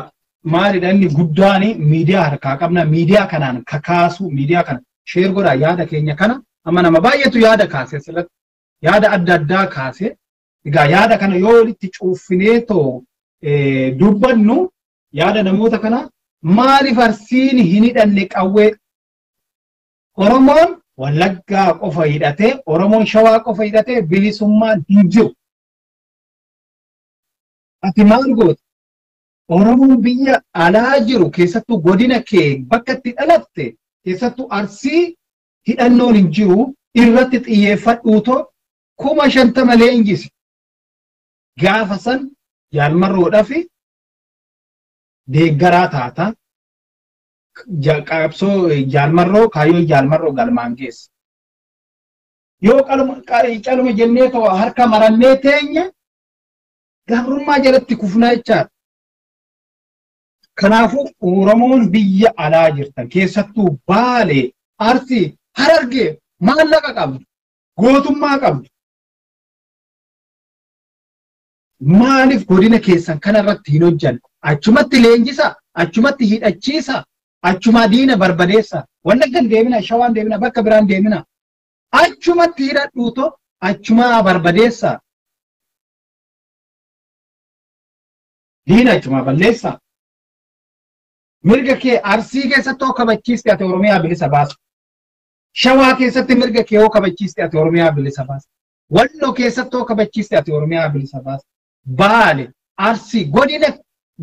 maalidha inni guddaan miidiyaa harkaa qabna. Miidiyaa kanaan kakaasu, miidiyaa kana sheer godhaa yaada keenya kana Amma nama baay'eetu yaada kaase asirratti. Yaada adda addaa kaase. Egaa yaada kana yoo walitti cuuffinee too dubbannu yaada namoota kana maaliif Arsiin hin hidhanne qawwee? Oromoon Wallaggaa qofa hidhatee, Oromoon Shawaa qofa hidhatee bilisummaan hin jiru. Ati maal goota? Oromoon biyya alaa jiru keessattuu godina kee bakka itti dhalatte keessattuu Arsii hidhannoon hin jiru irratti xiyyeeffadhuutoo 50,000 leenjisi. Gaafa san jaalmarroodhaa fi deeggaraa taata. Qabsoo jaalmarroo kaayyoo jaalmarroo galmaan geessa. Yoo caluma jennee too harka marannee teenya gabrummaa jalatti kufnaa jechaadha. Kanaafuu Oromoon biyya alaa jirtan keessattuu Baalee, Arsii, Harargee maallaqa qabdu, gootummaa qabdu. Maaliif godina keessan kanarratti hin hojjanne? Achumatti leenjisa, achumatti hidhachiisa, achuma diina barbadeessa. Wallaggan deemina, Shawaan deemina, bakka biraan deemina. Achumatti hidhadhuutoo achuma barbadeessa. Diina achuma balleessa. Mirga kee Arsii keessatti hoo kabachiiste ati Oromiyaa bilisa baasa. Shawaa keessatti mirga kee hoo kabachiiste ati Oromiyaa bilisa baasa. Walloo keessatti hoo kabachiiste ati Oromiyaa bilisa baasa. Baale, Arsii, godina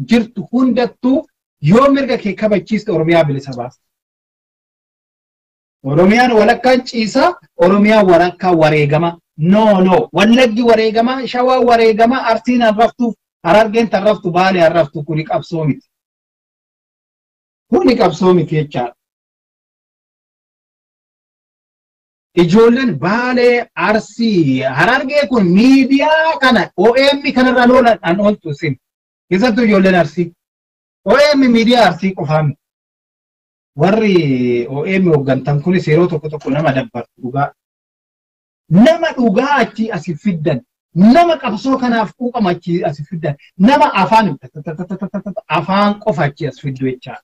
jirtu hundattuu yoo mirga kee kabachiiste Oromiyaa bilisa baasa. Oromiyaan walakkaan ciisaa, Oromiyaan walakkaan wareegama. No, no. Wallaggi wareegama, Shawaa wareegama, Arsiin harraftuuf, Harargeen tarraftu, Baalee harraftu kuni qabsoo miti. Kuni qabsoo miti jechaadha. Ijoolleen Baalee, Arsii, Harargee kun miidiyaa kana OM kanarraan oolan ooltu isin. Keessattuu ijoolleen Arsii. OM miidiyaa Arsii qofaa miti. Warri OM hooggantan kunis yeroo tokko tokko nama dabbartu dhugaa. Nama dhugaa achii asi fiddan. Nama qabsoo kanaaf quuqama achii asi fiddan. Nama afaan afaan qofa achii as fiddu jechaadha.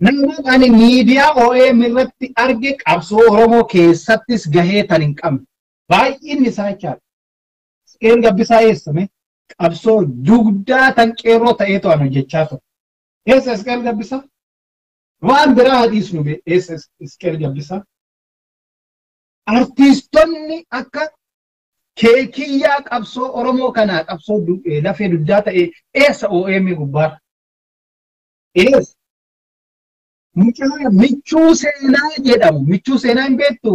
Nama ani miidiyaa OM irratti arge qabsoo Oromoo keessattis gahee tan hin qabne. Baay'inni isaa jechaadha. Isqeel Gabbisaa eessame qabsoo dugdaa tan qeerroo ta'eetu an hojjechaa ture. Eessa Isqeel Gabbisaa? Waan biraa hadhiisnu eessa Isqeel Gabbisaa? Artiistonni akka keekiyyaa qabsoo Oromoo kanaa qabsoo lafee dugdaa ta'e eessa OM gubbaarra? Eessa? Mucaa michuu seenaa jedhamu, michuu seenaa hin beektu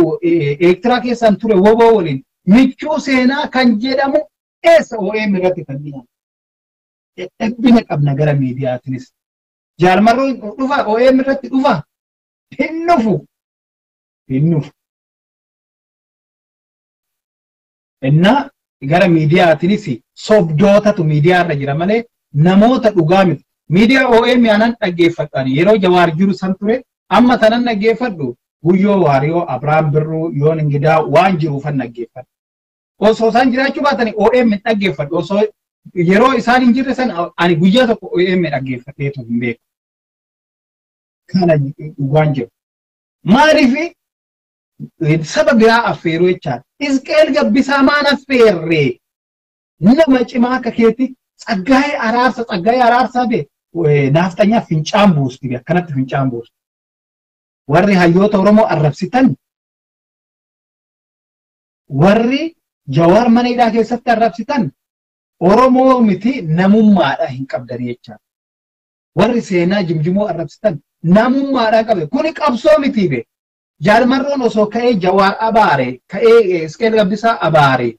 Eertiraa keessaan ture woboo waliin michuu seenaa kan jedhamu eessa OM irratti kan dhiyaatu? Dadhabbina qabna gara miidiyaatiinis. Jaalmarroon dhufa OM irratti dhufa hin dhufu. Hin dhufu. Innaa gara miidiyaatiinis sobdootatu miidiyaa irra jira malee namoota dhugaa miti. Miidiyaa OM anan dhaggeeffadhu yeroo Jawaar jiru san ture amma tanan dhaggeeffadhu Guyyoo Waariyoo, Abiraam Birruu, Yoon Ingidaa waan jiruufan dhaggeeffadhu. Osoo isaan jiraachuu baatanii OM dhaggeeffadhu. Osoo yeroo isaan hin jirre san ani guyyaa tokko OM dhaggeeffadheetu hin beeku. Kana dhugaan jiru. Maaliif saba biraa affeeruu jechaadha. Isqeel Gabbisaa maan affeerree nama cimaa akka keetti Tsaggaayee Araarsa, Tsaggaayee Araarsaa bee naafxanyaa fincaan buusti akkanatti fincaan buusti. Warri hayyoota Oromoo arrabsitan warri Jawaar mana hidhaa keessatti arrabsitan Oromoo miti namummaadha hin qabdanii jechaadha. Warri seenaa jimjimoo arrabsitan namummaadha qabe. Kuni qabsoo miti be. Jaalmarroon osoo ka'ee Jawaar abaare, ka'ee Isqeel Gabbisaa abaare.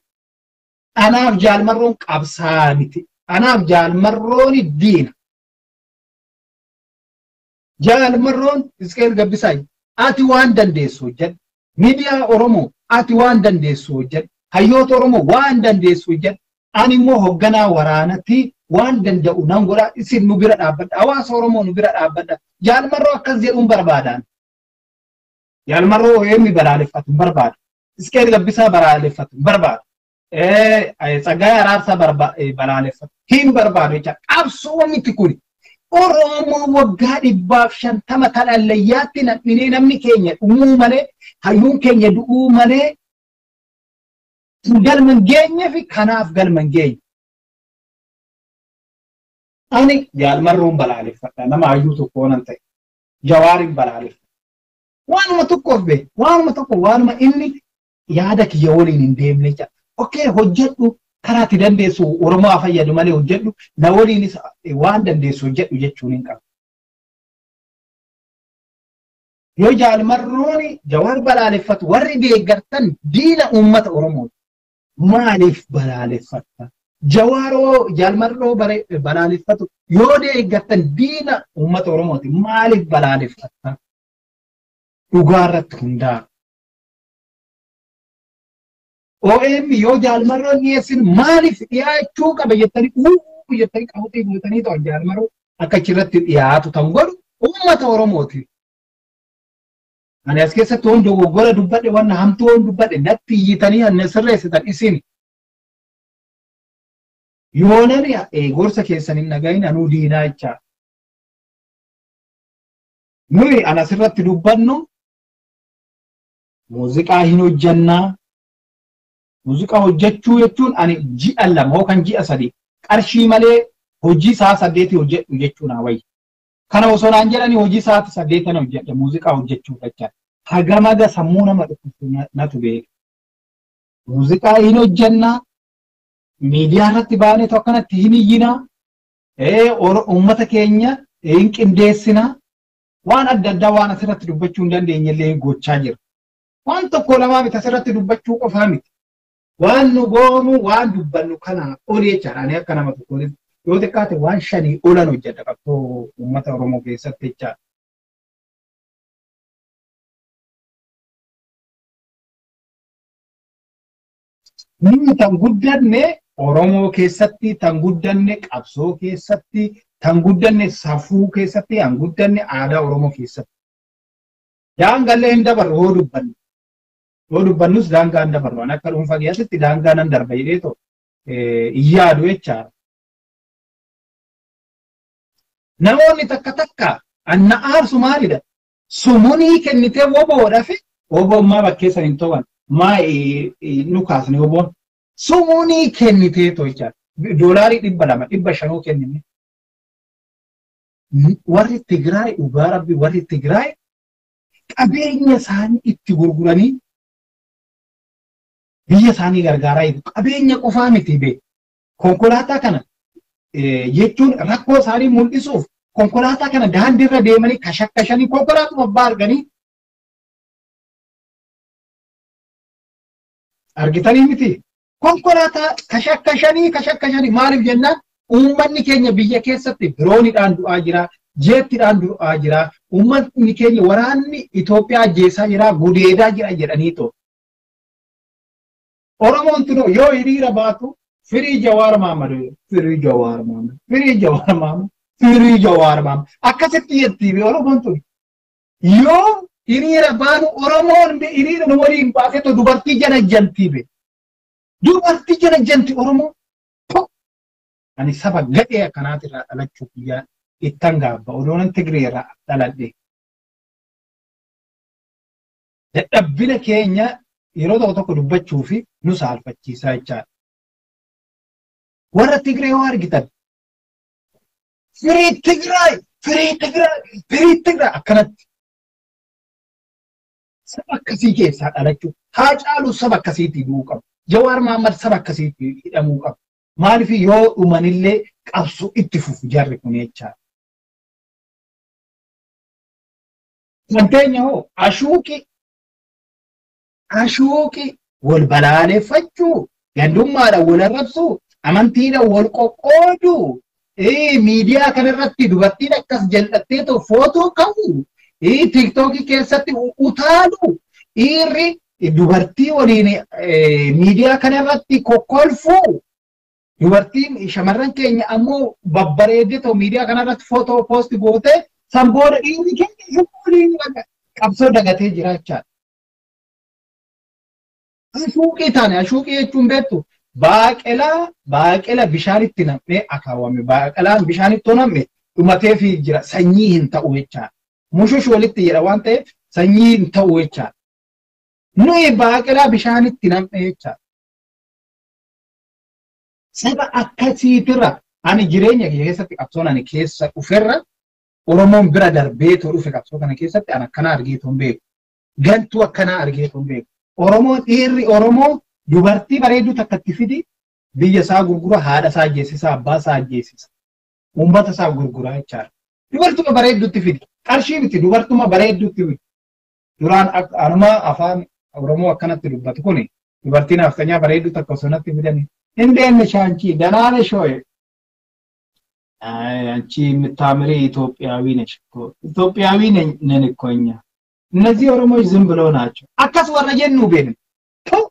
Anaaf jaalmarroon qabsaa miti. Anaaf jaalmarroon diina. Jaalmarroon Isqeel Gabbisaa ati waan dandeessu hojjedhu. Miidiyaa Oromoo ati waan dandeessu hojjedhu. Hayyoota Oromoo waan dandeessu hojjedhu. Ani immoo hoogganaa waraanatti waan danda'u nan godha. Isin nu bira dhaabbadha. Hawaasa Oromoo nu bira dhaabbadha. Jaalmarroo akkas jedhuun barbaadaan. Jaalmarroo OM balaaleffatu hin barbaadu. Isqeel Gabbisaa balaaleffatu hin barbaadu. Tsaggaayee Araarsaa balaaleffatu hin barbaadu jecha. Qabsoo miti kuni. Oromoo waggaa 150 kan allayyaatti namni namni keenya dhumuu malee hayyuun keenya du'uu malee galma hin geenye fi kanaaf galma hin geenye. Ani Jaalmarroon balaaleffadha nama hayyuu tokko nan ta'e Jawaariin balaaleffadha. Waanuma tokkoof bee waanuma tokko waanuma inni yaada kiyya waliin hin deemne jedha. Okee hojjedhu karaa itti dandeessu Oromoo haa fayyadu malee hojjedhu na waliinis waan dandeessu hojjedhu jechuun hin qabu. Yoo Jaalmarroon Jawaar balaaleffatu warri deeggartan diina uummata Oromooti. Maaliif balaaleffatta? Jawaaroo Jaalmarroo balaaleffatu yoo deeggartan diina uummata Oromooti. Maaliif balaaleffatta? Dhugaa irratti hundaa'a. OM yoo Jaalmarroon dhiyeessin maaliif dhiyaachuu qaba jettanii uuu jettanii qabuutii guutanii ta'u Jaalmarroo akka achirratti dhiyaatu kan godhu uummata Oromooti. Ani as keessatti waan dogoggora dubbadhe waan hamtuu waan dubbadhe natti iyyitanii anna sirreessitan isin. Yoo nani gorsa keessan hin dhagahin anuu diinaa jechaa. Nuyi ana asirratti dubbannu muuziqaa hin hojjannaa. Muuziqaa hojjechuu jechuun ani ji'a 2 yookaan ji'a 3 qarshii malee hojii sa'a 8 hojjedhu jechuun haa wayya. Kana osoo naan jedhanii hojii sa'aati 8 kana hojjedha muuziqaa hojjechuu jecha. Hagamaga sammuu nama dhukkubsu natu beeka. Muuziqaa hin hojjannaa. Miidiyaa irratti baaneetu akkanatti hin iyyinaa. Uummata keenya hin qindeessinaa. Waan adda addaa waan asirratti dubbachuu hin dandeenye illee gochaa jira. Waan tokko lamaa miti asirratti dubbachuu qofaa miti. Waan nu goonu waan dubbannu kana olii jechaadha. Ani akka nama tokkootti yoo xiqqaate waan 5 olan hojjedha qabsoo uummata Oromoo keessatti jechaadha. Nuyi tan guddanne Oromoo keessatti, tan guddanne qabsoo keessatti, tan guddanne safuu keessatti, tan guddanne aadaa Oromoo keessatti. Daangaallee hin dabarru yoo dubbanne. Yoo dubbannus daangaa hin dabarru. Ani akka dhuunfaa keessatti daangaa nan darba jedhee hin yaadu jechaadha. Namoonni takka takka anna aarsu maalidha? Sumunii kennitee woboodha fi woboon maa bakkeessan hin to'an. Maa nu kaasne woboon. Sumunii kennitee jechaadha. Doolaarii 200 500 kennine. Warri Tigraay dhugaa rabbi warri Tigraay qabeenya isaanii itti gurguranii biyya isaanii gargaaraa jiru. Qabeenya qofaa miti bee. Konkolaataa kana jechuun rakkoo isaanii mul'isuuf konkolaataa kana daandiirra deemanii kashakkashanii konkolaatuma abbaa arganii argitanii miti. Konkolaataa kashakkashanii maaliif jennaan uummanni keenya biyya keessatti birooniidhaan du'aa jira, jeettiidhaan du'aa jira, uummanni keenya waraanni Itoophiyaa ajjeesaa jira, gudeedaa jira jedhanii ta'u. Oromoon tunuu yoo hiriira baatu firii Jawaar Mahammad, firii Jawaar Mahammad, firii Jawaar Mahammad, firii Jawaar Mahammad akkasitti jettii Oromoon tun. Yoo hiriira baanu Oromoon hiriira nu waliin baasetu dubartii jala jantii be. Dubartii jala janti Oromoo. Ani saba gadhee akkanaatirraa dhalachuuf biyya ittan gaabba. Odoonan Tigree irraa dhaladhe. Dadhabbina keenya yeroo tokko tokko dubbachuu fi nu saalfachiisaa jechaadha. Warra Tigree yoo argitan firii Tigraay, firii Tigraay, firii Tigraay akkanatti saba akkasii keessaa dhalachuu Haacaaluu saba akkasiitti du'uu qabu. Jawaar Mahammad saba akkasiitti hidhamuu qabu. Maaliif yoo dhumanillee qabsoo itti fufu jarri kun jechaadha. Wanteenya hoo ashuuqi wal balaaleffachuu, gandummaadhaan wal arrabsuu, amantiidhaan wal qoqqooduu, miidiyaa kanarratti dubartiin akkas jal'attee footoo ka'u, tiiktookii keessatti utaaluu, dhiirri dubartii waliin miidiyaa kanarratti kokkolfuu, dubartiin shamarran keenya ammoo babbareeddee ta'u miidiyaa kanarratti footoo poosti gootee san booda dhiirri keenya waliin qabsoo dagatee jiraachaa. Ashuuqii taane ashuuqii jechuun beektu baaqelaa bishaanitti nam'ee akaawwame baaqelaan bishaanitti nam'e Dhumateefi jira sanyii hin ta'u jechaadha. Mushush walitti jedha waan ta'eef sanyii hin ta'u jechaadha. Nuyi baaqelaa bishaanitti nam'e jechaadha. Saba akkasiitirra ani jireenya kiyya keessatti qabsoon ani keessa dhuferra Oromoon bira darbeetoo dhufe qabsoo kana keessatti ani akkanaa argeetoo hin beeku. Gantuu akkanaa argeetoo hin beeku. Oromoon dhiirri Oromoo dubartii bareedduu takka itti fidi biyya isaa gurgura, haadha isaa ajjeesisa, abbaa isaa ajjeesisa. Uummata isaa gurgura jechaadha. Dubartuma bareedduutti fidi. Qarshii miti dubartuma bareedduutti fidi. Duraan anuma afaan Oromoo akkanatti dubbatu kuni dubartiin haftanyaa bareedduu takka osoo natti fidanii እንዴት ነሽ አንቺ ደህና ነሽ ወይ? አይ አንቺ የምታምሪ ኢትዮጵያዊ ነሽ እኮ ኢትዮጵያዊ ነን እኮ እኛ። እነዚህ ኦሮሞዎች ዝም ብለው ናቸው። አካስ ወረጀን ነው ቤን ቶ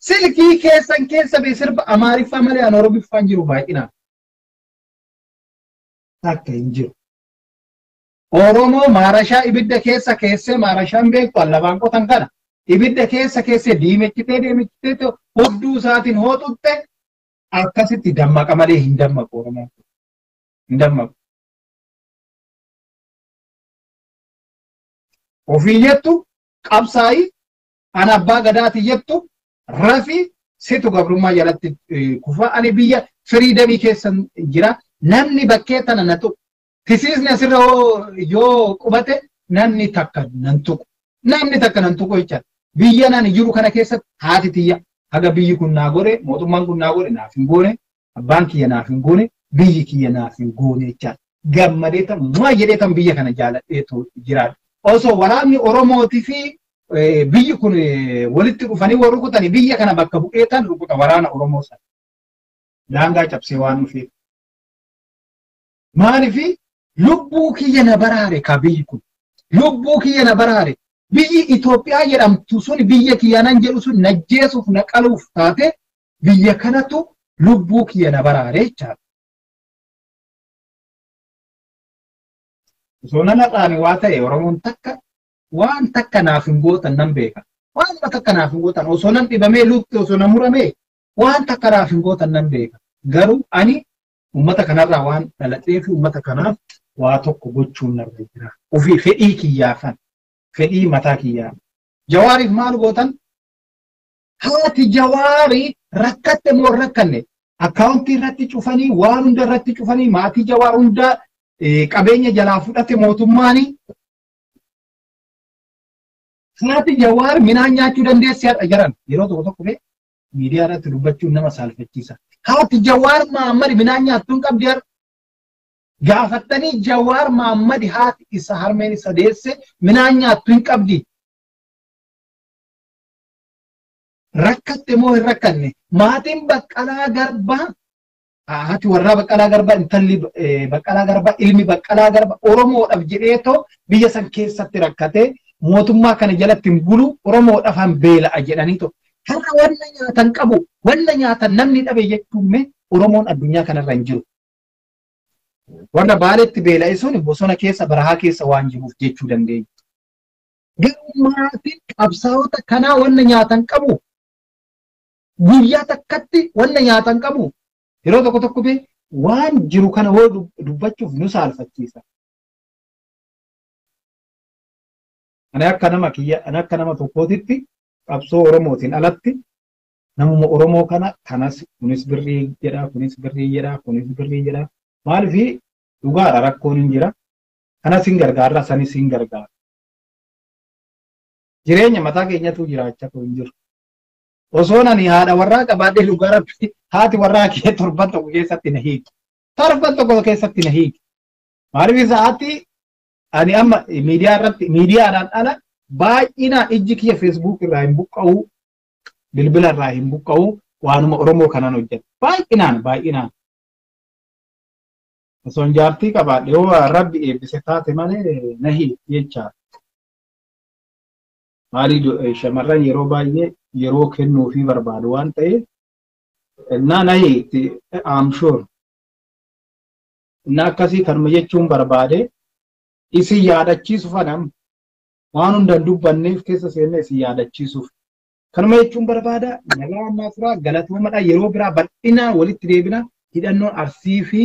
ስልኪ ከሰን ከሰ በስርብ አማሪፋ መለ ኦሮሚፋ እንጅሩ ባይና ታከ እንጅሩ ኦሮሞ ማረሻ ኢብደ ከሰ ከሰ ማረሻን ቤኩ አለባን ቆተን ከና ኢብደ ከሰ ከሰ ዲመችቴ ዲመችቴ ሁዱ ሰዓትን ሆጡተ akkasitti dammaqa malee hin dammaqu Oromoon hin dammaqu. Ofii jettu qabsaa'i ana abbaa gadaati jettu rafi situ gabrummaa jalatti kufa ani biyya firiidamii keessa jira namni bakkee tana na tuqu. Tisiisni asirra yoo qubate namni takka nan tuqu. Namni takka nan tuqu jechaadha. Biyya nani jiru kana keessatti haati tiyya. Haga biyyi kun naa godhe mootummaan kun naa godhe naaf hin goone abbaan kiyya naaf hin goone biyyi kiyya naaf hin goone jechaadha. Gammadee tan mu'a jedhee tan biyya kana jaaladheetu jiraadha. Osoo waraanni Oromootii fi biyyi kun walitti dhufanii warri rukutanii biyya kana bakka bu'ee tan rukuta waraana Oromoo sana. Daangaa cabsee waan dhufeef. Maaliif lubbuu kiyya na baraare ka biyyi kun lubbuu kiyya na baraare. Biyyi Itoophiyaa jedhamtu sun biyya kiyya nan jedhu sun najjeesuuf na qaluuf taate biyya kanatu lubbuu kiyya na baraare jechaadha. Osoo nan har'aani waa ta'e Oromoon takka waan takka naaf hin gootan nan beeka. Waan takka naaf hin gootan osoo nan dhibamee lukti osoo nan muramee waan takka naaf hin gootan nan beeka. Garuu ani uummata kanarraa waan dhaladhee fi uummata kanaaf waa tokko gochuun narra jira. Ofii fedhii kiyyaafan. Fedhii mataa kiyyaa. Jawaariif maal gootan? Haati Jawaarii rakkatte moo rakkanne? Akkaawuntii irratti cufanii waan hunda irratti cufanii maatii Jawaar hunda qabeenya jalaa fudhate mootummaani. Haati Jawaar midhaan nyaachuu dandeessi haadha jiran yeroo tokko tokko miidiyaa irratti dubbachuun nama saalfachiisa. Haati Jawaar Mahammad midhaan nyaattuu hin qabdi har'a. Gaafattanii Jawaar Mahammad haati isa harmeen isa deesse midhaan nyaattu hin qabdi. Rakkatte moo hin rakkanne? Maatiin Baqqalaa Garbaa haati warraa Baqqalaa Garbaa intalli Baqqalaa Garbaa ilmi Baqqalaa Garbaa Oromoodhaaf jedheetoo biyya san keessatti rakkatee mootummaa kana jalatti hin bulu Oromoodhaaf han beela'a jedhaniitoo har'a wanna nyaatan qabu wanna nyaatan namni dhabe jechuun mee Oromoon addunyaa kanarra hin jiru. Warra Baaleetti beela'e sun bosona keessa barahaa keessa waan jiruuf jechuu dandeenya. Garuu maatiin qabsaa'ota kanaa wanna nyaatan qabu guyyaa takkatti wanna nyaatan qabu yeroo tokko tokko bee waan jiru kana hoo dubbachuuf nu saalfachiisa. Ani akka nama kiyya ani akka nama tokkootitti qabsoo Oromootiin alatti namuma Oromoo kana kanas kunis birrii jedha kunis birrii jedha kunis birrii jedha. Maaliif dhugaadha rakkoon hin jira. Kanas hin gargaarra sanis hin gargaara. Jireenya mataa keenyatu jiraachaa hin jiru. Osoo ani haadha warraa qabaadhee dhugaa rabbi haati warraa kee torban tokko keessatti na hiiki. Torban tokko keessatti na hiiki. Maaliif sa'aatti ani amma miidiyaa irratti miidiyaadhaan ala baay'inaan ijji kiyya feesbuuk irraa hin buqqa'u bilbila irraa hin buqqa'u waanuma Oromoo kanaan hojjeta. Baay'inaan baay'inaan. Osoo jaartii qabaadhe yoo rabbi eebbise taate malee na hiiki jechaadha. Maali shamarran yeroo baay'ee yeroo kennuufii barbaadu waan ta'eef na hiikti I'm sure. Na akkasii kanuma jechuun barbaade isin yaadachiisuuf anam waan hundan dubbanneef keessa seenne isin yaadachiisuuf. Kanuma jechuun barbaada nagaa ammaa turaa galatoomadha yeroo biraa bal'inaan walitti deebina hidhannoon Arsii fi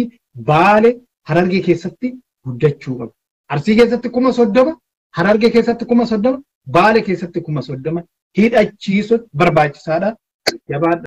Baale Harargee keessatti guddachuu qaba. Arsii keessatti 30,000, Harargee keessatti 30,000, Baale keessatti 30,000 hidhachiisuun barbaachisaadha. Jabaadha.